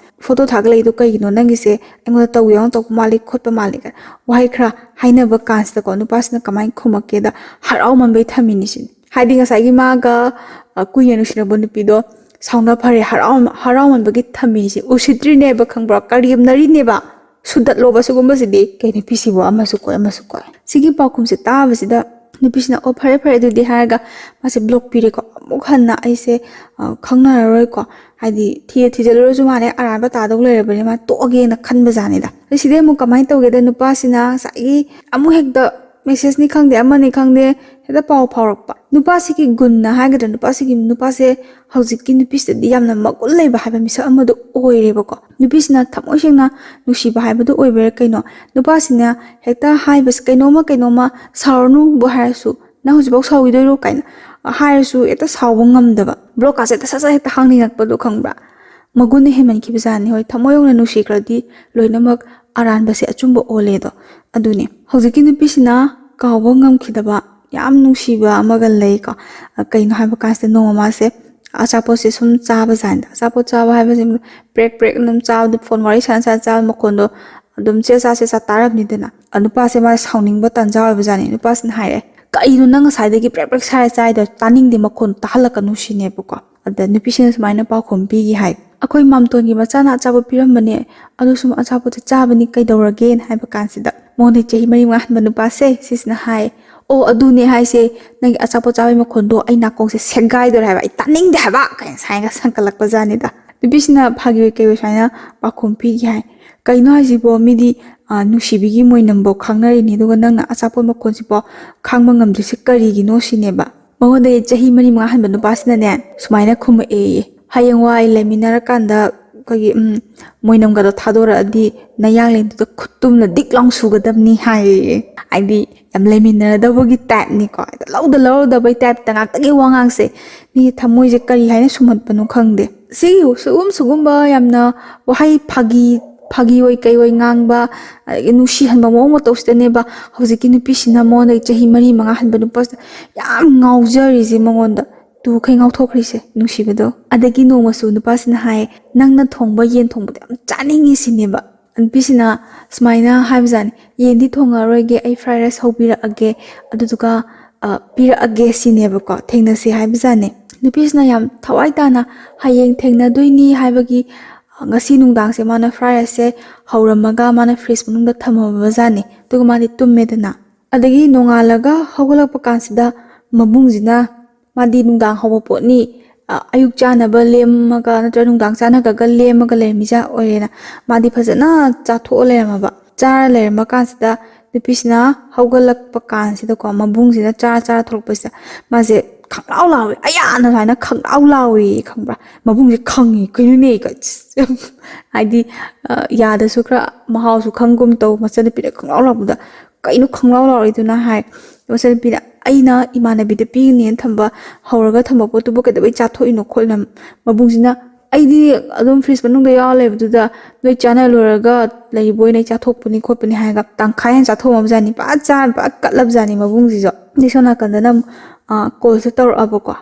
ꯐꯣꯇꯣ ꯊꯥꯒꯠꯂꯛꯏꯗꯣ ꯀꯩꯒꯤꯅꯣ? ꯅꯪꯒꯤꯁꯦ ꯑꯩꯉꯣꯟꯗ ꯇꯧꯒꯦ ꯌꯥꯎꯅ ꯇꯧꯕ ꯃꯥꯜꯂꯤ ꯈꯣꯠꯄ ꯃꯥꯜꯂꯤ" ꯀꯥꯏꯅ ꯋꯥꯍꯩ ꯈꯔ ꯍꯥꯏꯅꯕ ꯀꯥꯟꯁꯤꯗꯀꯣ, ꯅꯨꯄꯥꯁꯤꯅ ꯀꯃꯥꯏꯅ ꯈꯨꯝꯃꯛꯀꯦꯗ, ꯍꯔꯥꯎꯃꯟꯕꯩ ꯊꯝꯃꯤꯅꯤ ꯁꯤꯅꯤ꯫ ꯍꯥꯏꯗꯤ ꯉꯁꯥꯏꯒꯤ ꯃꯥꯒ, ꯑ, ꯀꯨꯏꯅ ꯅꯨꯡꯁꯤꯅꯕ ꯅꯨꯄꯤꯗꯣ ꯁꯥꯎꯅ ꯐꯔꯦ, ꯍꯔꯥꯎ-, ꯍꯔꯥꯎꯃꯟꯕꯒꯤ ꯊꯝꯃꯤꯅꯤ ꯁꯤ꯫ ꯎꯁꯤꯠꯇ꯭ꯔꯤꯅꯦꯕ, ꯈꯪꯕ꯭ꯔꯣ? ꯀꯔꯦꯝꯅꯔꯤꯅꯦꯕ꯫ ꯁꯨꯗꯠꯂꯣꯕ ꯁꯤꯒꯨꯝꯕꯁꯤꯗꯤ꯫ "ꯀꯩ ꯅꯨꯄꯤꯁꯤꯕꯨ ꯑꯃꯁꯨ ꯀꯣꯏ, ꯑꯃꯁꯨ ꯀꯣꯏ?" ꯁꯤꯒꯤ ꯄꯥꯎꯈꯨꯝꯁꯦ ꯇꯥꯕꯁꯤꯗ ꯅꯨꯄꯤꯁꯤꯅ, "ꯑꯣ, ꯐꯔꯦ, ꯐꯔꯦ, ꯑꯗꯨꯗꯤ" ꯍꯥꯏꯔꯒ ꯃꯥꯁꯦ ꯕ꯭ꯂꯣꯛ ꯄꯤꯔꯦꯀꯣ꯫ "ꯑꯃꯨꯛ ꯍꯟꯅ ꯑꯩꯁꯦ, ꯑ, ꯈꯪꯅꯔꯔꯣꯏꯀꯣ, ꯍꯥꯏꯗꯤ ꯊꯤꯔ ꯊꯤꯖꯤꯜꯂꯨꯔꯁꯨ ꯃꯥꯅ ꯍꯦꯛ ꯑꯔꯥꯟꯕ ꯇꯥꯗꯧ ꯂꯩꯔꯕꯅꯤ, ꯃꯥ ꯇꯣꯛꯑꯒꯦꯅ" ꯈꯟꯕ ꯖꯥꯠꯅꯤꯗ꯫ ꯑꯗ ꯁꯤꯗꯩ ꯑꯃꯨꯛ ꯀꯃꯥꯏꯅ ꯇꯧꯒꯦꯗ, ꯅꯨꯄꯥꯁꯤꯅ ꯉꯁꯥꯏꯒꯤ ꯑꯃꯨꯛ ꯍꯦꯛꯇ ꯃꯦꯁꯦꯖꯅꯤ ꯈꯪꯗꯦ, ꯑꯃꯅꯤ ꯈꯪꯗꯦ, ꯍꯦꯛꯇ ꯄꯥꯎ ꯐꯥꯎꯔꯛꯄ꯫ ꯅꯨꯄꯥꯁꯤꯒꯤ ꯒꯨꯟꯅ ꯍꯥꯏꯒꯗ꯭ꯔꯥ, ꯅꯨꯄꯥꯁꯤꯒꯤ, ꯅꯨꯄꯥꯁꯦ ꯍꯧꯖꯤꯛꯀꯤ ꯅꯨꯄꯤꯁꯤꯗꯗꯤ ꯌꯥꯝꯅ ꯃꯒꯨꯟ ꯂꯩꯕ ꯍꯥꯏꯕ ꯃꯤꯁꯛ ꯑꯃꯗꯣ ꯑꯣꯏꯔꯦꯕꯀꯣ꯫ ꯅꯨꯄꯤꯁꯤꯅ ꯊꯃꯣꯏ ꯁꯦꯡꯅ ꯅꯨꯡꯁꯤꯕ ꯍꯥꯏꯕꯗꯨ ꯑꯣꯏꯕꯩꯔꯥ ꯀꯩꯅꯣ, ꯅꯨꯄꯥꯁꯤꯅ ꯍꯦꯛꯇ ꯍꯥꯏꯕꯁꯦ, ꯀꯩꯅꯣꯝꯃ, ꯀꯩꯅꯣꯝꯃ, "ꯁꯥꯎꯔꯅꯨꯕꯨ" ꯍꯥꯏꯔꯁꯨ, "ꯅꯪ ꯍꯧꯖꯤꯛꯐꯥꯎ ꯁꯥꯎꯈꯤꯗꯣꯏꯔꯣ?" ꯀꯥꯏꯅ ꯍꯥꯏꯔꯁꯨ ꯍꯦꯛꯇ ꯁꯥꯎꯕ ꯉꯝꯗꯕ, ꯕ꯭ꯂꯣꯛꯀꯥꯁꯦ ꯍꯦꯛꯇ ꯁꯠ ꯁꯠ ꯍꯦꯛꯇ ꯍꯥꯡꯅꯤꯡꯉꯛꯄꯗꯣ, ꯈꯪꯕ꯭ꯔꯥ? ꯃꯒꯨꯟꯅ ꯍꯦꯟꯃꯟꯈꯤꯕꯖꯥꯠꯅꯤ꯫ ꯍꯣꯏ, ꯊꯃꯣꯏ ꯌꯧꯅ ꯅꯨꯡꯁꯤꯈ꯭ꯔꯗꯤ ꯂꯣꯏꯅꯃꯛ ꯑꯔꯥꯟꯕꯁꯦ ꯑꯆꯨꯝꯕ ꯑꯣꯜꯂꯦꯗꯣ꯫ ꯑꯗꯨꯅꯦ ꯍꯧꯖꯤꯛꯀꯤ ꯅꯨꯄꯤꯁꯤꯅ ꯀꯥꯎꯕ ꯉꯝꯈꯤꯗꯕ ꯌꯥꯝ ꯅꯨꯡꯁꯤꯕ ꯑꯃꯒ ꯂꯩꯀꯣ꯫ ꯑ, ꯀꯩꯅꯣ ꯍꯥꯏꯕ ꯀꯥꯟꯁꯤꯗ, ꯅꯣꯡꯃ ꯃꯥꯁꯦ ꯑꯆꯥꯄꯣꯠꯁꯦ ꯁꯨꯝ ꯆꯥꯕ ꯖꯥꯠꯅꯤꯗ꯫ ꯑꯆꯥꯄꯣꯠ ꯆꯥꯕ ꯍꯥꯏꯕꯁꯦ ꯄ꯭ꯔꯦꯛ ꯄ꯭ꯔꯦꯛ ꯑꯗꯨꯝ ꯆꯥꯕꯗ, ꯐꯣꯟ ꯋꯥꯔꯤ ꯁꯥꯟꯅ ꯁꯥꯟꯅ ꯆꯥꯕ ꯃꯈꯣꯟꯗꯣ ꯑꯗꯨꯝ ꯆꯦ ꯆꯥ ꯆꯦ ꯆꯥ ꯇꯥꯔꯝꯅꯤꯗꯅ꯫ ꯑ, ꯅꯨꯄꯥꯁꯦ ꯃꯥ ꯁꯥꯎꯅꯤꯡꯕ ꯇꯥꯟꯖꯥ ꯑꯣꯏꯕ ꯖꯥꯠꯅꯤ꯫ ꯅꯨꯄꯥꯁꯤꯅ ꯍꯥꯏꯔꯦ, "ꯀꯩꯅꯣ ꯅꯪ ꯉꯁꯥꯏꯗꯒꯤ ꯄ꯭ꯔꯦꯛ ꯄ꯭ꯔꯦꯛ ꯁꯥꯏꯔ ꯆꯥꯏꯗꯣ? ꯇꯥꯅꯤꯡꯗꯦ, ꯃꯈꯣꯟ ꯇꯥꯍꯜꯂꯛꯀꯅꯨ" ꯁꯤꯅꯦꯕꯀꯣ꯫ ꯑꯗ ꯅꯨꯄꯤꯁꯤꯅ ꯁꯨꯃꯥꯏꯅ ꯄꯥꯎꯈꯨꯝ ꯄꯤꯈꯤ ꯍꯥꯏ, "ꯑꯩꯈꯣꯏ ꯃꯥꯝꯇꯣꯟꯒꯤ ꯃꯆꯥꯅ ꯑꯆꯥꯄꯣꯠ ꯄꯤꯔꯝꯕꯅꯦ, ꯑꯗꯨ ꯁꯨꯝ ꯑꯆꯥꯄꯣꯠꯁꯦ ꯆꯥꯕꯅꯤ, ꯀꯩꯗꯧꯔꯒꯦꯅ?" ꯍꯥꯏꯕ ꯀꯥꯟꯁꯤꯗ ꯃꯉꯣꯟꯗ ꯆꯍꯤ ꯃꯔꯤ ꯃꯉꯥ ꯍꯟꯕ ꯅꯨꯄꯥꯁꯦ ꯁꯤꯁꯤꯅ ꯍꯥꯏ, "ꯑꯣ, ꯑꯗꯨꯅꯦ ꯍꯥꯏꯁꯦ, ꯅꯪꯒꯤ ꯑꯆꯥꯄꯣꯠ ꯆꯥꯕꯒꯤ ꯃꯈꯣꯟꯗꯣ ꯑꯩ ꯅꯥꯀꯣꯡꯁꯦ ꯁꯦꯒꯥꯏꯗꯣꯔꯦ ꯍꯥꯏꯕ, ꯑꯩ ꯇꯥꯅꯤꯡꯗꯦ ꯍꯥꯏꯕ" ꯀꯥꯏꯅ ꯁꯥꯏꯅꯒ ꯁꯪꯀꯠꯂꯛꯄ ꯖꯥꯠꯅꯤꯗ꯫ ꯅꯨꯄꯤꯁꯤꯅ ꯐꯥꯒꯤ ꯑꯣꯏ ꯀꯩ ꯑꯣꯏ ꯁꯨꯃꯥꯏꯅ ꯄꯥꯎꯈꯨꯝ ꯄꯤꯈꯤ ꯍꯥꯏ, "ꯀꯩꯅꯣ ꯍꯥꯏꯁꯤꯕꯣ, ꯃꯤꯗꯤ, ꯑ, ꯅꯨꯡꯁꯤꯕꯤꯒꯤ ꯃꯣꯏꯅꯝꯕꯧ ꯈꯪꯅꯔꯤꯅꯤ, ꯑꯗꯨꯒ ꯅꯪꯅ ꯑꯆꯥꯄꯣꯠ ꯃꯈꯣꯟꯁꯤꯕꯣ ꯈꯥꯡꯕ ꯉꯝꯗ꯭ꯔꯤꯁꯤ ꯀꯔꯤꯒꯤꯅꯣ?" ꯁꯤꯅꯦꯕ꯫ ꯃꯉꯣꯟꯗꯒꯤ ꯆꯍꯤ ꯃꯔꯤ ꯃꯉꯥ ꯍꯟꯕ ꯅꯨꯄꯥꯁꯤꯅꯅꯦ ꯁꯨꯃꯥꯏꯅ ꯈꯨꯝꯃꯛꯑꯦꯌꯦ, ꯍꯌꯦꯡꯋꯥꯏ ꯂꯩꯃꯤꯟꯅꯔꯀꯥꯟꯗ ꯑꯩꯈꯣꯏꯒꯤ ꯎꯝ, ꯃꯣꯏꯅꯝꯒꯗꯣ ꯊꯥꯗꯣꯔꯛꯑꯗꯤ ꯅꯌꯥꯡꯂꯦꯟꯗꯨꯗ ꯈꯨꯠꯇꯨꯝꯅ ꯗꯤꯛ ꯂꯥꯎ ꯁꯨꯒꯗꯕꯅꯤ ꯍꯥꯏꯌꯦ꯫ ꯍꯥꯏꯗꯤ ꯌꯥꯝ ꯂꯩꯃꯤꯟꯅꯔꯗꯧꯕꯒꯤ ꯇꯥꯏꯞꯅꯤꯀꯣ, ꯍꯦꯛꯇ ꯂꯧꯗ ꯂꯧꯔꯗꯕꯩ ꯇꯥꯏꯞꯇ ꯉꯥꯛꯇꯒꯤ ꯋꯥꯉꯥꯡꯁꯦ꯫ ꯃꯤꯒꯤ ꯊꯃꯣꯏꯁꯦ ꯀꯔꯤ ꯍꯥꯏꯅ ꯁꯨꯝꯍꯠꯄꯅꯣ ꯈꯪꯗꯦ꯫ ꯁꯤꯒꯤ ꯁꯤꯒꯨꯝ ꯁꯤꯒꯨꯝꯕ ꯌꯥꯝꯅ ꯋꯥꯍꯩ ꯐꯥꯒꯤ ꯐꯥꯒꯤ ꯑꯣꯏ ꯀꯩ ꯑꯣꯏ ꯉꯥꯡꯕ, ꯑꯗꯒꯤ ꯅꯨꯡꯁꯤꯍꯟꯕ ꯃꯑꯣꯡ ꯃꯇꯧꯁꯤꯗꯅꯦꯕ ꯍꯧꯖꯤꯛꯀꯤ ꯅꯨꯄꯤꯁꯤꯅ ꯃꯉꯣꯟꯗꯒꯤ ꯆꯍꯤ ꯃꯔꯤ ꯃꯉꯥ ꯍꯟꯕ ꯅꯨꯄꯥꯁꯤꯗ ꯌꯥꯝ ꯉꯥꯎꯖꯔꯤꯁꯦ, ꯃꯉꯣꯟꯗ ꯇꯨꯈꯩ ꯉꯥꯎꯊꯣꯛꯈ꯭ꯔꯤꯁꯦ ꯅꯨꯡꯁꯤꯕꯗꯣ꯫ ꯑꯗꯒꯤ ꯅꯣꯡꯃꯁꯨ ꯅꯨꯄꯥꯁꯤꯅ ꯍꯥꯏ, "ꯅꯪꯅ ꯊꯣꯡꯕ ꯌꯦꯟ ꯊꯣꯡꯕꯗꯣ ꯌꯥꯝ ꯆꯥꯅꯤꯡꯉꯤ" ꯁꯤꯅꯦꯕ꯫ ꯅꯨꯄꯤꯁꯤꯅ ꯁꯨꯃꯥꯏꯅ ꯍꯥꯏꯕꯖꯥꯠꯅꯤ, "ꯌꯦꯟꯗꯤ ꯊꯣꯡꯉꯔꯣꯏꯒꯦ, ꯑꯩ fried rice ꯍꯧꯕꯤꯔꯛꯑꯒꯦ, ꯑꯗꯨꯗꯨꯒ ꯑ, ꯄꯤꯔꯛꯑꯒꯦ" ꯁꯤꯅꯦꯕꯀꯣ, ꯊꯦꯡꯅꯁꯦ ꯍꯥꯏꯕꯖꯥꯠꯅꯤ꯫ ꯅꯨꯄꯤꯁꯤꯅ ꯌꯥꯝ ꯊꯋꯥꯏ ꯇꯥꯅ ꯍꯌꯦꯡ ꯊꯦꯡꯅꯗꯣꯏꯅꯤ ꯍꯥꯏꯕꯒꯤ, ꯑ, ꯉꯁꯤ ꯅꯨꯡꯗꯥꯡꯁꯦ ꯃꯥꯅ fried riceꯁꯦ ꯍꯧꯔꯝꯃꯒ ꯃꯥꯅ fridge ꯃꯅꯨꯡꯗ ꯊꯝꯃꯝꯃꯕꯖꯥꯠꯅꯤ꯫ ꯑꯗꯨꯒ ꯃꯥꯗꯤ ꯇꯨꯝꯃꯦꯗꯅ꯫ ꯑꯗꯒꯤ ꯅꯣꯡꯉꯥꯜꯂꯒ ꯍꯧꯒꯠꯂꯛꯄ ꯀꯥꯟꯁꯤꯗ ꯃꯕꯨꯡꯁꯤꯅ, ꯃꯥꯗꯤ ꯅꯨꯡꯗꯥꯡ ꯍꯧꯕ ꯄꯣꯠꯅꯤ, ꯑ, ꯑꯌꯨꯛ ꯆꯥꯅꯕ ꯂꯦꯝꯃꯒ ꯅꯠꯇ꯭ꯔꯒ ꯅꯨꯡꯗꯥꯡ ꯆꯥꯅꯒꯒ ꯂꯦꯝꯃꯒ ꯂꯩꯔꯝꯃꯤꯖꯥꯠ ꯑꯣꯏꯔꯦꯅ ꯃꯥꯗꯤ ꯐꯖꯅ ꯆꯥꯊꯣꯛꯑ ꯂꯩꯔꯝꯃꯕ꯫ ꯆꯥꯔ ꯂꯩꯔꯝꯕ ꯀꯥꯟꯁꯤꯗ ꯅꯨꯄꯤꯁꯤꯅ ꯍꯧꯒꯠꯂꯛꯄ ꯀꯥꯟꯁꯤꯗꯀꯣ, ꯃꯕꯨꯡꯁꯤꯅ ꯆꯥꯔ ꯆꯥꯔ ꯊꯣꯛꯂꯛꯄꯁꯤꯗ ꯃꯥꯁꯦ ꯈꯪꯂꯥꯎ ꯂꯥꯎꯋꯦ, "ꯑꯌꯥꯅ!" ꯁꯨꯃꯥꯏꯅ ꯈꯪꯂꯥꯎ ꯂꯥꯎꯋꯦ, ꯈꯪꯕ꯭ꯔꯥ? ꯃꯕꯨꯡꯁꯦ ꯈꯪꯉꯤ, ꯀꯩꯅꯣꯅꯦ? ꯍꯥꯏꯗꯤ, ꯑ, ꯌꯥꯗꯁꯨ ꯈꯔ ꯃꯍꯥꯎꯁꯨ ꯈꯪꯒꯨꯝ ꯇꯧ, ꯃꯆꯟꯅꯨꯄꯤꯅ ꯈꯪꯂꯥꯎ ꯂꯥꯎꯕꯗ, "ꯀꯩꯅꯣ ꯈꯪꯂꯥꯎ ꯂꯥꯎꯔꯤꯗꯨꯅ?" ꯍꯥꯏ꯫ ꯃꯆꯟꯅꯨꯄꯤꯅ, "ꯑꯩꯅ ꯏꯃꯥꯟꯅꯕꯤꯗ ꯄꯤꯒꯅꯦꯅ ꯊꯝꯕ, ꯍꯧꯔꯒ ꯊꯝꯕ ꯄꯣꯠꯇꯨꯕꯨ ꯀꯩꯗꯧꯕꯩ ꯆꯥꯊꯣꯛꯏꯅꯣ?" ꯈꯣꯠꯂꯤꯅꯣ꯫ ꯃꯕꯨꯡꯁꯤꯅ, "ꯑꯩꯗꯤ ꯑꯗꯨꯝ fridge ꯃꯅꯨꯡꯗ ꯌꯥꯎꯔ ꯂꯩꯕꯗꯨꯗ ꯅꯣꯏ ꯆꯥꯅ ꯂꯣꯏꯔꯒ ꯂꯩꯕ ꯑꯣꯏꯅ ꯑꯩ ꯆꯥꯊꯣꯛꯄꯅꯤ ꯈꯣꯠꯄꯅꯤ" ꯍꯥꯏꯔꯒ ꯇꯪꯈꯥꯏ ꯍꯦꯟꯅ ꯆꯥꯊꯣꯛꯑꯝꯃꯕꯖꯥꯠꯅꯤ꯫ ꯄꯨꯔꯥ ꯆꯥ-, ꯄꯨꯔꯥ ꯀꯠꯂꯕꯖꯥꯠꯅꯤ ꯃꯕꯨꯡꯁꯤꯁꯨ꯫ ꯑꯗꯩ ꯁꯣꯝ ꯅꯥꯀꯟꯗꯅ ꯑꯃꯨꯛ, ꯑ, callꯁꯦ ꯇꯧꯔꯛꯑꯕꯀꯣ꯫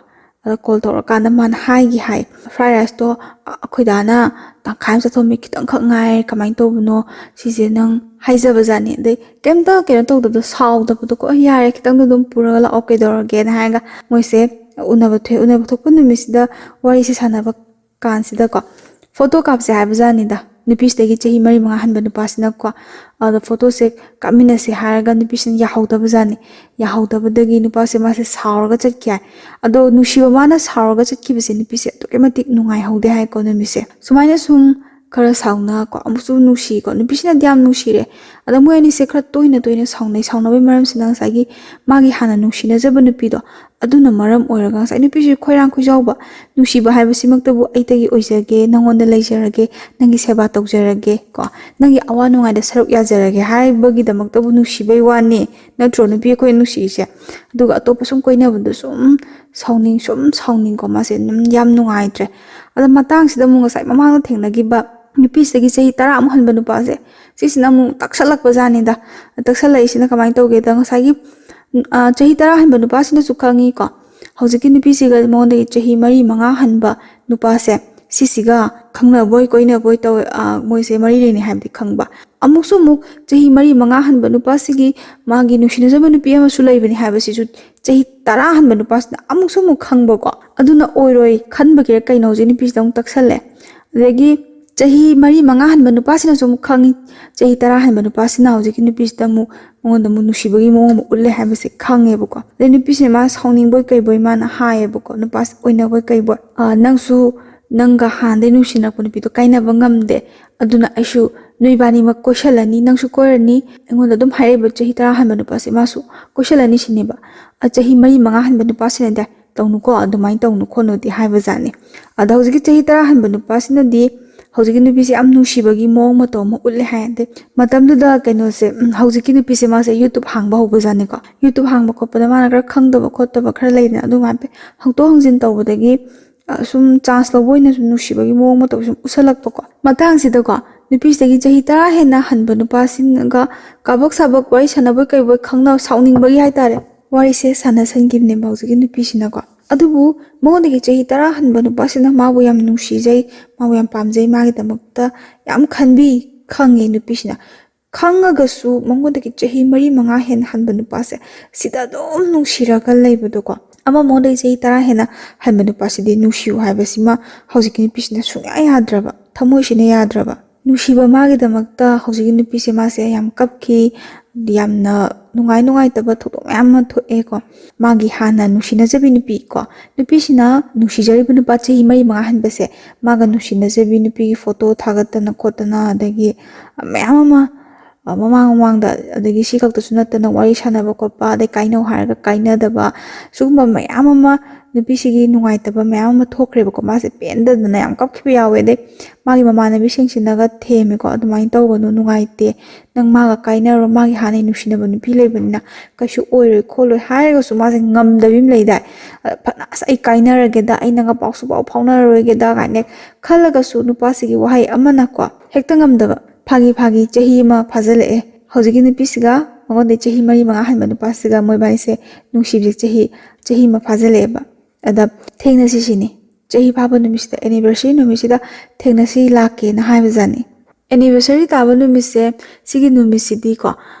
ꯑꯗ call ꯇꯧꯔꯀꯥꯟꯗ ꯃꯥꯅ ꯍꯥꯏꯒꯤ ꯍꯥꯏ, "Fried riceꯇꯣ, ꯑ, ꯑꯩꯈꯣꯏ ꯗꯥꯅ ꯇꯪꯈꯥꯏ ꯑꯃ ꯆꯥꯊꯣꯛꯑꯝꯃꯦ, ꯈꯤꯇꯪꯈꯛ ꯉꯥꯏꯔꯦ, ꯀꯃꯥꯏꯅ ꯇꯧꯕꯅꯣ? ꯁꯤꯁꯦ ꯅꯪ" ꯍꯥꯏꯖꯕꯖꯥꯠꯅꯤ꯫ ꯑꯗꯩ ꯀꯩꯝꯇ ꯀꯩꯅꯣ ꯇꯧꯗꯕꯗꯣ, ꯁꯥꯎꯗꯕꯗꯣꯀꯣ, "ꯑ, ꯌꯥꯔꯦ, ꯈꯤꯇꯪꯗꯣ ꯑꯗꯨꯝ ꯄꯨꯔꯒ ꯂꯥꯛꯑꯣ, ꯀꯩꯗꯧꯔꯒꯦꯅ" ꯍꯥꯏꯔꯒ ꯃꯣꯏꯁꯦ ꯎꯅꯕ ꯊꯣꯛꯑꯦ꯫ ꯎꯅꯕ ꯊꯣꯛꯄ ꯅꯨꯃꯤꯠꯁꯤꯗ ꯋꯥꯔꯤꯁꯦ ꯁꯥꯟꯅꯕ ꯀꯥꯟꯁꯤꯗꯀꯣ, photo ꯀꯥꯞꯁꯦ ꯍꯥꯏꯕꯖꯥꯠꯅꯤꯗ, ꯅꯨꯄꯤꯁꯤꯗꯒꯤ ꯆꯍꯤ ꯃꯔꯤ ꯃꯉꯥ ꯍꯟꯕ ꯅꯨꯄꯥꯁꯤꯅꯀꯣ꯫ ꯑꯗ photoꯁꯦ ꯀꯥꯞꯃꯤꯟꯅꯁꯦ ꯍꯥꯏꯔꯒ ꯅꯨꯄꯤꯁꯤꯅ ꯌꯥꯍꯧꯗꯕꯖꯥꯠꯅꯤ꯫ ꯌꯥꯍꯧꯗꯕꯗꯒꯤ ꯅꯨꯄꯥꯁꯦ ꯃꯥꯁꯦ ꯁꯥꯎꯔꯒ ꯆꯠꯈꯤ ꯍꯥꯏ꯫ ꯑꯗꯣ ꯅꯨꯡꯁꯤꯕ ꯃꯥꯅ ꯁꯥꯎꯔꯒ ꯆꯠꯈꯤꯕꯁꯦ ꯅꯨꯄꯤꯁꯦ ꯑꯗꯨꯛꯀꯤ ꯃꯇꯤꯛ ꯅꯨꯡꯉꯥꯏꯍꯧꯗꯦ ꯍꯥꯏꯀꯣ ꯅꯨꯃꯤꯠꯁꯦ꯫ ꯁꯨꯃꯥꯏꯅ ꯁꯨꯝ ꯈꯔ ꯁꯥꯎꯅ ꯀꯣ, ꯑꯃꯨꯛꯁꯨ ꯅꯨꯡꯁꯤꯀꯣ, ꯅꯨꯄꯤꯁꯤꯅꯗꯤ ꯌꯥꯝ ꯅꯨꯡꯁꯤꯔꯦ꯫ ꯑꯗ ꯃꯣꯏ ꯑꯅꯤꯁꯦ ꯈꯔ ꯇꯣꯏꯅ ꯇꯣꯏꯅ ꯁꯥꯎꯅꯩ꯫ ꯁꯥꯎꯅꯕꯒꯤ ꯃꯔꯝꯁꯤꯅ ꯉꯁꯥꯏꯒꯤ ꯃꯥꯒꯤ ꯍꯥꯟꯅ ꯅꯨꯡꯁꯤꯅꯖꯕ ꯅꯨꯄꯤꯗꯣ, ꯑꯗꯨꯅ ꯃꯔꯝ ꯑꯣꯏꯔꯒ ꯉꯁꯥꯏ ꯅꯨꯄꯤꯁꯤ ꯈꯣꯏꯔꯥꯡ ꯈꯣꯏꯖꯥꯎꯕ, ꯅꯨꯡꯁꯤꯕ ꯍꯥꯏꯕꯁꯤꯃꯛꯇꯕꯨ ꯑꯩꯇꯒꯤ ꯑꯣꯏꯖꯒꯦ, ꯅꯪꯉꯣꯟꯗ ꯂꯩꯖꯔꯒꯦ, ꯅꯪꯒꯤ ꯁꯦꯕꯥ ꯇꯧꯖꯔꯒꯦ ꯀꯣ, ꯅꯪꯒꯤ ꯑꯋꯥ ꯅꯨꯡꯉꯥꯏꯗ ꯁꯔꯨꯛ ꯌꯥꯖꯔꯒꯦ ꯍꯥꯏꯕꯒꯤꯗꯃꯛꯇꯕꯨ ꯅꯨꯡꯁꯤꯕꯩ ꯋꯥꯅꯤ, ꯅꯠꯇ꯭ꯔꯣ ꯅꯨꯄꯤ ꯑꯩꯈꯣꯏꯅ ꯅꯨꯡꯁꯤꯔꯤꯁꯦ? ꯑꯗꯨꯒ ꯑꯇꯣꯞꯄ ꯁꯨꯝ ꯀꯣꯏꯅꯕꯗꯣ ꯁꯨꯝ ꯁꯥꯎꯅꯤꯡ ꯁꯨꯝ ꯁꯥꯎꯅꯤꯡꯀꯣ, ꯃꯥꯁꯦ ꯑꯗꯨꯝ ꯌꯥꯝ ꯅꯨꯡꯉꯥꯏꯇ꯭ꯔꯦ꯫ ꯑꯗ ꯃꯇꯥꯡꯁꯤꯗ ꯑꯃꯨꯛ ꯉꯁꯥꯏ ꯃꯃꯥꯡꯗ ꯊꯦꯡꯅꯈꯤꯕ ꯅꯨꯄꯤꯁꯤꯗꯒꯤ ꯆꯍꯤ ꯇꯔꯥꯃꯨꯛ ꯍꯟꯕ ꯅꯨꯄꯥꯁꯦ, ꯁꯤꯁꯤꯅ ꯑꯃꯨꯛ ꯇꯛꯁꯜꯂꯛꯄ ꯖꯥꯠꯅꯤꯗ꯫ ꯇꯛꯁꯜꯂꯛꯏꯁꯤꯅ ꯀꯃꯥꯏꯅ ꯇꯧꯒꯦꯗ, ꯉꯁꯥꯏꯒꯤ ꯎꯝ, ꯑ, ꯆꯍꯤ ꯇꯔꯥ ꯍꯟꯕ ꯅꯨꯄꯥꯁꯤꯅꯁꯨ ꯈꯪꯉꯤꯀꯣ, ꯍꯧꯖꯤꯛꯀꯤ ꯅꯨꯄꯤꯁꯤꯒ ꯃꯉꯣꯟꯗꯒꯤ ꯆꯍꯤ ꯃꯔꯤ ꯃꯉꯥ ꯍꯟꯕ ꯅꯨꯄꯥꯁꯦ, ꯁꯤꯁꯤꯒ ꯈꯪꯅꯕꯣꯏ ꯀꯣꯏꯅꯕꯣꯏ ꯇꯧꯋꯦ, ꯑ, ꯃꯣꯏꯁꯦ ꯃꯔꯤ ꯂꯩꯅꯩ ꯍꯥꯏꯕꯗꯤ ꯈꯪꯕ꯫ ꯑꯃꯨꯛꯁꯨ ꯑꯃꯨꯛ ꯆꯍꯤ ꯃꯔꯤ ꯃꯉꯥ ꯍꯟꯕ ꯅꯨꯄꯥꯁꯤꯒꯤ ꯃꯥꯒꯤ ꯅꯨꯡꯁꯤꯅꯖꯕ ꯅꯨꯄꯤ ꯑꯃꯁꯨ ꯂꯩꯕꯅꯤ ꯍꯥꯏꯕꯁꯤꯁꯨ ꯆꯍꯤ ꯇꯔꯥ ꯍꯟꯕ ꯅꯨꯄꯥꯁꯤꯅ ꯑꯃꯨꯛꯁꯨ ꯑꯃꯨꯛ ꯈꯪꯕꯀꯣ꯫ ꯑꯗꯨꯅ ꯑꯣꯏꯔꯣꯏ ꯈꯟꯕꯒꯤꯔ ꯀꯩꯅꯣ, ꯍꯧꯖꯤꯛ ꯅꯨꯄꯤꯁꯤꯗ ꯑꯃꯨꯛ ꯇꯛꯁꯜꯂꯦ꯫ ꯑꯗꯒꯤ ꯆꯍꯤ ꯃꯔꯤ ꯃꯉꯥ ꯍꯟꯕ ꯅꯨꯄꯥꯁꯤꯅꯁꯨ ꯑꯃꯨꯛ ꯈꯪꯉꯤ, ꯆꯍꯤ ꯇꯔꯥ ꯍꯟꯕ ꯅꯨꯄꯥꯁꯤꯅ ꯍꯧꯖꯤꯛꯀꯤ ꯅꯨꯄꯤꯁꯤꯗ ꯑꯃꯨꯛ ꯃꯉꯣꯟꯗ ꯑꯃꯨꯛ ꯅꯨꯡꯁꯤꯕꯒꯤ ꯃꯑꯣꯡ ꯑꯃ ꯎꯠꯂꯦ ꯍꯥꯏꯕꯁꯦ ꯈꯪꯉꯦꯕꯀꯣ꯫ ꯑꯗꯩ ꯅꯨꯄꯤꯁꯤꯅ ꯃꯥ ꯁꯥꯎꯅꯤꯡꯕꯣꯏ ꯀꯩꯕꯣꯏ ꯃꯥꯅ ꯍꯥꯏꯌꯦꯕꯀꯣ, ꯅꯨꯄꯥꯁꯤ ꯑꯣꯏꯅꯕꯣꯏ ꯀꯩꯕꯣꯏ, "ꯑ, ꯅꯪꯁꯨ ꯅꯪꯒ ꯍꯥꯟꯅꯗꯩ ꯅꯨꯡꯁꯤꯅꯔꯛꯄ ꯅꯨꯄꯤꯗꯣ ꯀꯥꯏꯅꯕ ꯉꯝꯗꯦ, ꯑꯗꯨꯅ ꯑꯩꯁꯨ ꯅꯣꯏꯕꯥꯅꯤꯃꯛ ꯀꯣꯏꯁꯜꯂꯅꯤ, ꯅꯪꯁꯨ ꯀꯣꯏꯔꯅꯤ, ꯑꯩꯉꯣꯟꯗ ꯑꯗꯨꯝ ꯍꯥꯏꯔꯛꯏꯕ ꯆꯍꯤ ꯇꯔꯥ ꯍꯟꯕ ꯅꯨꯄꯥꯁꯦ ꯃꯥꯁꯨ ꯀꯣꯏꯁꯜꯂꯅꯤ ꯁꯤꯅꯦꯕ꯫ ꯑ, ꯆꯍꯤ ꯃꯔꯤ ꯃꯉꯥ ꯍꯟꯕ ꯅꯨꯄꯥꯁꯤꯅꯗꯤ ꯇꯧꯅꯨꯀꯣ, ꯑꯗꯨꯃꯥꯏꯅ ꯇꯧꯅꯨ ꯈꯣꯠꯅꯨꯗꯤ" ꯍꯥꯏꯕꯖꯥꯠꯅꯤ꯫ ꯑꯗ ꯍꯧꯖꯤꯛꯀꯤ ꯆꯍꯤ ꯇꯔꯥ ꯍꯟꯕ ꯅꯨꯄꯥꯁꯤꯅꯗꯤ ꯍꯧꯖꯤꯛꯀꯤ ꯅꯨꯄꯤꯁꯦ ꯌꯥꯝ ꯅꯨꯡꯁꯤꯕꯒꯤ ꯃꯑꯣꯡ ꯃꯇꯧ ꯑꯃ ꯎꯠꯂꯦ ꯍꯥꯏ꯫ ꯑꯗꯩ ꯃꯇꯝꯗꯨꯗ ꯀꯩꯅꯣꯁꯦ, ꯎꯝ, ꯍꯧꯖꯤꯛꯀꯤ ꯅꯨꯄꯤꯁꯦ ꯃꯥꯁꯦ YouTube ꯍꯥꯡꯕ ꯍꯧꯕꯖꯥꯠꯅꯤꯀꯣ꯫ YouTube ꯍꯥꯡꯕ ꯈꯣꯠꯄꯗ ꯃꯥꯅ ꯈꯔ ꯈꯪꯗꯕ ꯈꯣꯠꯇꯕ ꯈꯔ ꯂꯩꯗꯅ, ꯑꯗꯨ ꯍꯥꯏꯐꯦꯠ ꯍꯪꯗꯣꯛ ꯍꯪꯖꯤꯟ ꯇꯧꯕꯗꯒꯤ, ꯑ, ꯁꯨꯝ chance ꯂꯧꯕ ꯑꯣꯏꯅ ꯁꯨꯝ ꯅꯨꯡꯁꯤꯕꯒꯤ ꯃꯑꯣꯡ ꯃꯇꯧ ꯁꯨꯝ ꯎꯠꯁꯜꯂꯛꯄꯀꯣ꯫ ꯃꯇꯥꯡꯁꯤꯗꯀꯣ, ꯅꯨꯄꯤꯁꯤꯗꯒꯤ ꯆꯍꯤ ꯇꯔꯥ ꯍꯦꯟꯅ ꯍꯟꯕ ꯅꯨꯄꯥꯁꯤꯡꯒ ꯀꯥꯕꯛ ꯁꯥꯕꯛ ꯋꯥꯔꯤ ꯁꯥꯟꯅꯕꯣꯏ ꯀꯩꯕꯣꯏ ꯈꯪꯅ ꯁꯥꯎꯅꯤꯡꯕꯒꯤ ꯍꯥꯏꯇꯥꯔꯦ, ꯋꯥꯔꯤꯁꯦ ꯁꯥꯟꯅꯁꯟꯈꯤꯕꯅꯦꯕ ꯍꯧꯖꯤꯛꯀꯤ ꯅꯨꯄꯤꯁꯤꯅꯀꯣ꯫ ꯑꯗꯨꯕꯨ ꯃꯉꯣꯟꯗꯒꯤ ꯆꯍꯤ ꯇꯔꯥ ꯍꯟꯕ ꯅꯨꯄꯥꯁꯤꯅ ꯃꯥꯕꯨ ꯌꯥꯝ ꯅꯨꯡꯁꯤꯖꯩ, ꯃꯥꯕꯨ ꯌꯥꯝ ꯄꯥꯝꯖꯩ, ꯃꯥꯒꯤꯗꯃꯛꯇ ꯌꯥꯝ ꯈꯟꯕꯤ, ꯈꯪꯉꯦ ꯅꯨꯄꯤꯁꯤꯅ꯫ ꯈꯪꯉꯒꯁꯨ ꯃꯉꯣꯟꯗꯒꯤ ꯆꯍꯤ ꯃꯔꯤ ꯃꯉꯥ ꯍꯦꯟꯅ ꯍꯟꯕ ꯅꯨꯄꯥꯁꯦ, ꯁꯤꯗ ꯑꯗꯨꯝ ꯅꯨꯡꯁꯤꯔꯒ ꯂꯩꯕꯗꯣꯀꯣ꯫ ꯑꯃ ꯃꯉꯣꯟꯗꯒꯤ ꯆꯍꯤ ꯇꯔꯥ ꯍꯦꯟꯅ ꯍꯟꯕ ꯅꯨꯄꯥꯁꯤꯗꯤ ꯅꯨꯡꯁꯤꯌꯨ ꯍꯥꯏꯕꯁꯤꯃ ꯍꯧꯖꯤꯛꯀꯤ ꯅꯨꯄꯤꯁꯤꯅ ꯁꯨꯡꯌꯥ ꯌꯥꯗ꯭ꯔꯕ, ꯊꯃꯣꯏꯁꯤꯅ ꯌꯥꯗ꯭ꯔꯕ꯫ ꯅꯨꯡꯁꯤꯕ ꯃꯥꯒꯤꯗꯃꯛꯇ ꯍꯧꯖꯤꯛꯀꯤ ꯅꯨꯄꯤꯁꯦ ꯃꯥꯁꯦ ꯌꯥꯝ ꯀꯞꯈꯤ꯫ ꯌꯥꯝꯅ ꯅꯨꯡꯉꯥꯏ ꯅꯨꯡꯉꯥꯏꯇꯕ ꯊꯧꯗꯣꯛ ꯃꯌꯥꯝ ꯑꯃ ꯊꯣꯛꯑꯦꯀꯣ꯫ ꯃꯥꯒꯤ ꯍꯥꯟꯅ ꯅꯨꯡꯁꯤꯅꯖꯕꯤ ꯅꯨꯄꯤ ꯀꯣ, ꯅꯨꯄꯤꯁꯤꯅ ꯅꯨꯡꯁꯤꯖꯔꯤꯕ ꯅꯨꯄꯥ ꯆꯍꯤ ꯃꯔꯤ ꯃꯉꯥ ꯍꯟꯕꯁꯦ, ꯃꯥꯒ ꯅꯨꯡꯁꯤꯅꯖꯕꯤ ꯅꯨꯄꯤꯒꯤ ꯐꯣꯇꯣ ꯊꯥꯒꯠꯇꯅ ꯈꯣꯠꯇꯅ, ꯑꯗꯒꯤ ꯃꯌꯥꯝ ꯑꯃ, ꯑ, ꯃꯃꯥꯡ ꯃꯃꯥꯡꯗ, ꯑꯗꯒꯤ ꯁꯤ ꯈꯛꯇꯁꯨ ꯅꯠꯇꯅ ꯋꯥꯔꯤ ꯁꯥꯟꯅꯕ ꯈꯣꯠꯄ, ꯑꯗꯩ ꯀꯥꯏꯅꯧ ꯍꯥꯏꯔꯒ ꯀꯥꯏꯅꯗꯕ, ꯁꯤꯒꯨꯝꯕ ꯃꯌꯥꯝ ꯑꯃ, ꯅꯨꯄꯤꯁꯤꯒꯤ ꯅꯨꯡꯉꯥꯏꯇꯕ ꯃꯌꯥꯝ ꯑꯃ ꯊꯣꯛꯈ꯭ꯔꯦꯕꯀꯣ꯫ ꯃꯥꯁꯦ ꯄꯦꯟꯗꯗꯅ ꯌꯥꯝ ꯀꯞꯈꯤꯕ ꯌꯥꯎꯋꯦ꯫ ꯑꯗꯩ ꯃꯥꯒꯤ ꯃꯃꯥꯟꯅꯕꯤꯁꯤꯡꯁꯤꯅꯒ ꯊꯦꯝꯃꯦꯀꯣ, "ꯑꯗꯨꯃꯥꯏꯅ ꯇꯧꯒꯅꯨ, ꯅꯨꯡꯉꯥꯏꯇꯦ, ꯅꯪ ꯃꯥꯒ ꯀꯥꯏꯅꯔꯣ, ꯃꯥꯒꯤ ꯍꯥꯟꯅꯩ ꯅꯨꯡꯁꯤꯅꯕ ꯅꯨꯄꯤ ꯂꯩꯕꯅꯤꯅ ꯀꯩꯁꯨ ꯑꯣꯏꯔꯣꯏ ꯈꯣꯠꯂꯣꯏ" ꯍꯥꯏꯔꯒꯁꯨ ꯃꯥꯁꯦ ꯉꯝꯗꯕꯤ ꯑꯃ ꯂꯩꯗꯥꯏ꯫ ꯑ, ꯐꯅ "ꯑꯁ, ꯑꯩ ꯀꯥꯏꯅꯔꯒꯦꯗ, ꯑꯩ ꯅꯪꯒ ꯄꯥꯎꯁꯨ ꯄꯥꯎ ꯐꯥꯎꯅꯔꯔꯣꯏꯒꯦꯗ" ꯀꯥꯏꯅ ꯈꯜꯂꯒꯁꯨ ꯅꯨꯄꯥꯁꯤꯒꯤ ꯋꯥꯍꯩ ꯑꯃꯅꯀꯣ ꯍꯦꯛꯇ ꯉꯝꯗꯕ꯫ ꯐꯥꯒꯤ ꯐꯥꯒꯤ ꯆꯍꯤ ꯑꯃ ꯐꯥꯖꯤꯜꯂꯛꯑꯦ꯫ ꯍꯧꯖꯤꯛꯀꯤ ꯅꯨꯄꯤꯁꯤꯒ ꯃꯉꯣꯟꯗꯩ ꯆꯍꯤ ꯃꯔꯤ ꯃꯉꯥ ꯍꯟꯕ ꯅꯨꯄꯥꯁꯤꯒ ꯃꯣꯏꯕꯥꯅꯤꯁꯦ ꯅꯨꯡꯁꯤꯕꯁꯦ ꯆꯍꯤ, ꯆꯍꯤ ꯑꯃ ꯐꯥꯖꯤꯜꯂꯛꯑꯦꯕ꯫ ꯑꯗ ꯊꯦꯡꯅꯁꯤ ꯁꯤꯅꯤ꯫ ꯆꯍꯤ ꯐꯥꯕ ꯅꯨꯃꯤꯠꯁꯤꯗ, anniversary ꯅꯨꯃꯤꯠꯁꯤꯗ ꯊꯦꯡꯅꯁꯤ ꯂꯥꯛꯀꯦꯅ ꯍꯥꯏꯕꯖꯥꯠꯅꯤ꯫ Anniversary ꯇꯥꯕ ꯅꯨꯃꯤꯠꯁꯦ, ꯁꯤꯒꯤ ꯅꯨꯃꯤꯠꯁꯤꯗꯤꯀꯣ,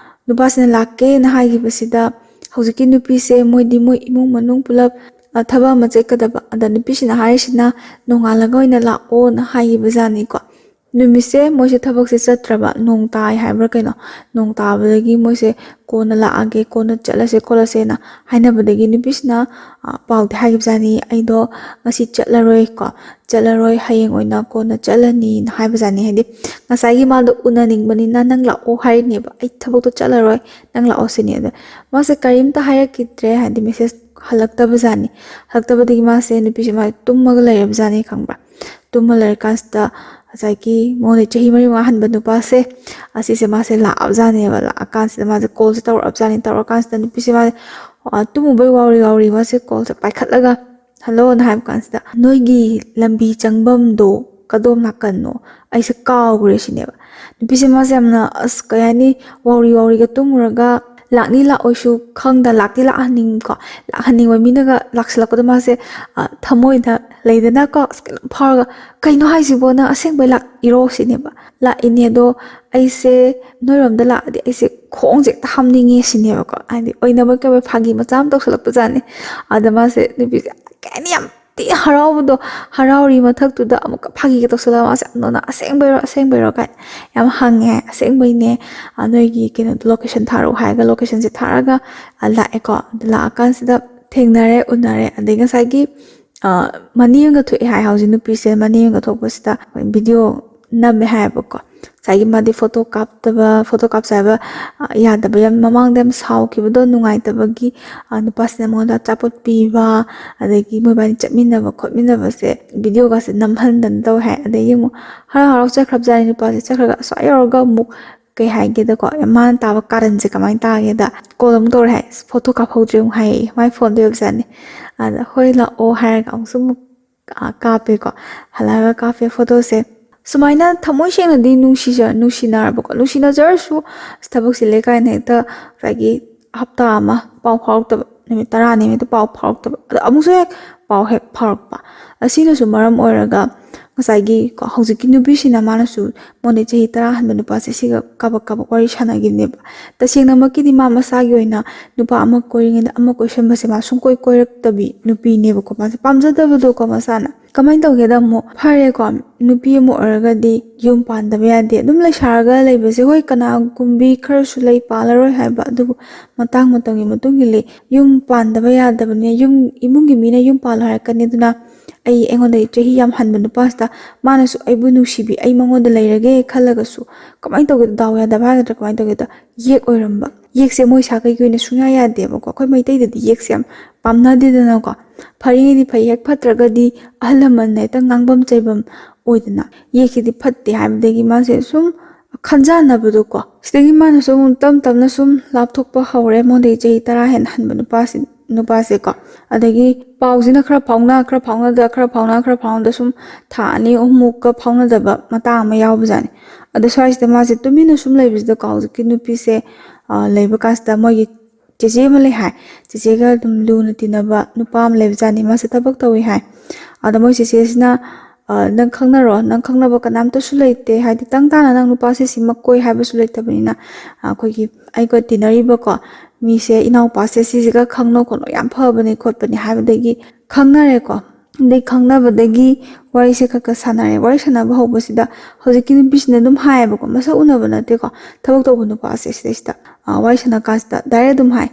ꯅꯨꯄꯥꯁꯤꯅ ꯂꯥꯛꯀꯦꯅ ꯍꯥꯏꯈꯤꯕꯁꯤꯗ ꯍꯧꯖꯤꯛꯀꯤ ꯅꯨꯄꯤꯁꯦ ꯃꯣꯏꯗꯤ ꯃꯣꯏ ꯏꯃꯨꯡ ꯃꯅꯨꯡ ꯄꯨꯂꯞ, ꯑ, ꯊꯕꯛ ꯑꯃ ꯆꯠꯀꯗꯕ꯫ ꯑꯗ ꯅꯨꯄꯤꯁꯤꯅ ꯍꯥꯏꯔꯤꯁꯤꯅ ꯅꯣꯡꯉꯥꯜꯂꯒ ꯑꯣꯏꯅ ꯂꯥꯛꯑꯣꯅ ꯍꯥꯏꯈꯤꯕꯖꯥꯠꯅꯤꯀꯣ꯫ ꯅꯨꯃꯤꯠꯁꯦ ꯃꯣꯏꯁꯦ ꯊꯕꯛꯁꯦ ꯆꯠꯇ꯭ꯔꯕ, ꯅꯣꯡ ꯇꯥꯏ ꯍꯥꯏꯕ꯭ꯔꯥ ꯀꯩꯅꯣ, ꯅꯣꯡ ꯇꯥꯕꯗꯒꯤ ꯃꯣꯏꯁꯦ ꯀꯣꯟꯅ ꯂꯥꯛꯑꯒꯦ, ꯀꯣꯟꯅ ꯆꯠꯂꯁꯦ ꯈꯣꯠꯂꯁꯦꯅ ꯍꯥꯏꯅꯕꯗꯒꯤ ꯅꯨꯄꯤꯁꯤꯅ, ꯑ, ꯄꯥꯎꯗꯤ ꯍꯥꯏꯈꯤꯕꯖꯥꯠꯅꯤ, "ꯑꯩꯗꯣ ꯉꯁꯤ ꯆꯠꯂꯔꯣꯏꯀꯣ, ꯆꯠꯂꯔꯣꯏ, ꯍꯌꯦꯡ ꯑꯣꯏꯅ ꯀꯣꯟꯅ ꯆꯠꯂꯅꯤꯅ" ꯍꯥꯏꯕꯖꯥꯠꯅꯤ꯫ ꯍꯥꯏꯗꯤ ꯉꯁꯥꯏꯒꯤ ꯃꯥꯗꯣ ꯎꯅꯅꯤꯡꯕꯅꯤꯅ "ꯅꯪ ꯂꯥꯛꯑꯣ" ꯍꯥꯏꯔꯤꯅꯦꯕ, "ꯑꯩ ꯊꯕꯛꯇꯣ ꯆꯠꯂꯔꯣꯏ, ꯅꯪ ꯂꯥꯛꯑꯣ" ꯁꯤꯅꯤ꯫ ꯑꯗ ꯃꯥꯁꯦ ꯀꯔꯤꯝꯇ ꯍꯥꯏꯔꯛꯈꯤꯗ꯭ꯔꯦ, ꯍꯥꯏꯗꯤ message ꯍꯜꯂꯛꯇꯕꯖꯥꯠꯅꯤ꯫ ꯍꯜꯂꯛꯇꯕꯗꯒꯤ ꯃꯥꯁꯦ, ꯅꯨꯄꯤꯁꯦ ꯃꯥꯁꯦ ꯇꯨꯝꯃꯒ ꯂꯩꯔꯕꯖꯥꯠꯅꯤ, ꯈꯪꯕ꯭ꯔꯥ? ꯇꯨꯝꯃ ꯂꯩꯔꯀꯥꯟꯁꯤꯗ ꯉꯁꯥꯏꯒꯤ ꯃꯉꯣꯟꯗ ꯆꯍꯤ ꯃꯔꯤ ꯃꯉꯥ ꯍꯟꯕ ꯅꯨꯄꯥꯁꯦ, ꯑꯁꯤꯁꯦ ꯃꯥꯁꯦ ꯂꯥꯛꯑꯕꯖꯥꯠꯅꯦꯕ꯫ ꯂꯥꯛꯑꯀꯥꯟꯁꯤꯗ ꯃꯥꯁꯦ ꯀꯣꯜꯁꯦ ꯇꯧꯔꯛꯑꯕꯖꯥꯠꯅꯤ꯫ ꯇꯧꯔꯀꯥꯟꯁꯤꯗ ꯅꯨꯄꯤꯁꯦ ꯃꯥꯁꯦ, ꯑ, ꯇꯨꯝꯃꯨꯕꯩ ꯋꯥꯎꯔꯤ ꯋꯥꯎꯔꯤ ꯃꯥꯁꯦ ꯀꯣꯜꯁꯦ ꯄꯥꯏꯈꯠꯂꯒ, "ꯍꯜꯂꯣꯅ" ꯍꯥꯏꯕ ꯀꯥꯟꯁꯤꯗ, "ꯅꯣꯏꯒꯤ ꯂꯝꯕꯤ ꯆꯪꯐꯝꯗꯣ ꯀꯗꯣꯝ ꯅꯥꯀꯟꯅꯣ? ꯑꯩꯁꯦ ꯀꯥꯎꯈ꯭ꯔꯦ" ꯁꯤꯅꯦꯕ꯫ ꯅꯨꯄꯤꯁꯦ ꯃꯥꯁꯦ ꯌꯥꯝꯅ, ꯑꯁ, ꯀꯩ ꯍꯥꯏꯅꯤ, ꯋꯥꯎꯔꯤ ꯋꯥꯎꯔꯤꯒ ꯇꯨꯝꯃꯨꯔꯒ ꯂꯥꯛꯅꯤ ꯂꯥꯛꯑꯣꯏꯁꯨ ꯈꯪꯗ, ꯂꯥꯛꯇꯤ ꯂꯥꯛꯍꯟꯅꯤꯡꯀꯣ, ꯂꯥꯛꯍꯟꯅꯤꯡꯕ ꯃꯤꯅꯒ ꯂꯥꯛꯁꯤꯜꯂꯛꯄꯗꯣ ꯃꯥꯁꯦ, ꯑ, ꯊꯃꯣꯏꯗ ꯂꯩꯗꯅꯀꯣ, ꯑꯁ, ꯀꯩꯅꯣꯝ ꯐꯥꯎꯔꯒ, "ꯀꯩꯅꯣ ꯍꯥꯏꯁꯤꯕꯣ, ꯅꯪ ꯑꯁꯦꯡꯕꯩ ꯂꯥꯛꯏꯔꯣ?" ꯁꯤꯅꯦꯕ꯫ "ꯂꯥꯛꯏꯅꯦ, ꯑꯗꯣ ꯑꯩꯁꯦ ꯅꯣꯏꯔꯣꯝꯗ ꯂꯥꯛꯑꯗꯤ ꯑꯩꯁꯦ ꯈꯣꯡꯁꯦ ꯍꯦꯛꯇ ꯍꯥꯝꯅꯤꯡꯉꯦ" ꯁꯤꯅꯦꯕꯀꯣ꯫ ꯍꯥꯏꯗꯤ ꯑꯣꯏꯅꯕ ꯀꯩꯕ ꯐꯥꯒꯤ ꯃꯆꯥ ꯑꯃ ꯇꯧꯁꯜꯂꯛꯄꯖꯥꯠꯅꯤ꯫ ꯑꯗ ꯃꯥꯁꯦ, ꯅꯨꯄꯤꯁꯦ ꯀꯩ ꯍꯥꯏꯅꯤ, ꯌꯥꯝ ꯊꯤ ꯍꯔꯥꯎꯕꯗꯣ, ꯍꯔꯥꯎꯔꯤ ꯃꯊꯛꯇꯨꯗ ꯑꯃꯨꯛꯀ ꯐꯥꯒꯤꯒ ꯇꯧꯁꯜꯂꯒ ꯃꯥꯁꯦ, "ꯑꯗꯣꯅ ꯑꯁꯦꯡꯕꯩꯔꯣ, ꯑꯁꯦꯡꯕꯩꯔꯣ?" ꯀꯥꯏꯅ ꯌꯥꯝ ꯍꯪꯉꯦ꯫ "ꯑꯁꯦꯡꯕꯩꯅꯦ, ꯑ, ꯅꯣꯏꯒꯤ ꯀꯩꯅꯣꯗꯣ, location ꯊꯥꯔꯛꯑꯣ" ꯍꯥꯏꯔꯒ locationꯁꯦ ꯊꯥꯔꯒ, ꯑ, ꯂꯥꯛꯑꯦꯀꯣ꯫ ꯑꯗꯨ ꯂꯥꯛꯑꯀꯥꯟꯁꯤꯗ ꯊꯦꯡꯅꯔꯦ, ꯎꯅꯔꯦ꯫ ꯑꯗꯩ ꯉꯁꯥꯏꯒꯤ, ꯑ, ꯃꯅꯦ ꯑꯃꯒ ꯊꯣꯛꯑꯦ ꯍꯥꯏ ꯍꯧꯖꯤꯛ ꯅꯨꯄꯤꯁꯦ꯫ ꯃꯅꯦ ꯑꯃꯒ ꯊꯣꯛꯄꯁꯤꯗ ꯑꯩꯈꯣꯏ video ꯅꯝꯃꯦ ꯍꯥꯏꯌꯦꯕꯀꯣ꯫ ꯉꯁꯥꯏꯒꯤ ꯃꯥꯗꯤ ꯐꯣꯇꯣ ꯀꯥꯞꯇꯕ, ꯐꯣꯇꯣ ꯀꯥꯞꯁꯦ ꯍꯥꯏꯕ, ꯑ, ꯌꯥꯗꯕ, ꯌꯥꯝ ꯃꯃꯥꯡꯗ ꯌꯥꯝ ꯁꯥꯎꯈꯤꯕꯗꯣ ꯅꯨꯡꯉꯥꯏꯇꯕꯒꯤ, ꯑ, ꯅꯨꯄꯥꯁꯤꯅ ꯃꯉꯣꯟꯗ ꯑꯆꯥꯄꯣꯠ ꯄꯤꯕ, ꯑꯗꯒꯤ ꯃꯣꯏꯕꯥꯅꯤ ꯆꯠꯃꯤꯟꯅꯕ ꯈꯣꯠꯃꯤꯟꯅꯕꯁꯦ videoꯒꯁꯦ ꯅꯝꯍꯟꯗꯅ ꯇꯧꯋꯦ ꯍꯥꯏ꯫ ꯑꯗꯒꯤ ꯑꯃꯨꯛ ꯍꯔꯥꯎ ꯍꯔꯥꯎ ꯆꯠꯈ꯭ꯔꯕꯖꯥꯠꯅꯤ ꯅꯨꯄꯥꯁꯦ꯫ ꯆꯠꯈ꯭ꯔꯒ ꯑꯁ꯭ꯋꯥꯏ ꯌꯧꯔꯒ ꯑꯃꯨꯛ ꯀꯩ ꯍꯥꯏꯒꯦꯗꯀꯣ, ꯃꯥꯅ ꯇꯥꯕ ꯀꯥꯔꯟꯁꯦ ꯀꯃꯥꯏꯅ ꯇꯥꯒꯦꯗ, call ꯑꯃꯨꯛ ꯇꯧꯔꯦ ꯍꯥꯏ, "ꯐꯣꯇꯣ ꯀꯥꯞꯍꯧꯗ꯭ꯔꯦ" ꯑꯃꯨꯛ ꯍꯥꯏꯌꯦ, ꯃꯥꯏ phoneꯗ ꯑꯣꯏꯕꯖꯥꯠꯅꯤ꯫ ꯑꯗ "ꯍꯣꯏ ꯂꯥꯛꯑꯣ" ꯍꯥꯏꯔꯒ ꯑꯃꯨꯛꯁꯨ ꯑꯃꯨꯛ ꯀꯥ-, ꯀꯥꯞꯄꯦꯀꯣ꯫ ꯍꯜꯂꯛꯑꯒ ꯀꯥꯞꯄꯦ ꯐꯣꯇꯣꯁꯦ꯫ ꯁꯨꯃꯥꯏꯅ ꯊꯃꯣꯏ ꯁꯦꯡꯅꯗꯤ ꯅꯨꯡꯁꯤꯖ-, ꯅꯨꯡꯁꯤꯅꯔꯕꯀꯣ꯫ ꯅꯨꯡꯁꯤꯅꯖꯔꯁꯨ ꯊꯕꯛ ꯆꯤꯜꯂꯦ ꯀꯥꯏꯅ ꯍꯦꯛꯇ ꯉꯁꯥꯏꯒꯤ ꯍꯞꯇꯥ ꯑꯃ ꯄꯥꯎ ꯐꯥꯎꯔꯛꯇꯕ, ꯅꯨꯃꯤꯠ ꯇꯔꯥꯅꯤ ꯍꯦꯛꯇ ꯄꯥꯎ ꯐꯥꯎꯔꯛꯇꯕ꯫ ꯑꯗꯣ ꯑꯃꯨꯛꯁꯨ ꯍꯦꯛ ꯄꯥꯎ ꯍꯦꯛ ꯐꯥꯎꯔꯛꯄ꯫ ꯑꯁꯤꯅꯁꯨ ꯃꯔꯝ ꯑꯣꯏꯔꯒ ꯉꯁꯥꯏꯒꯤ ꯀꯣ, ꯍꯧꯖꯤꯛꯀꯤ ꯅꯨꯄꯤꯁꯤꯅ ꯃꯥꯅꯁꯨ ꯃꯉꯣꯟꯗꯩ ꯆꯍꯤ ꯇꯔꯥ ꯍꯟꯕ ꯅꯨꯄꯥꯁꯦ ꯁꯤꯒ ꯀꯥꯕꯛ ꯀꯥꯕꯛ ꯋꯥꯔꯤ ꯁꯥꯟꯅꯈꯤꯕꯅꯦꯕ꯫ ꯇꯁꯦꯡꯅꯃꯛꯀꯤꯗꯤ ꯃꯥ ꯃꯁꯥꯒꯤ ꯑꯣꯏꯅ ꯅꯨꯄꯥ ꯑꯃ ꯀꯣꯏꯔꯤꯉꯩꯗ ꯑꯃ ꯀꯣꯏꯁꯟꯕꯁꯦ ꯃꯥ ꯁꯨꯡꯀꯣꯏ ꯀꯣꯏꯔꯛꯇꯕꯤ ꯅꯨꯄꯤꯅꯦꯕꯀꯣ꯫ ꯃꯥꯁꯦ ꯄꯥꯝꯖꯗꯕꯗꯣꯀꯣ ꯃꯁꯥꯅ꯫ ꯀꯃꯥꯏꯅ ꯇꯧꯒꯦꯗ ꯑꯃꯨꯛ, ꯐꯔꯦꯀꯣ, ꯅꯨꯄꯤ ꯑꯃ ꯑꯣꯏꯔꯒꯗꯤ ꯌꯨꯝ ꯄꯥꯟꯗꯕ ꯌꯥꯗꯦ꯫ ꯑꯗꯨꯝ ꯂꯩꯁꯥꯔꯒ ꯂꯩꯕꯁꯦ, ꯍꯣꯏ, ꯀꯅꯥꯒꯨꯝꯕꯤ ꯈꯔꯁꯨ ꯂꯩ, ꯄꯥꯜꯂꯔꯣꯏ ꯍꯥꯏꯕ, ꯑꯗꯨꯕꯨ ꯃꯇꯥꯡ ꯃꯇꯝꯒꯤ ꯃꯇꯨꯡ ꯏꯜꯂꯤ꯫ ꯌꯨꯝ ꯄꯥꯟꯗꯕ ꯌꯥꯗꯕꯅꯦ, ꯌꯨꯝ, ꯏꯃꯨꯡꯒꯤ ꯃꯤꯅ ꯌꯨꯝ ꯄꯥꯜꯂꯣ ꯍꯥꯏꯔꯛꯀꯅꯤ꯫ ꯑꯗꯨꯅ ꯑꯩ, ꯑꯩꯉꯣꯟꯗꯒꯤ ꯆꯍꯤ ꯌꯥꯝ ꯍꯟꯕ ꯅꯨꯄꯥꯁꯤꯗ ꯃꯥꯅꯁꯨ ꯑꯩꯕꯨ ꯅꯨꯡꯁꯤꯕꯤ, ꯑꯩ ꯃꯉꯣꯟꯗ ꯂꯩꯔꯒꯦ ꯈꯜꯂꯒꯁꯨ, ꯀꯃꯥꯏꯅ ꯇꯧꯒꯦꯗ, ꯗꯥꯎ ꯌꯥꯗꯕ ꯍꯥꯏꯒꯗ꯭ꯔꯥ ꯀꯃꯥꯏꯅ ꯇꯧꯒꯦꯗ, ꯌꯦꯛ ꯑꯣꯏꯔꯝꯕ꯫ ꯌꯦꯛꯁꯦ ꯃꯣꯏ ꯁꯥꯒꯩꯒꯤ ꯑꯣꯏꯅ ꯁꯨꯡꯌꯥ ꯌꯥꯗꯦꯕꯀꯣ꯫ ꯑꯩꯈꯣꯏ ꯃꯩꯇꯩꯗꯗꯤ ꯌꯦꯛꯁꯦ ꯌꯥꯝ ꯄꯥꯝꯅꯗꯦꯗꯅꯀꯣ꯫ ꯐꯔꯤꯉꯩꯗꯤ ꯐꯩ, ꯍꯦꯛ ꯐꯠꯇ꯭ꯔꯒꯗꯤ ꯑꯍꯜ ꯂꯃꯟꯅ ꯍꯦꯛꯇ ꯉꯥꯡꯐꯝ ꯆꯩꯐꯝ ꯑꯣꯏꯗꯅ꯫ ꯌꯦꯛꯁꯤꯗꯤ ꯐꯠꯇꯦ ꯍꯥꯏꯕꯗꯒꯤ ꯃꯥꯁꯦ ꯁꯨꯝ ꯈꯟꯖꯥꯟꯅꯕꯗꯣꯀꯣ꯫ ꯁꯤꯗꯒꯤ ꯃꯥꯅꯁꯨ ꯑꯃꯨꯛ ꯇꯞ ꯇꯞꯅ ꯁꯨꯝ ꯂꯥꯞꯊꯣꯛꯄ ꯍꯧꯔꯦ, ꯃꯉꯣꯟꯗꯒꯤ ꯆꯍꯤ ꯇꯔꯥ ꯍꯦꯟꯅ ꯍꯟꯕ ꯅꯨꯄꯥꯁꯤ, ꯅꯨꯄꯥꯁꯦꯀꯣ꯫ ꯑꯗꯒꯤ ꯄꯥꯎꯁꯤꯅ ꯈꯔ ꯐꯥꯎꯅ, ꯈꯔ ꯐꯥꯎꯅꯗ, ꯈꯔ ꯐꯥꯎꯅ, ꯈꯔ ꯐꯥꯎꯅꯗ ꯁꯨꯝ ꯊꯥ ꯑꯅꯤ ꯑꯍꯨꯝꯃꯨꯛꯀ ꯐꯥꯎꯅꯗꯕ ꯃꯇꯥꯡ ꯑꯃ ꯌꯥꯎꯕꯖꯥꯠꯅꯤ꯫ ꯑꯗꯣ ꯁ꯭ꯋꯥꯏꯁꯤꯗ ꯃꯥꯁꯦ ꯇꯨꯃꯤꯟꯅ ꯁꯨꯝ ꯂꯩꯕꯁꯤꯗꯀꯣ, ꯍꯧꯖꯤꯛꯀꯤ ꯅꯨꯄꯤꯁꯦ, ꯑ, ꯂꯩꯕ ꯀꯥꯟꯁꯤꯗ ꯃꯣꯏꯒꯤ ꯆꯦꯆꯦ ꯑꯃ ꯂꯩ ꯍꯥꯏ꯫ ꯆꯦꯆꯦꯒ ꯑꯗꯨꯝ ꯂꯨꯅ ꯇꯤꯟꯅꯕ ꯅꯨꯄꯥ ꯑꯃ ꯂꯩꯕꯖꯥꯠꯅꯤ꯫ ꯃꯥꯁꯦ ꯊꯕꯛ ꯇꯧꯏ ꯍꯥꯏ꯫ ꯑꯗ ꯃꯣꯏ ꯆꯦꯆꯦꯁꯤꯅ, "ꯑ, ꯅꯪ ꯈꯪꯅꯔꯣ, ꯅꯪ ꯈꯪꯅꯕ ꯀꯅꯥꯝꯇꯁꯨ ꯂꯩꯇꯦ, ꯍꯥꯏꯗꯤ ꯇꯪ ꯇꯥꯅ ꯅꯪ ꯅꯨꯄꯥꯁꯦ ꯁꯤꯃꯛ ꯀꯣꯏ ꯍꯥꯏꯕꯁꯨ ꯂꯩꯇꯕꯅꯤꯅ, ꯑ, ꯑꯩꯈꯣꯏꯒꯤ ꯑꯩꯒ ꯇꯤꯟꯅꯔꯤꯕꯀꯣ ꯃꯤꯁꯦ, ꯏꯅꯥꯎꯄꯥꯁꯦ ꯁꯤꯁꯤꯒ ꯈꯪꯅꯧ ꯈꯣꯠꯅꯧ, ꯌꯥꯝ ꯐꯕꯅꯦ ꯈꯣꯠꯄꯅꯦ" ꯍꯥꯏꯕꯗꯒꯤ ꯈꯪꯅꯔꯦꯀꯣ꯫ ꯑꯗꯩ ꯈꯪꯅꯕꯗꯒꯤ ꯋꯥꯔꯤꯁꯦ ꯈꯔ ꯈꯔ ꯁꯥꯟꯅꯔꯦ꯫ ꯋꯥꯔꯤ ꯁꯥꯟꯅꯕ ꯍꯧꯕꯁꯤꯗ ꯍꯧꯖꯤꯛꯀꯤ ꯅꯨꯄꯤꯁꯤꯅ ꯑꯗꯨꯝ ꯍꯥꯏꯌꯦꯕꯀꯣ, ꯃꯁꯛ ꯎꯅꯕ ꯅꯠꯇꯦꯀꯣ, ꯊꯕꯛ ꯇꯧꯕ ꯅꯨꯄꯥꯁꯦ ꯁꯤꯗꯩꯁꯤꯗ, ꯑ, ꯋꯥꯔꯤ ꯁꯥꯟꯅ ꯀꯥꯟꯁꯤꯗ ꯗꯥꯏꯔꯦꯛ ꯑꯗꯨꯝ ꯍꯥꯏ,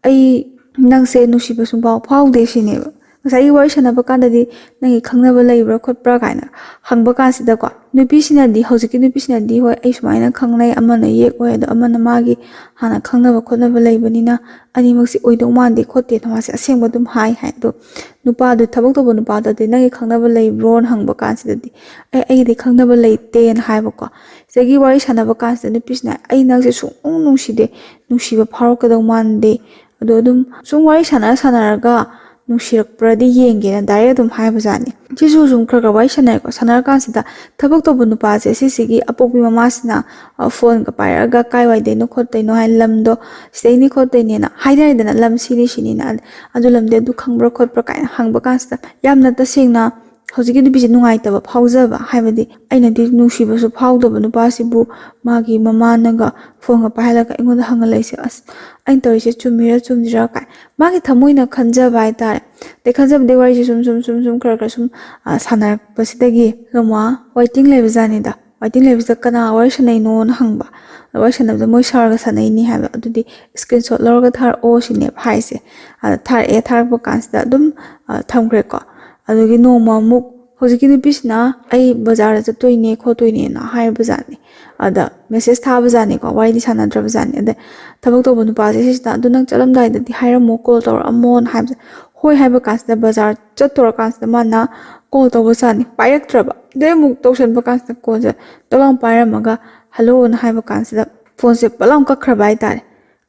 "ꯑꯩ ꯅꯪꯁꯦ ꯅꯨꯡꯁꯤꯕ ꯁꯨꯡꯐꯥꯎ ꯐꯥꯎꯗꯦ" ꯁꯤꯅꯦꯕ꯫ ꯉꯁꯥꯏꯒꯤ ꯋꯥꯔꯤ ꯁꯥꯟꯅꯕ ꯀꯥꯟꯗꯗꯤ "ꯅꯪꯒꯤ ꯈꯪꯅꯕ ꯂꯩꯕ꯭ꯔꯥ ꯈꯣꯠꯄ꯭ꯔꯥ?" ꯀꯥꯏꯅ ꯍꯪꯕ ꯀꯥꯟꯁꯤꯗꯀꯣ, ꯅꯨꯄꯤꯁꯤꯅꯗꯤ, ꯍꯧꯖꯤꯛꯀꯤ ꯅꯨꯄꯤꯁꯤꯅꯗꯤ, "ꯍꯣꯏ, ꯑꯩ ꯁꯨꯃꯥꯏꯅ ꯈꯪꯅꯩ, ꯑꯃꯅ ꯌꯦꯛ ꯑꯣꯏ, ꯑꯗꯣ ꯑꯃꯅ ꯃꯥꯒꯤ ꯍꯥꯟꯅ ꯈꯪꯅꯕ ꯈꯣꯠꯅꯕ ꯂꯩꯕꯅꯤꯅ ꯑꯅꯤꯃꯛꯁꯤ ꯑꯣꯏꯗꯧ ꯃꯥꯟꯗꯦ ꯈꯣꯠꯇꯦꯅ" ꯃꯥꯁꯦ ꯑꯁꯦꯡꯕ ꯑꯗꯨꯝ ꯍꯥꯏ ꯍꯥꯏ꯫ ꯑꯗꯣ ꯅꯨꯄꯥꯗꯨ, ꯊꯕꯛ ꯇꯧꯕ ꯅꯨꯄꯥꯗꯨꯗꯤ "ꯅꯪꯒꯤ ꯈꯪꯅꯕ ꯂꯩꯕ꯭ꯔꯣꯅ" ꯍꯪꯕ ꯀꯥꯟꯁꯤꯗꯗꯤ "ꯑꯦ, ꯑꯩꯒꯤꯗꯤ ꯈꯪꯅꯕ ꯂꯩꯇꯦꯅ" ꯍꯥꯏꯕꯀꯣ꯫ ꯁꯤꯗꯒꯤ ꯋꯥꯔꯤ ꯁꯥꯟꯅꯕ ꯀꯥꯟꯁꯤꯗ ꯅꯨꯄꯤꯁꯤꯅ "ꯑꯩ ꯅꯪꯁꯦ ꯁꯨꯡꯅꯨꯡ ꯅꯨꯡꯁꯤꯗꯦ, ꯅꯨꯡꯁꯤꯕ ꯐꯥꯎꯔꯛꯀꯗꯧ ꯃꯥꯟꯗꯦ, ꯑꯗꯣ ꯑꯗꯨꯝ ꯁꯨꯝ ꯋꯥꯔꯤ ꯁꯥꯟꯅ ꯁꯥꯟꯅꯔꯒ ꯅꯨꯡꯁꯤꯔꯛꯄ꯭ꯔꯗꯤ ꯌꯦꯡꯒꯦꯅ" ꯗꯥꯏꯔꯦꯛ ꯑꯗꯨꯝ ꯍꯥꯏꯕꯖꯥꯠꯅꯤ꯫ ꯁꯤꯁꯨ ꯁꯨꯝ ꯈꯔ ꯈꯔ ꯋꯥꯔꯤ ꯁꯥꯟꯅꯔꯦꯀꯣ꯫ ꯁꯥꯟꯅꯔꯀꯥꯟꯁꯤꯗ ꯊꯕꯛ ꯇꯧꯕ ꯅꯨꯄꯥꯁꯦ ꯁꯤꯁꯤꯒꯤ ꯑꯄꯣꯛꯄꯤ ꯃꯃꯥꯁꯤꯅ, ꯑ, ꯐꯣꯟꯒ ꯄꯥꯏꯔꯛꯑꯒ "ꯀꯥꯏꯋꯥꯏꯗꯩꯅꯣ ꯈꯣꯠꯇꯩꯅꯣ" ꯍꯥꯏ, ꯂꯝꯗꯣ ꯁꯤꯗꯩꯅꯤ ꯈꯣꯠꯇꯩꯅꯦꯅ ꯍꯥꯏꯅꯔꯦꯗꯅ, "ꯂꯝ ꯁꯤꯅꯤ ꯁꯤꯅꯤꯅ", ꯑꯗꯨ ꯂꯝꯗꯤ ꯑꯗꯨ ꯈꯪꯕ꯭ꯔꯥ ꯈꯣꯠꯄ꯭ꯔꯥ ꯀꯥꯏꯅ ꯍꯪꯕ ꯀꯥꯟꯁꯤꯗ ꯌꯥꯝꯅ ꯇꯁꯦꯡꯅ ꯍꯧꯖꯤꯛꯀꯤ ꯅꯨꯄꯤꯁꯦ ꯅꯨꯡꯉꯥꯏꯇꯕ ꯐꯥꯎꯖꯕ, ꯍꯥꯏꯕꯗꯤ ꯑꯩꯅꯗꯤ ꯅꯨꯡꯁꯤꯕꯁꯨ ꯐꯥꯎꯗꯕ ꯅꯨꯄꯥꯁꯤꯕꯨ ꯃꯥꯒꯤ ꯃꯃꯥꯅꯒ ꯐꯣꯟꯒ ꯄꯥꯏꯍꯜꯂꯒ ꯑꯩꯉꯣꯟꯗ ꯍꯪꯍꯜꯂꯛꯏꯁꯦ, ꯑꯁ, ꯑꯩꯅ ꯇꯧꯔꯤꯁꯦ ꯆꯨꯝꯃꯤꯔꯥ ꯆꯨꯝꯗ꯭ꯔꯤꯔꯥ ꯀꯥꯏ ꯃꯥꯒꯤ ꯊꯃꯣꯏꯅ ꯈꯟꯖꯕ ꯍꯥꯏꯇꯥꯔꯦ꯫ ꯑꯗꯩ ꯈꯟꯖꯕꯗꯩ ꯋꯥꯔꯤꯁꯦ ꯁꯨꯝ ꯁꯨꯝ ꯁꯨꯝ ꯁꯨꯝ ꯈꯔ ꯈꯔ ꯁꯨꯝ, ꯑ, ꯁꯥꯟꯅꯔꯛꯄꯁꯤꯗꯒꯤ ꯅꯣꯡꯃ ꯋꯥꯏꯇꯤꯡ ꯂꯩꯕꯖꯥꯠꯅꯤꯗ꯫ ꯋꯥꯏꯇꯤꯡ ꯂꯩꯕꯁꯤꯗ ꯀꯅꯥ ꯋꯥꯔꯤ ꯁꯥꯟꯅꯩꯅꯣꯅ ꯍꯪꯕ꯫ ꯑꯗ ꯋꯥꯔꯤ ꯁꯥꯟꯅꯕꯗ "ꯃꯣꯏ ꯁꯥꯔꯒ ꯁꯥꯟꯅꯩꯅꯤ" ꯍꯥꯏꯕ꯫ "ꯑꯗꯨꯗꯤ screenshot ꯂꯧꯔꯒ ꯊꯥꯔꯛꯑꯣ" ꯁꯤꯅꯦꯕ ꯍꯥꯏꯁꯦ꯫ ꯑꯗ ꯊꯥꯔꯛꯑꯦ, ꯊꯥꯔꯛꯄ ꯀꯥꯟꯁꯤꯗ ꯑꯗꯨꯝ, ꯑ, ꯊꯝꯈ꯭ꯔꯦꯀꯣ꯫ ꯑꯗꯨꯒꯤ ꯅꯣꯡꯃ ꯑꯃꯨꯛ ꯍꯧꯖꯤꯛꯀꯤ ꯅꯨꯄꯤꯁꯤꯅ "ꯑꯩ ꯕꯖꯥꯔꯗ ꯆꯠꯇꯣꯏꯅꯦ ꯈꯣꯠꯇꯣꯏꯅꯦꯅ" ꯍꯥꯏꯔꯕꯖꯥꯠꯅꯤ꯫ ꯑꯗ message ꯊꯥꯕꯖꯥꯠꯅꯤꯀꯣ, ꯋꯥꯔꯤꯗꯤ ꯁꯥꯟꯅꯗ꯭ꯔꯕꯖꯥꯠꯅꯤ꯫ ꯑꯗ ꯊꯕꯛ ꯇꯧꯕ ꯅꯨꯄꯥꯁꯦ ꯁꯤꯁꯤꯅ "ꯑꯗꯨ ꯅꯪ ꯆꯠꯂꯝꯗꯥꯏꯗꯗꯤ ꯍꯥꯏꯔꯝꯃꯣ, call ꯇꯧꯔꯛꯑꯝꯃꯣꯅ" ꯍꯥꯏꯕꯁꯦ꯫ "ꯍꯣꯏ" ꯍꯥꯏꯕ ꯀꯥꯟꯁꯤꯗ ꯕꯖꯥꯔ ꯆꯠꯇꯣꯔꯀꯥꯟꯁꯤꯗ ꯃꯥꯅ call ꯇꯧꯕꯖꯥꯠꯅꯤ, ꯄꯥꯏꯔꯛꯇ꯭ꯔꯕ꯫ ꯑꯗꯩ ꯑꯃꯨꯛ ꯇꯧꯁꯟꯕ ꯀꯥꯟꯁꯤꯗ callꯁꯦ ꯇꯛ ꯂꯥꯎ ꯄꯥꯏꯔꯝꯃꯒ "ꯍꯜꯂꯣꯅ" ꯍꯥꯏꯕ ꯀꯥꯟꯁꯤꯗ ꯐꯣꯟꯁꯦ ꯄꯠ ꯂꯥꯎ ꯀꯛꯈ꯭ꯔꯕ ꯍꯥꯏꯇꯥꯔꯦ꯫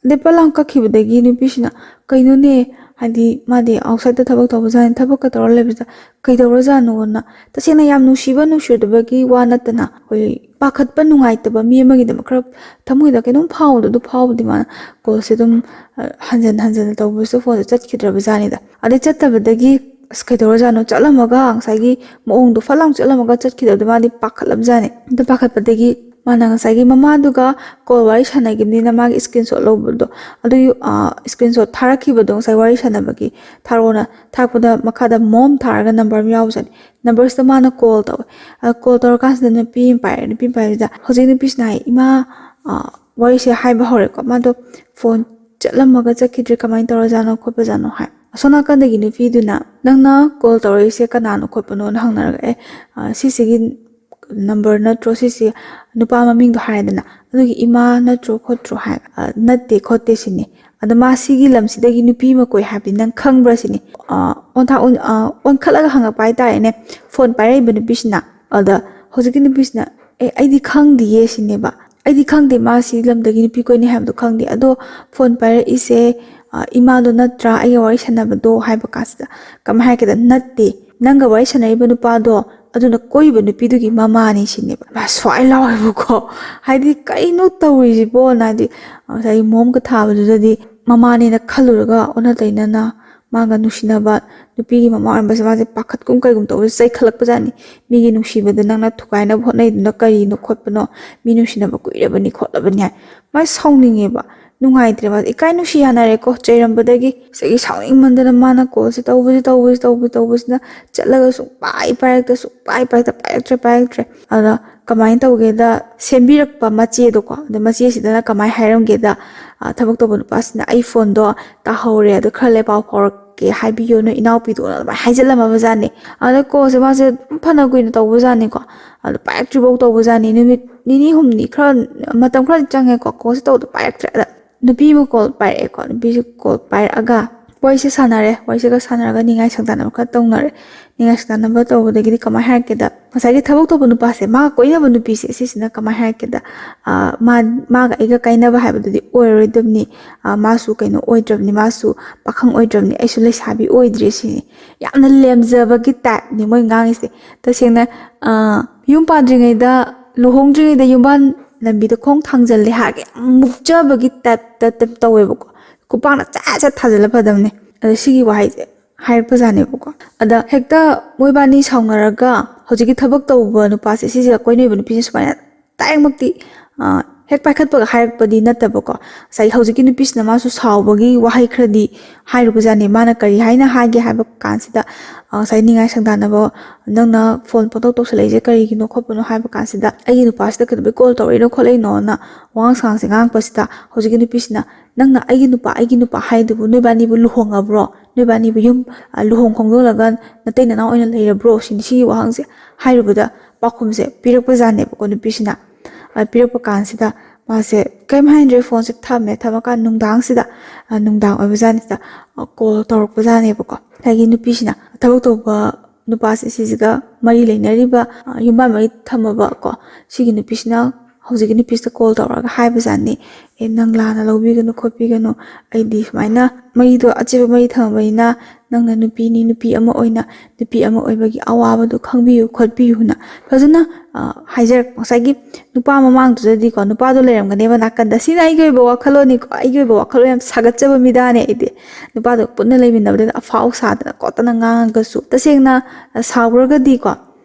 ꯑꯗꯩ ꯄꯠ ꯂꯥꯎ ꯀꯛꯈꯤꯕꯗꯒꯤ ꯅꯨꯄꯤꯁꯤꯅ, ꯀꯩꯅꯣꯅꯦ, ꯍꯥꯏꯗꯤ ꯃꯥꯗꯤ outsideꯇ ꯊꯕꯛ ꯇꯧꯕꯖꯥꯠꯅꯤ, ꯊꯕꯛꯀ ꯇꯧꯔ ꯂꯩꯕꯁꯤꯗ ꯀꯩꯗꯧꯔꯖꯥꯠꯅꯣꯅ, ꯇꯁꯦꯡꯅ ꯌꯥꯝ ꯅꯨꯡꯁꯤꯕ ꯅꯨꯡꯁꯤꯔꯨꯗꯕꯒꯤ ꯋꯥ ꯅꯠꯇꯅ, ꯑꯩꯈꯣꯏ ꯄꯥꯈꯠꯄ, ꯅꯨꯡꯉꯥꯏꯇꯕ, ꯃꯤ ꯑꯃꯒꯤꯗꯃꯛ ꯈꯔ ꯊꯃꯣꯏꯗ ꯀꯩꯅꯣꯝ ꯐꯥꯎꯕꯗꯣ, ꯑꯗꯨ ꯐꯥꯎꯕꯗꯤ ꯃꯥꯅ callꯁꯦ ꯑꯗꯨꯝ, ꯑ, ꯍꯟꯖꯟ ꯍꯟꯖꯟꯅ ꯇꯧꯕꯁꯨ ꯐꯣꯟꯁꯦ ꯆꯠꯈꯤꯗ꯭ꯔꯕ ꯖꯥꯠꯅꯤꯗ꯫ ꯑꯗꯩ ꯆꯠꯇꯕꯗꯒꯤ, "ꯑꯁ, ꯀꯩꯗꯧꯔꯖꯥꯠꯅꯣ?" ꯆꯠꯂꯝꯃꯒ ꯉꯁꯥꯏꯒꯤ ꯃꯑꯣꯡꯗꯣ ꯐꯠ ꯂꯥꯎ ꯆꯠꯂꯝꯃꯒ ꯆꯠꯈꯤꯗꯕꯗꯣ ꯃꯥꯗꯤ ꯄꯥꯈꯠꯂꯕ ꯖꯥꯠꯅꯤ꯫ ꯑꯗꯨ ꯄꯥꯈꯠꯄꯗꯒꯤ ꯃꯥꯅ ꯉꯁꯥꯏꯒꯤ ꯃꯃꯥꯗꯨꯒ ꯀꯣꯜ ꯋꯥꯔꯤ ꯁꯥꯟꯅꯈꯤꯕꯅꯤꯅ ꯃꯥꯒꯤ ꯁ꯭ꯀ꯭ꯔꯤꯟ ꯁꯣꯠ ꯂꯧꯕꯗꯣ, ꯑꯗꯨꯒꯤ ꯁ꯭ꯀ꯭ꯔꯤꯟ ꯁꯣꯠ ꯊꯥꯔꯛꯈꯤꯕꯗꯣ, ꯉꯁꯥꯏ ꯋꯥꯔꯤ ꯁꯥꯟꯅꯕꯒꯤ ꯊꯥꯔꯛꯑꯣꯅ ꯊꯥꯔꯛꯄꯗ ꯃꯈꯥꯗ ꯃꯣꯝ ꯊꯥꯔꯒ ꯅꯝꯕꯔ ꯑꯃ ꯌꯥꯎꯖꯥꯠꯅꯤ꯫ ꯅꯝꯕꯔꯁꯤꯗ ꯃꯥꯅ ꯀꯣꯜ ꯇꯧꯋꯦ꯫ ꯀꯣꯜ ꯇꯧꯔꯀꯥꯟꯁꯤꯗ ꯅꯨꯄꯤ ꯑꯃ ꯄꯥꯏꯔꯦ꯫ ꯅꯨꯄꯤ ꯑꯃ ꯄꯥꯏꯕꯁꯤꯗ ꯍꯧꯖꯤꯛ ꯅꯨꯄꯤꯁꯤꯅ ꯍꯥꯏ, "ꯏꯃꯥ, ꯋꯥꯔꯤꯁꯦ ꯍꯥꯏꯕ ꯍꯧꯔꯦꯀꯣ꯫ ꯃꯥꯗꯣ ꯐꯣꯟ ꯆꯠꯂꯝꯃꯒ ꯆꯠꯈꯤꯗ꯭ꯔꯦ, ꯀꯃꯥꯏꯅ ꯇꯧꯔꯖꯥꯠꯅꯣ ꯈꯣꯠꯄꯖꯥꯠꯅꯣ" ꯍꯥꯏ꯫ ꯑꯁꯣꯝ ꯅꯥꯀꯟꯗꯒꯤ ꯅꯨꯄꯤꯗꯨꯅ, "ꯅꯪꯅ ꯀꯣꯜ ꯇꯧꯔꯛꯏꯁꯦ ꯀꯅꯥꯅꯣ ꯈꯣꯠꯄꯅꯣꯅ?" ꯍꯪꯅꯔꯒ, "ꯑꯦ, ꯁꯤꯁꯤꯒꯤ ꯅꯝꯕꯔ ꯅꯠꯇ꯭ꯔꯣ? ꯁꯤꯁꯤ ꯅꯨꯄꯥ ꯃꯃꯤꯡꯗꯣ ꯍꯥꯏꯔꯦꯗꯅ꯫ ꯑꯗꯨꯒꯤ ꯏꯃꯥ ꯅꯠꯇ꯭ꯔꯣ ꯈꯣꯠꯇ꯭ꯔꯣ?" ꯍꯥꯏ꯫ "ꯅꯠꯇꯦ ꯈꯣꯠꯇꯦ" ꯁꯤꯅꯤ꯫ "ꯑꯗꯣ ꯃꯥ ꯁꯤꯒꯤ ꯂꯝꯁꯤꯗꯒꯤ ꯅꯨꯄꯤ ꯑꯃ ꯀꯣꯏ ꯍꯥꯏꯕꯗꯤ ꯅꯪ ꯈꯪꯕ꯭ꯔꯥ?" ꯁꯤꯅꯤ꯫ ꯑꯣꯟꯊꯥ-, ꯑꯣꯟ-, ꯑꯣꯟꯈꯠꯂꯒ ꯍꯪꯉꯛꯄ ꯍꯥꯏꯇꯥꯔꯦꯅꯦ, ꯐꯣꯟ ꯄꯥꯏꯔꯛꯏꯕ ꯅꯨꯄꯤꯁꯤꯅ꯫ ꯑꯗ ꯍꯧꯖꯤꯛꯀꯤ ꯅꯨꯄꯤꯁꯤꯅ, "ꯑꯦ, ꯑꯩꯗꯤ ꯈꯪꯗꯤꯌꯦ" ꯁꯤꯅꯦꯕ꯫ "ꯑꯩꯗꯤ ꯈꯪꯗꯦ ꯃꯥ ꯁꯤ ꯂꯝꯗꯒꯤ ꯅꯨꯄꯤ ꯀꯣꯏꯅꯤ ꯍꯥꯏꯕꯗꯣ ꯈꯪꯗꯦ꯫ ꯑꯗꯣ ꯐꯣꯟ ꯄꯥꯏꯔꯛꯏꯁꯦ, ꯏꯃꯥꯗꯣ ꯅꯠꯇ꯭ꯔꯥ, ꯑꯩꯒ ꯋꯥꯔꯤ ꯁꯥꯟꯅꯕꯗꯣ?" ꯍꯥꯏꯕ ꯀꯥꯟꯁꯤꯗ ꯀꯃꯥꯏ ꯍꯥꯏꯔꯛꯀꯦꯗ, "ꯅꯠꯇꯦ, ꯅꯪꯒ ꯋꯥꯔꯤ ꯁꯥꯟꯅꯔꯤꯕ ꯅꯨꯄꯥꯗꯣ ꯑꯗꯨꯅ ꯀꯣꯏꯔꯤꯕ ꯅꯨꯄꯤꯗꯨꯒꯤ ꯃꯃꯥꯅꯤ" ꯁꯤꯅꯦꯕ꯫ ꯃꯥ ꯁ꯭ꯋꯥꯏ ꯂꯥꯎꯋꯦꯕꯀꯣ꯫ ꯍꯥꯏꯗꯤ, "ꯀꯩꯅꯣ ꯇꯧꯔꯤꯁꯤꯕꯣꯅ?" ꯍꯥꯏꯗꯤ, ꯉꯁꯥꯏꯒꯤ ꯃꯣꯝꯒ ꯊꯥꯕꯗꯨꯗꯗꯤ ꯃꯃꯥꯅꯦꯅ ꯈꯜꯂꯨꯔꯒ ꯑꯣꯟꯅ ꯇꯩꯅꯅ ꯃꯥꯒ ꯅꯨꯡꯁꯤꯅꯕ ꯅꯨꯄꯤꯒꯤ ꯃꯃꯥ ꯑꯣꯏꯔꯝꯕꯁꯦ ꯃꯥꯁꯦ ꯄꯥꯈꯠꯀꯨꯝ ꯀꯩꯒꯨꯝ ꯇꯧꯕꯁꯦ ꯆꯩꯈꯠꯂꯛꯄꯖꯥꯠꯅꯤ꯫ "ꯃꯤꯒꯤ ꯅꯨꯡꯁꯤꯕꯗ ꯅꯪꯅ ꯊꯨꯒꯥꯏꯅꯕ ꯍꯣꯠꯅꯩꯗꯨꯅ ꯀꯔꯤꯅꯣ ꯈꯣꯠꯄꯅꯣ? ꯃꯤ ꯅꯨꯡꯁꯤꯅꯕ ꯀꯨꯏꯔꯕꯅꯤ ꯈꯣꯠꯂꯕꯅꯤ" ꯍꯥꯏ꯫ ꯃꯥ ꯁꯥꯎꯅꯤꯡꯉꯦꯕ, ꯅꯨꯡꯉꯥꯏꯇ꯭ꯔꯦ꯫ ꯃꯥꯁꯦ ꯏꯀꯥꯏ ꯅꯨꯡꯁꯤ ꯌꯥꯅꯔꯦꯀꯣ ꯆꯩꯔꯝꯕꯗꯒꯤ꯫ ꯉꯁꯥꯏꯒꯤ ꯁꯥꯎꯅꯤꯡꯃꯟꯗꯅ ꯃꯥꯅ ꯀꯣꯜꯁꯦ ꯇꯧꯕꯁꯤ, ꯇꯧꯕꯁꯤ, ꯇꯧꯕꯁꯤ, ꯇꯧꯕꯁꯤꯅ ꯆꯠꯂꯒ ꯁꯨꯡꯄꯥꯏ ꯄꯥꯏꯔꯛꯇ, ꯁꯨꯡꯄꯥꯏ ꯄꯥꯏꯔꯛꯇ, ꯄꯥꯏꯔꯛꯇ꯭ꯔꯦ, ꯄꯥꯏꯔꯛꯇ꯭ꯔꯦ꯫ ꯑꯗ ꯀꯃꯥꯏꯅ ꯇꯧꯒꯦꯗ, ꯁꯦꯝꯕꯤꯔꯛꯄ ꯃꯆꯦꯗꯣꯀꯣ꯫ ꯑꯗ ꯃꯆꯦꯁꯤꯗꯅ ꯀꯃꯥꯏꯅ ꯍꯥꯏꯔꯝꯒꯦꯗ, "ꯑ, ꯊꯕꯛ ꯇꯧꯕ ꯅꯨꯄꯥꯁꯤꯅ ꯑꯩ ꯐꯣꯟꯗꯣ ꯇꯥꯍꯧꯔꯦ, ꯑꯗꯣ ꯈꯔ ꯂꯩ ꯄꯥꯎ ꯐꯥꯎꯔꯛꯀꯦ ꯍꯥꯏꯕꯤꯌꯣ ꯅꯣꯏ ꯏꯅꯥꯎꯄꯤꯗꯣꯅ" ꯑꯗꯨꯃꯥꯏꯅ ꯍꯥꯏꯖꯤꯜꯂꯝꯃꯕꯖꯥꯠꯅꯤ꯫ ꯑꯗ ꯀꯣꯜꯁꯦ ꯃꯥꯁꯦ ꯑꯗꯨꯝ ꯐꯅ ꯀꯨꯏꯅ ꯇꯧꯕꯖꯥꯠꯅꯤꯀꯣ꯫ ꯑꯗꯣ ꯄꯥꯏꯔꯛꯇ꯭ꯔꯤꯐꯥꯎ ꯇꯧꯕꯖꯥꯠꯅꯤ꯫ ꯅꯨꯃꯤꯠ ꯅꯤꯅꯤ ꯍꯨꯝꯅꯤ, ꯈꯔ ꯃꯇꯝ ꯈꯔꯗꯤ ꯆꯪꯉꯦꯀꯣ, ꯀꯣꯜꯁꯦ ꯇꯧꯕꯗ ꯄꯥꯏꯔꯛꯇ꯭ꯔꯦ꯫ ꯑꯗ ꯅꯨꯄꯤ ꯑꯃ ꯀꯣꯜ ꯄꯥꯏꯔꯛꯑꯦꯀꯣ꯫ ꯅꯨꯄꯤꯁꯦ ꯀꯣꯜ ꯄꯥꯏꯔꯛꯑꯒ ꯋꯥꯔꯤꯁꯦ ꯁꯥꯟꯅꯔꯦ꯫ ꯋꯥꯔꯤꯁꯦꯒ ꯁꯥꯟꯅꯔꯒ ꯅꯤꯡꯉꯥꯏ ꯁꯪꯗꯥꯟꯅꯕ ꯈꯔ ꯇꯧꯅꯔꯦ꯫ ꯅꯤꯡꯉꯥꯏ ꯁꯪꯗꯥꯟꯅꯕ ꯇꯧꯕꯗꯒꯤꯗꯤ ꯀꯃꯥꯏ ꯍꯥꯏꯔꯛꯀꯦꯗ, ꯉꯁꯥꯏꯒꯤ ꯊꯕꯛ ꯇꯧꯕ ꯅꯨꯄꯥꯁꯦ, ꯃꯥꯒ ꯀꯣꯏꯅꯕ ꯅꯨꯄꯤꯁꯦ, ꯁꯤꯁꯤꯅ ꯀꯃꯥꯏ ꯍꯥꯏꯔꯛꯀꯦꯗ, "ꯑ, ꯃꯥ-, ꯃꯥꯒ ꯑꯩꯒ ꯀꯥꯏꯅꯕ ꯍꯥꯏꯕꯗꯨꯗꯤ ꯑꯣꯏꯔꯔꯣꯏꯗꯕꯅꯤ꯫ ꯑ, ꯃꯥꯁꯨ ꯀꯩꯅꯣ ꯑꯣꯏꯗ꯭ꯔꯕꯅꯤ, ꯃꯥꯁꯨ ꯄꯥꯈꯪ ꯑꯣꯏꯗ꯭ꯔꯕꯅꯤ, ꯑꯩꯁꯨ ꯂꯩꯁꯥꯕꯤ ꯑꯣꯏꯗ꯭ꯔꯦ" ꯁꯤꯅꯤ꯫ ꯌꯥꯝꯅ ꯂꯦꯝꯖꯕꯒꯤ ꯇꯥꯏꯞꯅꯤ ꯃꯣꯏ ꯉꯥꯡꯉꯤꯁꯦ꯫ ꯇꯁꯦꯡꯅ, ꯑ, ꯌꯨꯝ ꯄꯥꯟꯗ꯭ꯔꯤꯉꯩꯗ, ꯂꯨꯍꯣꯡꯗ꯭ꯔꯤꯉꯩꯗ ꯌꯨꯝꯕꯥꯟ ꯂꯝꯕꯤꯗ ꯈꯣꯡ ꯊꯥꯡꯖꯜꯂꯦ ꯍꯥꯏꯔꯒ ꯌꯥꯝ ꯃꯨꯛꯆꯕꯒꯤ ꯇꯥꯏꯞꯇ, ꯇꯥꯏꯞ ꯇꯧꯋꯦꯕꯀꯣ꯫ ꯈꯨꯄꯥꯛꯅ ꯆꯥ ꯆꯥ ꯊꯥꯖꯤꯜꯂ ꯐꯗꯕꯅꯦ꯫ ꯑꯗ ꯁꯤꯒꯤ ꯋꯥꯍꯩꯁꯦ ꯍꯥꯏꯔꯛꯄꯖꯥꯠꯅꯦꯕꯀꯣ꯫ ꯑꯗ ꯍꯦꯛꯇ ꯃꯣꯏꯕꯥꯅꯤ ꯁꯥꯎꯅꯔꯒ ꯍꯧꯖꯤꯛꯀꯤ ꯊꯕꯛ ꯇꯧꯕ ꯅꯨꯄꯥꯁꯦ, ꯁꯤꯁꯤꯒ ꯀꯣꯏꯅꯔꯤꯕ ꯅꯨꯄꯤꯁꯦ ꯁꯨꯃꯥꯏꯅ ꯗꯥꯏꯔꯦꯛꯃꯛꯇꯤ ꯍꯦꯛ ꯄꯥꯏꯈꯠꯄꯒ ꯍꯥꯏꯔꯛꯄꯗꯤ ꯅꯠꯇꯕꯀꯣ, ꯉꯁꯥꯏ ꯍꯧꯖꯤꯛꯀꯤ ꯅꯨꯄꯤꯁꯤꯅ ꯃꯥꯁꯨ ꯁꯥꯎꯕꯒꯤ ꯋꯥꯍꯩ ꯈꯔꯗꯤ ꯍꯥꯏꯔꯨꯕꯖꯥꯠꯅꯤ꯫ ꯃꯥꯅ ꯀꯔꯤ ꯍꯥꯏꯅ ꯍꯥꯏꯒꯦ ꯍꯥꯏꯕ ꯀꯥꯟꯁꯤꯗ, ꯉꯁꯥꯏ ꯅꯤꯡꯉꯥꯏ ꯁꯪꯗꯥꯟꯅꯕ, "ꯅꯪꯅ ꯐꯣꯟ ꯄꯪꯇꯧ ꯇꯧꯁꯜꯂꯛꯏꯁꯦ ꯀꯔꯤꯒꯤꯅꯣ ꯈꯣꯠꯄꯅꯣ?" ꯍꯥꯏꯕ ꯀꯥꯟꯁꯤꯗ, "ꯑꯩꯒꯤ ꯅꯨꯄꯥꯁꯤꯗ ꯀꯩꯗꯧꯕꯩ ꯀꯣꯜ ꯇꯧꯔꯛꯏꯅꯣ ꯈꯣꯠꯂꯛꯏꯅꯣꯅ" ꯋꯥꯉꯥꯡ ꯁꯉꯥꯡꯁꯦ ꯉꯥꯡꯉꯛꯄꯁꯤꯗ, ꯍꯧꯖꯤꯛꯀꯤ ꯅꯨꯄꯤꯁꯤꯅ, "ꯅꯪꯅ ꯑꯩꯒꯤ ꯅꯨꯄꯥ, ꯑꯩꯒꯤ ꯅꯨꯄꯥ ꯍꯥꯏꯗꯨꯕꯨ ꯅꯣꯏꯕꯥꯅꯤꯕꯨ ꯂꯨꯍꯣꯡꯉꯕ꯭ꯔꯣ? ꯅꯣꯏꯕꯥꯅꯤꯕꯨ ꯌꯨꯝ, ꯑ, ꯂꯨꯍꯣꯡ ꯈꯣꯡꯗꯣꯡꯂꯒ ꯅꯇꯩ ꯅꯅꯥꯎ ꯑꯣꯏꯅ ꯂꯩꯔꯕ꯭ꯔꯣ?" ꯁꯤꯅꯤ, ꯁꯤꯒꯤ ꯋꯥꯍꯪꯁꯦ ꯍꯥꯏꯔꯨꯕꯗ ꯄꯥꯎꯈꯨꯝꯁꯦ ꯄꯤꯔꯛꯄꯖꯥꯠꯅꯦꯕꯀꯣ ꯅꯨꯄꯤꯁꯤꯅ꯫ ꯑ, ꯄꯤꯔꯛꯄ ꯀꯥꯟꯁꯤꯗ ꯃꯥꯁꯦ ꯀꯔꯤꯝ ꯍꯥꯏꯗ꯭ꯔꯦ, ꯐꯣꯟꯁꯦ ꯊꯝꯃꯦ꯫ ꯊꯝꯃꯀꯥꯟ ꯅꯨꯡꯗꯥꯡꯁꯤꯗ, ꯑ, ꯅꯨꯡꯗꯥꯡ ꯑꯣꯏꯕꯖꯥꯠꯅꯤꯁꯤꯗ, ꯑ, ꯀꯣꯜ ꯇꯧꯔꯛꯄꯖꯥꯠꯅꯦꯕꯀꯣ꯫ ꯉꯁꯥꯏꯒꯤ ꯅꯨꯄꯤꯁꯤꯅ ꯊꯕꯛ ꯇꯧꯕ ꯅꯨꯄꯥꯁꯦ ꯁꯤꯁꯤꯒ ꯃꯔꯤ ꯂꯩꯅꯔꯤꯕ, ꯑ, ꯌꯨꯝꯕꯥꯟ ꯃꯔꯤ ꯊꯝꯃꯕ ꯀꯣ, ꯁꯤꯒꯤ ꯅꯨꯄꯤꯁꯤꯅ ꯍꯧꯖꯤꯛꯀꯤ ꯅꯨꯄꯤꯁꯤꯗ ꯀꯣꯜ ꯇꯧꯔꯒ ꯍꯥꯏꯕꯖꯥꯠꯅꯤ, "ꯑꯦ, ꯅꯪ ꯂꯥꯟꯅ ꯂꯧꯕꯤꯒꯅꯨ ꯈꯣꯠꯄꯤꯒꯅꯨ, ꯑꯩꯗꯤ ꯁꯨꯃꯥꯏꯅ ꯃꯔꯤꯗꯣ, ꯑꯆꯦꯠꯄ ꯃꯔꯤ ꯊꯝꯃꯕꯅꯤꯅ ꯅꯪꯅ ꯅꯨꯄꯤꯅꯤ, ꯅꯨꯄꯤ ꯑꯃ ꯑꯣꯏꯅ ꯅꯨꯄꯤ ꯑꯃ ꯑꯣꯏꯕꯒꯤ ꯑꯋꯥꯕꯗꯣ ꯈꯪꯕꯤꯌꯨ ꯈꯣꯠꯄꯤꯌꯨꯅ" ꯐꯖꯅ, ꯑ, ꯍꯥꯏꯖꯔꯛꯄ꯫ ꯉꯁꯥꯏꯒꯤ ꯅꯨꯄꯥ ꯃꯃꯥꯡꯗꯨꯗꯗꯤꯀꯣ, ꯅꯨꯄꯥꯗꯣ ꯂꯩꯔꯝꯒꯅꯦꯕ ꯅꯥꯀꯟꯗ꯫ ꯁꯤꯅ ꯑꯩꯒꯤ ꯑꯣꯏꯕ ꯋꯥꯈꯜꯂꯣꯟꯅꯤꯀꯣ, ꯑꯩꯒꯤ ꯑꯣꯏꯕ ꯋꯥꯈꯜꯂꯣꯟ ꯌꯥꯝ ꯁꯥꯒꯠꯆꯕ ꯃꯤꯗꯥꯅꯦ ꯑꯩꯗꯤ꯫ ꯅꯨꯄꯥꯗꯣ ꯄꯨꯟꯅ ꯂꯩꯃꯤꯟꯅꯕꯗꯨꯗ ꯑꯐꯥꯎ ꯁꯥꯗꯅ ꯈꯣꯠꯇꯅ ꯉꯥꯡꯉꯒꯁꯨ, ꯇꯁꯦꯡꯅ, ꯑ, ꯁꯥꯎꯈ꯭ꯔꯒꯗꯤꯀꯣ,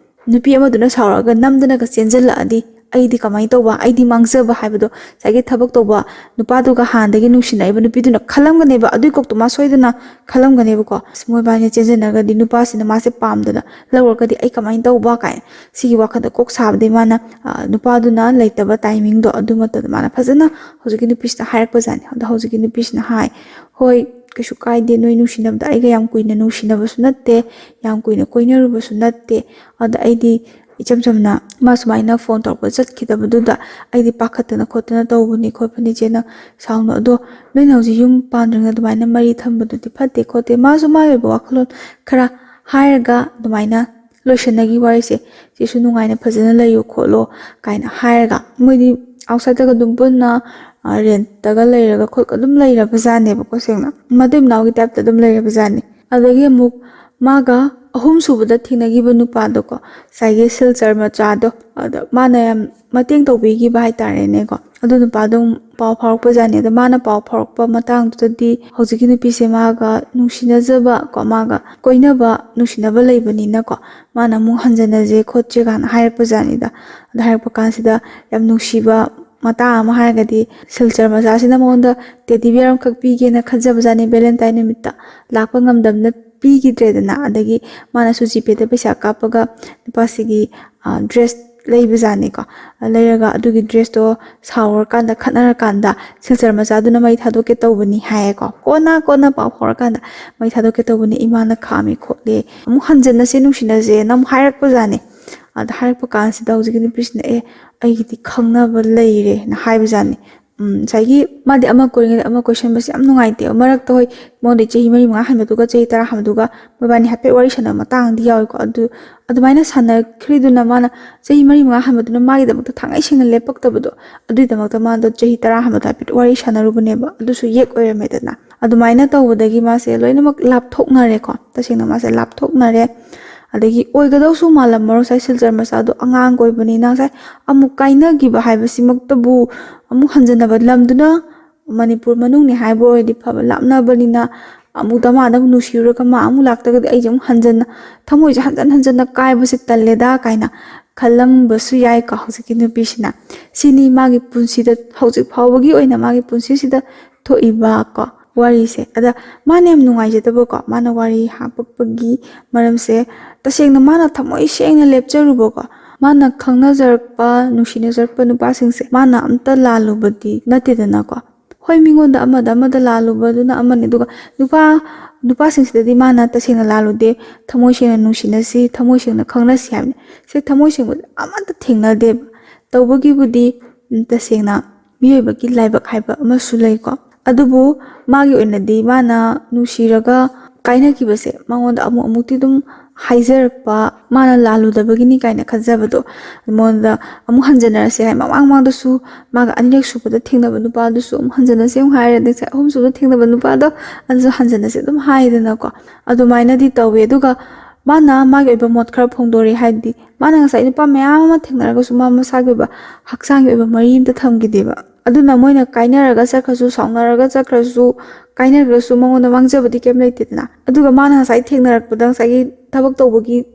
ꯅꯨꯄꯤ ꯑꯃꯗꯨꯅ ꯁꯥꯎꯔꯛꯑꯒ ꯅꯝꯗꯅꯒ ꯆꯦꯟꯖꯜꯂꯛꯑꯗꯤ ꯑꯩꯗꯤ ꯀꯃꯥꯏꯅ ꯇꯧꯕ? ꯑꯩꯗꯤ ꯃꯥꯡꯖꯕ ꯍꯥꯏꯕꯗꯣ ꯉꯁꯥꯏꯒꯤ ꯊꯕꯛ ꯇꯧꯕ ꯅꯨꯄꯥꯗꯨꯒ ꯍꯥꯟꯅꯗꯒꯤ ꯅꯨꯡꯁꯤꯅꯔꯤꯕ ꯅꯨꯄꯤꯗꯨꯅ ꯈꯜꯂꯝꯒꯅꯦꯕ, ꯑꯗꯨꯏ ꯀꯣꯛꯇꯣ ꯃꯥ ꯁꯣꯏꯗꯅ ꯈꯜꯂꯝꯒꯅꯦꯕꯀꯣ꯫ "ꯑꯁ, ꯃꯣꯏꯕꯥꯅꯤ ꯆꯦꯟꯖꯟꯅꯔꯒꯗꯤ ꯅꯨꯄꯥꯁꯤꯅ ꯃꯥꯁꯦ ꯄꯥꯝꯗꯅ ꯂꯧꯔꯒꯗꯤ ꯑꯩ ꯀꯃꯥꯏꯅ ꯇꯧꯕ?" ꯀꯥꯏꯅ ꯁꯤꯒꯤ ꯋꯥꯈꯜꯗ ꯀꯣꯛ ꯁꯥꯕꯗꯒꯤ ꯃꯥꯅ, ꯑ, ꯅꯨꯄꯥꯗꯨꯅ ꯂꯩꯇꯕ ꯇꯥꯏꯃꯤꯡꯗꯣ ꯑꯗꯨ ꯃꯇꯝꯗ ꯃꯥꯅ ꯐꯖꯅ ꯍꯧꯖꯤꯛꯀꯤ ꯅꯨꯄꯤꯁꯤꯗ ꯍꯥꯏꯔꯛꯄꯖꯥꯠꯅꯤ꯫ ꯑꯗꯣ ꯍꯧꯖꯤꯛꯀꯤ ꯅꯨꯄꯤꯁꯤꯅ ꯍꯥꯏ, "ꯍꯣꯏ, ꯀꯩꯁꯨ ꯀꯥꯏꯗꯦ, ꯅꯣꯏ ꯅꯨꯡꯁꯤꯅꯕꯗ ꯑꯩꯒ ꯌꯥꯝ ꯀꯨꯏꯅ ꯅꯨꯡꯁꯤꯅꯕꯁꯨ ꯅꯠꯇꯦ, ꯌꯥꯝ ꯀꯨꯏꯅ ꯀꯣꯏꯅꯔꯨꯕꯁꯨ ꯅꯠꯇꯦ꯫ ꯑꯗ ꯑꯩꯗꯤ ꯏꯆꯝ ꯆꯝꯅ ꯃꯥ ꯁꯨꯃꯥꯏꯅ ꯐꯣꯟ ꯇꯧꯔꯛꯄ ꯆꯠꯈꯤꯗꯕꯗꯨꯗ ꯑꯩꯗꯤ ꯄꯥꯈꯠꯇꯅ ꯈꯣꯠꯇꯅ ꯇꯧꯕꯅꯤ ꯈꯣꯠꯄꯅꯤ, ꯆꯦ, ꯅꯪ ꯁꯥꯎꯅꯨ꯫ ꯑꯗꯣ ꯅꯣꯏꯅ ꯍꯧꯖꯤꯛ ꯌꯨꯝ ꯄꯥꯟꯗ꯭ꯔꯤꯉꯩ ꯑꯗꯨꯃꯥꯏꯅ ꯃꯔꯤ ꯊꯝꯕꯗꯨꯗꯤ ꯐꯠꯇꯦ ꯈꯣꯠꯇꯦ"꯫ ꯃꯥꯁꯨ ꯃꯥꯒꯤ ꯑꯣꯏꯕ ꯋꯥꯈꯜꯂꯣꯟ ꯈꯔ ꯍꯥꯏꯔꯒ ꯑꯗꯨꯃꯥꯏꯅ ꯂꯣꯏꯁꯟꯅꯈꯤ ꯋꯥꯔꯤꯁꯦ꯫ "ꯆꯦꯁꯨ ꯅꯨꯡꯉꯥꯏꯅ ꯐꯖꯅ ꯂꯩꯌꯨ ꯈꯣꯠꯂꯣ" ꯀꯥꯏꯅ ꯍꯥꯏꯔꯒ ꯃꯣꯏꯗꯤ ꯑꯥꯎꯠꯁꯥꯏꯗꯠꯇꯒ ꯑꯗꯨꯝ ꯄꯨꯟꯅ, ꯑ, ꯔꯦꯟꯠꯇꯒ ꯂꯩꯔꯒ ꯈꯣꯠꯂꯒ ꯑꯗꯨꯝ ꯂꯩꯔꯕꯖꯥꯠꯅꯦꯕꯀꯣ, ꯁꯦꯡꯅ ꯃꯇꯩ ꯃꯅꯥꯎꯒꯤ ꯇꯥꯏꯞꯇ ꯑꯗꯨꯝ ꯂꯩꯔꯕꯖꯥꯠꯅꯤ꯫ ꯑꯗꯒꯤ ꯑꯃꯨꯛ ꯃꯥꯒ ꯑꯍꯨꯝꯁꯨꯕꯗ ꯊꯦꯡꯅꯈꯤꯕ ꯅꯨꯄꯥꯗꯣꯀꯣ, ꯉꯁꯥꯏꯒꯤ ꯁꯤꯜꯆꯔ ꯃꯆꯥꯗꯣ, ꯑꯗ ꯃꯥꯅ ꯌꯥꯝ ꯃꯇꯦꯡ ꯇꯧꯕꯤꯈꯤꯕ ꯍꯥꯏꯇꯥꯔꯦꯅꯦꯀꯣ꯫ ꯑꯗꯨ ꯅꯨꯄꯥꯗꯣ ꯑꯃꯨꯛ ꯄꯥꯎ ꯐꯥꯎꯔꯛꯄꯖꯥꯠꯅꯤ꯫ ꯑꯗ ꯃꯥꯅ ꯄꯥꯎ ꯐꯥꯎꯔꯛꯄ ꯃꯇꯥꯡꯗꯨꯗꯗꯤ ꯍꯧꯖꯤꯛꯀꯤ ꯅꯨꯄꯤꯁꯦ ꯃꯥꯒ ꯅꯨꯡꯁꯤꯅꯖꯕ ꯀꯣ, ꯃꯥꯒ ꯀꯣꯏꯅꯕ ꯅꯨꯡꯁꯤꯅꯕ ꯂꯩꯕꯅꯤꯅꯀꯣ, ꯃꯥꯅ ꯑꯃꯨꯛ ꯍꯟꯖꯟꯅꯁꯦ ꯈꯣꯠꯁꯦ ꯀꯥꯏꯅ ꯍꯥꯏꯔꯛꯄꯖꯥꯠꯅꯤꯗ꯫ ꯑꯗ ꯍꯥꯏꯔꯛꯄ ꯀꯥꯟꯁꯤꯗ ꯌꯥꯝ ꯅꯨꯡꯁꯤꯕ ꯃꯇꯥꯡ ꯑꯃ ꯍꯥꯏꯔꯒꯗꯤ, ꯁꯤꯜꯆꯔ ꯃꯆꯥꯁꯤꯅ ꯃꯉꯣꯟꯗ ꯇꯦꯗꯤ ꯕꯤꯌꯔ ꯑꯃꯈꯛ ꯄꯤꯒꯦꯅ ꯈꯟꯖꯕꯖꯥꯠꯅꯤ꯫ ꯚꯦꯂꯦꯟꯇꯥꯏꯟ ꯅꯨꯃꯤꯠꯇ ꯂꯥꯛꯄ ꯉꯝꯗꯕꯅ ꯄꯤꯈꯤꯗ꯭ꯔꯦꯗꯅ꯫ ꯑꯗꯒꯤ ꯃꯥꯅꯁꯨ ꯖꯤꯄꯦꯗ ꯄꯩꯁꯥ ꯀꯥꯞꯄꯒ ꯅꯨꯄꯥꯁꯤꯒꯤ ꯗ꯭ꯔꯦꯁ ꯂꯩꯕꯖꯥꯠꯅꯤꯀꯣ꯫ ꯂꯩꯔꯒ ꯑꯗꯨꯒꯤ ꯗ꯭ꯔꯦꯁꯇꯣ ꯁꯥꯎꯔꯀꯥꯟꯗ, ꯈꯠꯅꯔꯀꯥꯟꯗ ꯁꯤꯜꯆꯔ ꯃꯆꯥꯗꯨꯅ ꯃꯩ ꯊꯥꯗꯣꯛꯀꯦ ꯇꯧꯕꯅꯤ ꯍꯥꯏꯌꯦꯀꯣ꯫ ꯀꯣꯟꯅ ꯀꯣꯟꯅ ꯄꯥꯎ ꯐꯥꯎꯔꯀꯥꯟꯗ ꯃꯩ ꯊꯥꯗꯣꯛꯀꯦ ꯇꯧꯕꯅꯤ, ꯏꯃꯥꯅ ꯈꯥꯝꯃꯤ ꯈꯣꯠꯂꯤ, ꯑꯃꯨꯛ ꯍꯟꯖꯟꯅꯁꯦ ꯅꯨꯡꯁꯤꯅꯁꯦꯅ ꯑꯃꯨꯛ ꯍꯥꯏꯔꯛꯄꯖꯥꯠꯅꯤ꯫ ꯑꯗ ꯍꯥꯏꯔꯛꯄ ꯀꯥꯟꯁꯤꯗ ꯍꯧꯖꯤꯛꯀꯤ ꯅꯨꯄꯤꯁꯤꯅ, "ꯑꯦ, ꯑꯩꯒꯤꯗꯤ ꯈꯪꯅꯕ ꯂꯩꯔꯦꯅ" ꯍꯥꯏꯕꯖꯥꯠꯅꯤ꯫ ꯎꯝ, ꯉꯁꯥꯏꯒꯤ ꯃꯥꯗꯤ ꯑꯃ ꯀꯣꯏꯔꯤꯉꯩꯗ ꯑꯃ ꯀꯣꯏꯁꯟꯕꯁꯦ ꯌꯥꯝ ꯅꯨꯡꯉꯥꯏꯇꯦꯕ꯫ ꯃꯔꯛꯇ ꯍꯣꯏ, ꯃꯉꯣꯟꯗꯩ ꯆꯍꯤ ꯃꯔꯤ ꯃꯉꯥ ꯍꯟꯕꯗꯨꯒ ꯆꯍꯤ ꯇꯔꯥ ꯍꯟꯕꯗꯨꯒ ꯃꯣꯏꯕꯥꯅꯤ ꯍꯥꯏꯐꯦꯠ ꯋꯥꯔꯤ ꯁꯥꯟꯅꯕ ꯃꯇꯥꯡꯗꯤ ꯌꯥꯎꯋꯤꯀꯣ꯫ ꯑꯗꯨ ꯑꯗꯨꯃꯥꯏꯅ ꯁꯥꯟꯅꯈ꯭ꯔꯤꯗꯨꯅ, ꯃꯥꯅ ꯆꯍꯤ ꯃꯔꯤ ꯃꯉꯥ ꯍꯟꯕꯗꯨꯅ ꯃꯥꯒꯤꯗꯃꯛꯇ ꯊꯥꯡꯉꯩ ꯁꯦꯡꯅ ꯂꯦꯞꯄꯛꯇꯕꯗꯣ, ꯑꯗꯨꯒꯤꯗꯃꯛꯇ ꯃꯥꯗꯣ ꯆꯍꯤ ꯇꯔꯥ ꯍꯟꯕꯗꯣ ꯍꯥꯏꯐꯦꯠ ꯋꯥꯔꯤ ꯁꯥꯟꯅꯔꯨꯕꯅꯦꯕ꯫ ꯑꯗꯨꯁꯨ ꯌꯦꯛ ꯑꯣꯏꯔꯝꯃꯦꯗꯅ꯫ ꯑꯗꯨꯃꯥꯏꯅ ꯇꯧꯕꯗꯒꯤ ꯃꯥꯁꯦ ꯂꯣꯏꯅꯃꯛ ꯂꯥꯞꯊꯣꯛꯅꯔꯦꯀꯣ꯫ ꯇꯁꯦꯡꯅ ꯃꯥꯁꯦ ꯂꯥꯞꯊꯣꯛꯅꯔꯦ꯫ ꯑꯗꯒꯤ ꯑꯣꯏꯒꯗꯧꯁꯨ ꯃꯥꯜꯂꯝꯃꯔꯣꯏ, ꯉꯁꯥꯏ ꯁꯤꯜꯆꯔ ꯃꯆꯥꯗꯣ ꯑꯉꯥꯡ ꯑꯣꯏꯕꯅꯤꯅ꯫ ꯉꯁꯥꯏ ꯑꯃꯨꯛ ꯀꯥꯏꯅꯈꯤꯕ ꯍꯥꯏꯕꯁꯤꯃꯛꯇꯕꯨ ꯑꯃꯨꯛ ꯍꯟꯖꯟꯅꯕ, ꯂꯝꯗꯨꯅ ꯃꯅꯤꯄꯨꯔ ꯃꯅꯨꯡꯅꯤ ꯍꯥꯏꯕ ꯑꯣꯏꯔꯗꯤ ꯐꯕ, ꯂꯥꯞꯅꯕꯅꯤꯅ ꯑꯃꯨꯛ ꯗꯃꯥꯗ ꯑꯃꯨꯛ ꯅꯨꯡꯁꯤꯔꯨꯔꯒ ꯃꯥ ꯑꯃꯨꯛ ꯂꯥꯛꯇ꯭ꯔꯒꯗꯤ ꯑꯩꯁꯦ ꯑꯃꯨꯛ ꯍꯟꯖꯟꯅ, ꯊꯃꯣꯏꯁꯦ ꯍꯟꯖꯟ ꯍꯟꯖꯟꯅ ꯀꯥꯏꯕꯁꯦ ꯇꯜꯂꯦꯗ ꯀꯥꯏꯅ ꯈꯜꯂꯝꯕꯁꯨ ꯌꯥꯏꯀꯣ ꯍꯧꯖꯤꯛꯀꯤ ꯅꯨꯄꯤꯁꯤꯅ꯫ ꯁꯤꯅꯤ ꯃꯥꯒꯤ ꯄꯨꯟꯁꯤꯗ, ꯍꯧꯖꯤꯛ ꯐꯥꯎꯕꯒꯤ ꯑꯣꯏꯅ ꯃꯥꯒꯤ ꯄꯨꯟꯁꯤꯁꯤꯗ ꯊꯣꯛꯏꯕ ꯀꯣ ꯋꯥꯔꯤꯁꯦ꯫ ꯑꯗ ꯃꯥꯅ ꯌꯥꯝ ꯅꯨꯡꯉꯥꯏꯖꯗꯕꯀꯣ, ꯃꯥꯅ ꯋꯥꯔꯤ ꯍꯥꯄꯛꯄꯒꯤ ꯃꯔꯝꯁꯦ, ꯇꯁꯦꯡꯅ ꯃꯥꯅ ꯊꯃꯣꯏ ꯁꯦꯡꯅ ꯂꯦꯞꯆꯔꯨꯕꯀꯣ, ꯃꯥꯅ ꯈꯪꯅꯖꯔꯛꯄ, ꯅꯨꯡꯁꯤꯅꯖꯔꯛꯄ ꯅꯨꯄꯥꯁꯤꯡꯁꯦ ꯃꯥꯅ ꯑꯝꯇ ꯂꯥꯜꯂꯨꯕꯗꯤ ꯅꯠꯇꯦꯗꯅꯀꯣ꯫ ꯍꯣꯏ, ꯃꯤꯉꯣꯟꯗ ꯑꯃꯗ ꯑꯃꯗ ꯂꯥꯜꯂꯨꯕꯗꯨꯅ ꯑꯃꯅꯤ, ꯑꯗꯨꯒ ꯅꯨꯄꯥ, ꯅꯨꯄꯥꯁꯤꯡꯁꯤꯗꯗꯤ ꯃꯥꯅ ꯇꯁꯦꯡꯅ ꯂꯥꯜꯂꯨꯗꯦ, ꯊꯃꯣꯏ ꯁꯦꯡꯅ ꯅꯨꯡꯁꯤꯅꯁꯤ, ꯊꯃꯣꯏ ꯁꯦꯡꯅ ꯈꯪꯅꯁꯤ ꯍꯥꯏꯕꯅꯤ꯫ ꯁꯤ ꯊꯃꯣꯏ ꯁꯦꯡꯕꯁꯦ ꯑꯃꯠꯇ ꯊꯦꯡꯅꯗꯦꯕ꯫ ꯇꯧꯕꯒꯤꯕꯨꯗꯤ, ꯎꯝ, ꯇꯁꯦꯡꯅ ꯃꯤꯑꯣꯏꯕꯒꯤ ꯂꯥꯏꯕꯛ ꯍꯥꯏꯕ ꯑꯃꯁꯨ ꯂꯩꯀꯣ꯫ ꯑꯗꯨꯕꯨ ꯃꯥꯒꯤ ꯑꯣꯏꯅꯗꯤ ꯃꯥꯅ ꯅꯨꯡꯁꯤꯔꯒ ꯀꯥꯏꯅꯈꯤꯕꯁꯦ ꯃꯉꯣꯟꯗ ꯑꯃꯨꯛ ꯑꯃꯨꯛꯇꯤ ꯑꯗꯨꯝ ꯍꯥꯏꯖꯔꯛꯄ, ꯃꯥꯅ ꯂꯥꯜꯂꯨꯗꯕꯒꯤꯅꯤ ꯀꯥꯏꯅ ꯈꯟꯖꯕꯗꯣ, ꯃꯉꯣꯟꯗ ꯑꯃꯨꯛ ꯍꯟꯖꯟꯅꯔꯁꯦ ꯍꯥꯏ꯫ ꯃꯃꯥꯡ ꯃꯃꯥꯡꯗꯁꯨ ꯃꯥꯒ ꯑꯅꯤꯔꯛ ꯁꯨꯕꯗ ꯊꯦꯡꯅꯕ ꯅꯨꯄꯥꯗꯨꯁꯨ ꯑꯃꯨꯛ ꯍꯟꯖꯟꯅꯁꯦ ꯑꯃꯨꯛ ꯍꯥꯏꯔꯦ, ꯑꯗꯩ ꯑꯍꯨꯝ ꯁꯨꯕꯗ ꯊꯦꯡꯅꯕ ꯅꯨꯄꯥꯗꯣ ꯑꯗꯨꯁꯨ ꯍꯟꯖꯟꯅꯁꯦ ꯑꯗꯨꯝ ꯍꯥꯏꯗꯅꯀꯣ꯫ ꯑꯗꯨꯃꯥꯏꯅꯗꯤ ꯇꯧꯋꯦ꯫ ꯑꯗꯨꯒ ꯃꯥꯅ ꯃꯥꯒꯤ ꯑꯣꯏꯕ ꯃꯣꯠ ꯈꯔ ꯐꯣꯡꯗꯣꯔꯛꯑꯦ꯫ ꯍꯥꯏꯕꯗꯤ ꯃꯥꯅ ꯉꯁꯥꯏ ꯅꯨꯄꯥ ꯃꯌꯥꯝ ꯑꯃ ꯊꯦꯡꯅꯔꯒꯁꯨ ꯃꯥ ꯃꯁꯥꯒꯤ ꯑꯣꯏꯕ ꯍꯛꯆꯥꯡꯒꯤ ꯑꯣꯏꯕ ꯃꯔꯤ ꯑꯝꯇ ꯊꯝꯈꯤꯗꯦꯕ꯫ ꯑꯗꯨꯅ ꯃꯣꯏꯅ ꯀꯥꯏꯅꯔꯒ ꯆꯠꯈ꯭ꯔꯁꯨ, ꯁꯥꯎꯅꯔꯒ ꯆꯠꯈ꯭ꯔꯁꯨ, ꯀꯥꯏꯅꯈ꯭ꯔꯁꯨ ꯃꯉꯣꯟꯗ ꯃꯥꯡꯖꯕꯗꯤ ꯀꯩꯝ ꯂꯩꯇꯦꯗꯅ꯫ ꯑꯗꯨꯒ ꯃꯥꯅ ꯉꯁꯥꯏ ꯊꯦꯡꯅꯔꯛꯄꯗ, ꯉꯁꯥꯏꯒꯤ ꯊꯕꯛ ꯇꯧꯕꯒꯤ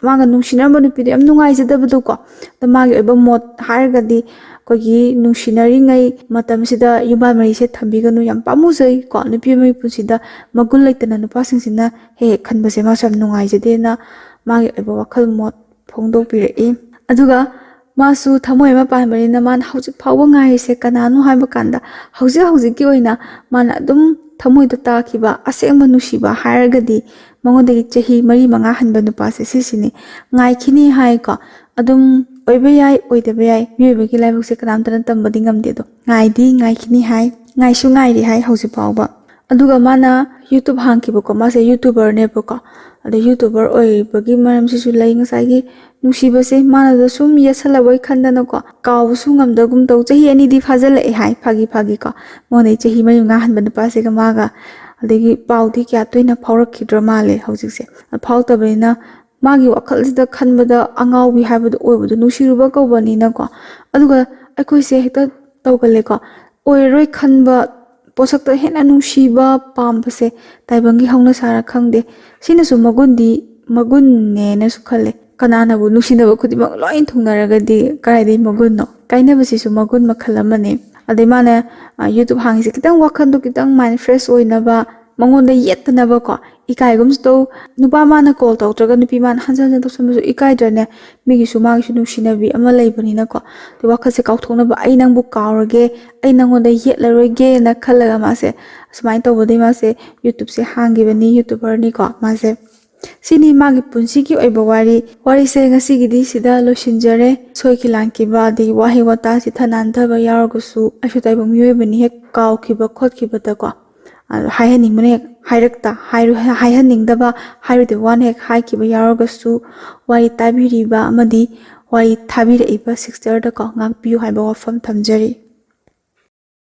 ꯃꯥꯒ ꯅꯨꯡꯁꯤꯅꯔꯝꯕ ꯅꯨꯄꯤꯗꯣ ꯌꯥꯝ ꯅꯨꯡꯉꯥꯏꯖꯗꯕꯗꯣꯀꯣ꯫ ꯑꯗꯣ ꯃꯥꯒꯤ ꯑꯣꯏꯕ ꯃꯣꯠ ꯍꯥꯏꯔꯒꯗꯤ, ꯑꯩꯈꯣꯏꯒꯤ ꯅꯨꯡꯁꯤꯅꯔꯤꯉꯩ ꯃꯇꯝꯁꯤꯗ ꯌꯨꯝꯕꯥꯟ ꯃꯔꯤꯁꯦ ꯊꯝꯕꯤꯒꯅꯨ, ꯌꯥꯝ ꯄꯥꯝꯃꯨꯖꯩ ꯀꯣ꯫ ꯅꯨꯄꯤ ꯑꯃꯒꯤ ꯄꯨꯟꯁꯤꯗ ꯃꯒꯨꯟ ꯂꯩꯇꯅ ꯅꯨꯄꯥꯁꯤꯡꯁꯤꯅ ꯍꯦꯛ ꯍꯦꯛ ꯈꯟꯕꯁꯦ ꯃꯥꯁꯨ ꯌꯥꯝ ꯅꯨꯡꯉꯥꯏꯖꯗꯦꯅ ꯃꯥꯒꯤ ꯑꯣꯏꯕ ꯋꯥꯈꯜ ꯃꯣꯠ ꯐꯣꯡꯗꯣꯛꯄꯤꯔꯛꯏ꯫ ꯑꯗꯨꯒ ꯃꯥꯁꯨ ꯊꯃꯣꯏ ꯑꯃ ꯄꯥꯟꯕꯅꯤꯅ ꯃꯥꯅ ꯍꯧꯖꯤꯛ ꯐꯥꯎꯕ ꯉꯥꯏꯔꯤꯁꯦ ꯀꯅꯥꯅꯣ ꯍꯥꯏꯕ ꯀꯥꯟꯗ, ꯍꯧꯖꯤꯛ ꯍꯧꯖꯤꯛꯀꯤ ꯑꯣꯏꯅ ꯃꯥꯅ ꯑꯗꯨꯝ ꯊꯃꯣꯏꯗ ꯇꯥꯈꯤꯕ ꯑꯁꯦꯡꯕ ꯅꯨꯡꯁꯤꯕ ꯍꯥꯏꯔꯒꯗꯤ ꯃꯉꯣꯟꯗꯒꯤ ꯆꯍꯤ ꯃꯔꯤ ꯃꯉꯥ ꯍꯟꯕ ꯅꯨꯄꯥꯁꯦ ꯁꯤꯁꯤꯅꯤ꯫ ꯉꯥꯏꯈꯤꯅꯤ ꯍꯥꯏꯀꯣ꯫ ꯑꯗꯨꯝ ꯑꯣꯏꯕ ꯌꯥꯏ, ꯑꯣꯏꯗꯕ ꯌꯥꯏ, ꯃꯤꯑꯣꯏꯕꯒꯤ ꯂꯥꯏꯕꯛꯁꯦ ꯀꯅꯥꯝꯇꯅ ꯇꯝꯕꯗꯤ ꯉꯝꯗꯦ꯫ ꯑꯗꯣ ꯉꯥꯏꯗꯤ ꯉꯥꯏꯈꯤꯅꯤ ꯍꯥꯏ, ꯉꯥꯏꯁꯨ ꯉꯥꯏꯔꯤ ꯍꯥꯏ ꯍꯧꯖꯤꯛ ꯐꯥꯎꯕ꯫ ꯑꯗꯨꯒ ꯃꯥꯅ YouTube ꯍꯥꯡꯈꯤꯕꯀꯣ, ꯃꯥꯁꯦ YouTuberꯅꯦꯕꯀꯣ꯫ ꯑꯗ YouTuber ꯑꯣꯏꯕꯒꯤ ꯃꯔꯝꯁꯤꯁꯨ ꯂꯩ, ꯉꯁꯥꯏꯒꯤ ꯅꯨꯡꯁꯤꯕꯁꯦ ꯃꯥꯅꯗ ꯁꯨꯝ ꯌꯦꯠꯁꯜꯂꯕꯣꯏ ꯈꯟꯗꯅꯀꯣ, ꯀꯥꯎꯕꯁꯨ ꯉꯝꯗꯒꯨꯝ ꯇꯧ꯫ ꯆꯍꯤ ꯑꯅꯤꯗꯤ ꯐꯥꯖꯤꯜꯂꯛꯑꯦ ꯍꯥꯏ, ꯐꯥꯒꯤ ꯐꯥꯒꯤꯀꯣ꯫ ꯃꯉꯣꯟꯗꯩ ꯆꯍꯤ ꯃꯔꯤ ꯃꯉꯥ ꯍꯟꯕ ꯅꯨꯄꯥꯁꯤꯒ ꯃꯥꯒ꯫ ꯑꯗꯒꯤ ꯄꯥꯎꯗꯤ ꯀꯌꯥ ꯇꯣꯏꯅ ꯐꯥꯎꯔꯛꯈꯤꯗ꯭ꯔ ꯃꯥꯜꯂꯦ ꯍꯧꯖꯤꯛꯁꯦ꯫ ꯐꯥꯎꯔꯛꯇꯕꯅꯤꯅ ꯃꯥꯒꯤ ꯋꯥꯈꯜꯁꯤꯗ ꯈꯟꯕꯗ ꯑꯉꯥꯎꯕꯤ ꯍꯥꯏꯕꯗꯨ ꯑꯣꯏꯕꯗꯣ, ꯅꯨꯡꯁꯤꯔꯨꯕ ꯀꯧꯕꯅꯤꯅꯀꯣ꯫ ꯑꯗꯨꯒ ꯑꯩꯈꯣꯏꯁꯦ ꯍꯦꯛꯇ ꯇꯧꯒꯜꯂꯦꯀꯣ, ꯑꯣꯏꯔꯔꯣꯏ ꯈꯟꯕ ꯄꯣꯠꯁꯛꯇ ꯍꯦꯟꯅ ꯅꯨꯡꯁꯤꯕ ꯄꯥꯝꯕꯁꯦ ꯇꯥꯏꯕꯪꯒꯤ ꯍꯧꯅꯁꯥꯔ ꯈꯪꯗꯦ꯫ ꯁꯤꯅꯁꯨ ꯃꯒꯨꯟꯗꯤ, ꯃꯒꯨꯟꯅꯦꯅꯁꯨ ꯈꯜꯂꯦ꯫ ꯀꯅꯥꯅꯕꯨ ꯅꯨꯡꯁꯤꯅꯕ ꯈꯨꯗꯤꯡꯃꯛ ꯂꯣꯏ ꯊꯨꯡꯅꯔꯒꯗꯤ ꯀꯗꯥꯏꯗꯒꯤ ꯃꯒꯨꯟꯅꯣ? ꯀꯥꯏꯅꯕꯁꯤꯁꯨ ꯃꯒꯨꯟ ꯃꯈꯜ ꯑꯃꯅꯦ꯫ ꯑꯗꯩ ꯃꯥꯅ, ꯑ, YouTube ꯍꯥꯡꯉꯤꯁꯦ ꯈꯤꯇꯪ ꯋꯥꯈꯜꯗꯣ ꯈꯤꯇꯪ mind fresh ꯑꯣꯏꯅꯕ, ꯃꯉꯣꯟꯗ ꯌꯦꯠꯇꯅꯕꯀꯣ, ꯏꯀꯥꯏꯒꯨꯝꯁꯨ ꯇꯧ꯫ ꯅꯨꯄꯥ ꯃꯥꯅ call ꯇꯧꯔꯛꯇ꯭ꯔꯒ ꯅꯨꯄꯤ ꯃꯥꯅ ꯍꯟꯖꯟ ꯍꯟꯖꯟ ꯇꯧꯁꯟꯕꯁꯨ ꯏꯀꯥꯏꯗ꯭ꯔꯅꯦ? ꯃꯤꯒꯤꯁꯨ ꯃꯥꯒꯤꯁꯨ ꯅꯨꯡꯁꯤꯅꯕꯤ ꯑꯃ ꯂꯩꯕꯅꯤꯅꯀꯣ꯫ ꯑꯗꯨ ꯋꯥꯈꯜꯁꯦ ꯀꯥꯎꯊꯣꯛꯅꯕ, "ꯑꯩ ꯅꯪꯕꯨ ꯀꯥꯎꯔꯒꯦ, ꯑꯩ ꯅꯪꯉꯣꯟꯗ ꯌꯦꯠꯂꯔꯣꯏꯒꯦꯅ" ꯈꯜꯂꯒ ꯃꯥꯁꯦ ꯑꯁꯨꯃꯥꯏꯅ ꯇꯧꯕꯗꯒꯤ ꯃꯥꯁꯦ YouTubeꯁꯦ ꯍꯥꯡꯈꯤꯕꯅꯤ, YouTuberꯅꯤꯀꯣ ꯃꯥꯁꯦ꯫ ꯁꯤꯅꯤ ꯃꯥꯒꯤ ꯄꯨꯟꯁꯤꯒꯤ ꯑꯣꯏꯕ ꯋꯥꯔꯤ꯫ ꯋꯥꯔꯤꯁꯦ ꯉꯁꯤꯒꯤꯗꯤ ꯁꯤꯗ ꯂꯣꯏꯁꯤꯟꯖꯔꯦ꯫ ꯁꯣꯏꯈꯤ ꯂꯥꯟꯈꯤꯕ ꯑꯗꯒꯤ ꯋꯥꯍꯩ ꯋꯥꯇꯥ ꯁꯤꯊ ꯅꯥꯟꯊꯕ ꯌꯥꯎꯔꯒꯁꯨ, ꯑꯩꯁꯨ ꯇꯥꯏꯕꯪ ꯃꯤꯑꯣꯏꯕꯅꯤ, ꯍꯦꯛ ꯀꯥꯎꯈꯤꯕ ꯈꯣꯠꯈꯤꯕꯗꯀꯣ, ꯑꯗꯣ ꯍꯥꯏꯍꯟꯅꯤꯡꯕꯅ ꯍꯦꯛ ꯍꯥꯏꯔꯛꯇ, ꯍꯥꯏꯔꯨ-, ꯍꯥꯏꯍꯟꯅꯤꯡꯗꯕ, ꯍꯥꯏꯔꯣꯏꯗꯕ ꯋꯥꯅ ꯍꯦꯛ ꯍꯥꯏꯈꯤꯕ ꯌꯥꯎꯔꯒꯁꯨ, ꯋꯥꯔꯤ ꯇꯥꯕꯤꯔꯤꯕ ꯑꯃꯗꯤ ꯋꯥꯔꯤ ꯊꯥꯕꯤꯔꯛꯏꯕ sisterꯗꯀꯣ ꯉꯥꯛꯄꯤꯌꯨ ꯍꯥꯏꯕ ꯋꯥꯐꯝ ꯊꯝꯖꯔꯤ꯫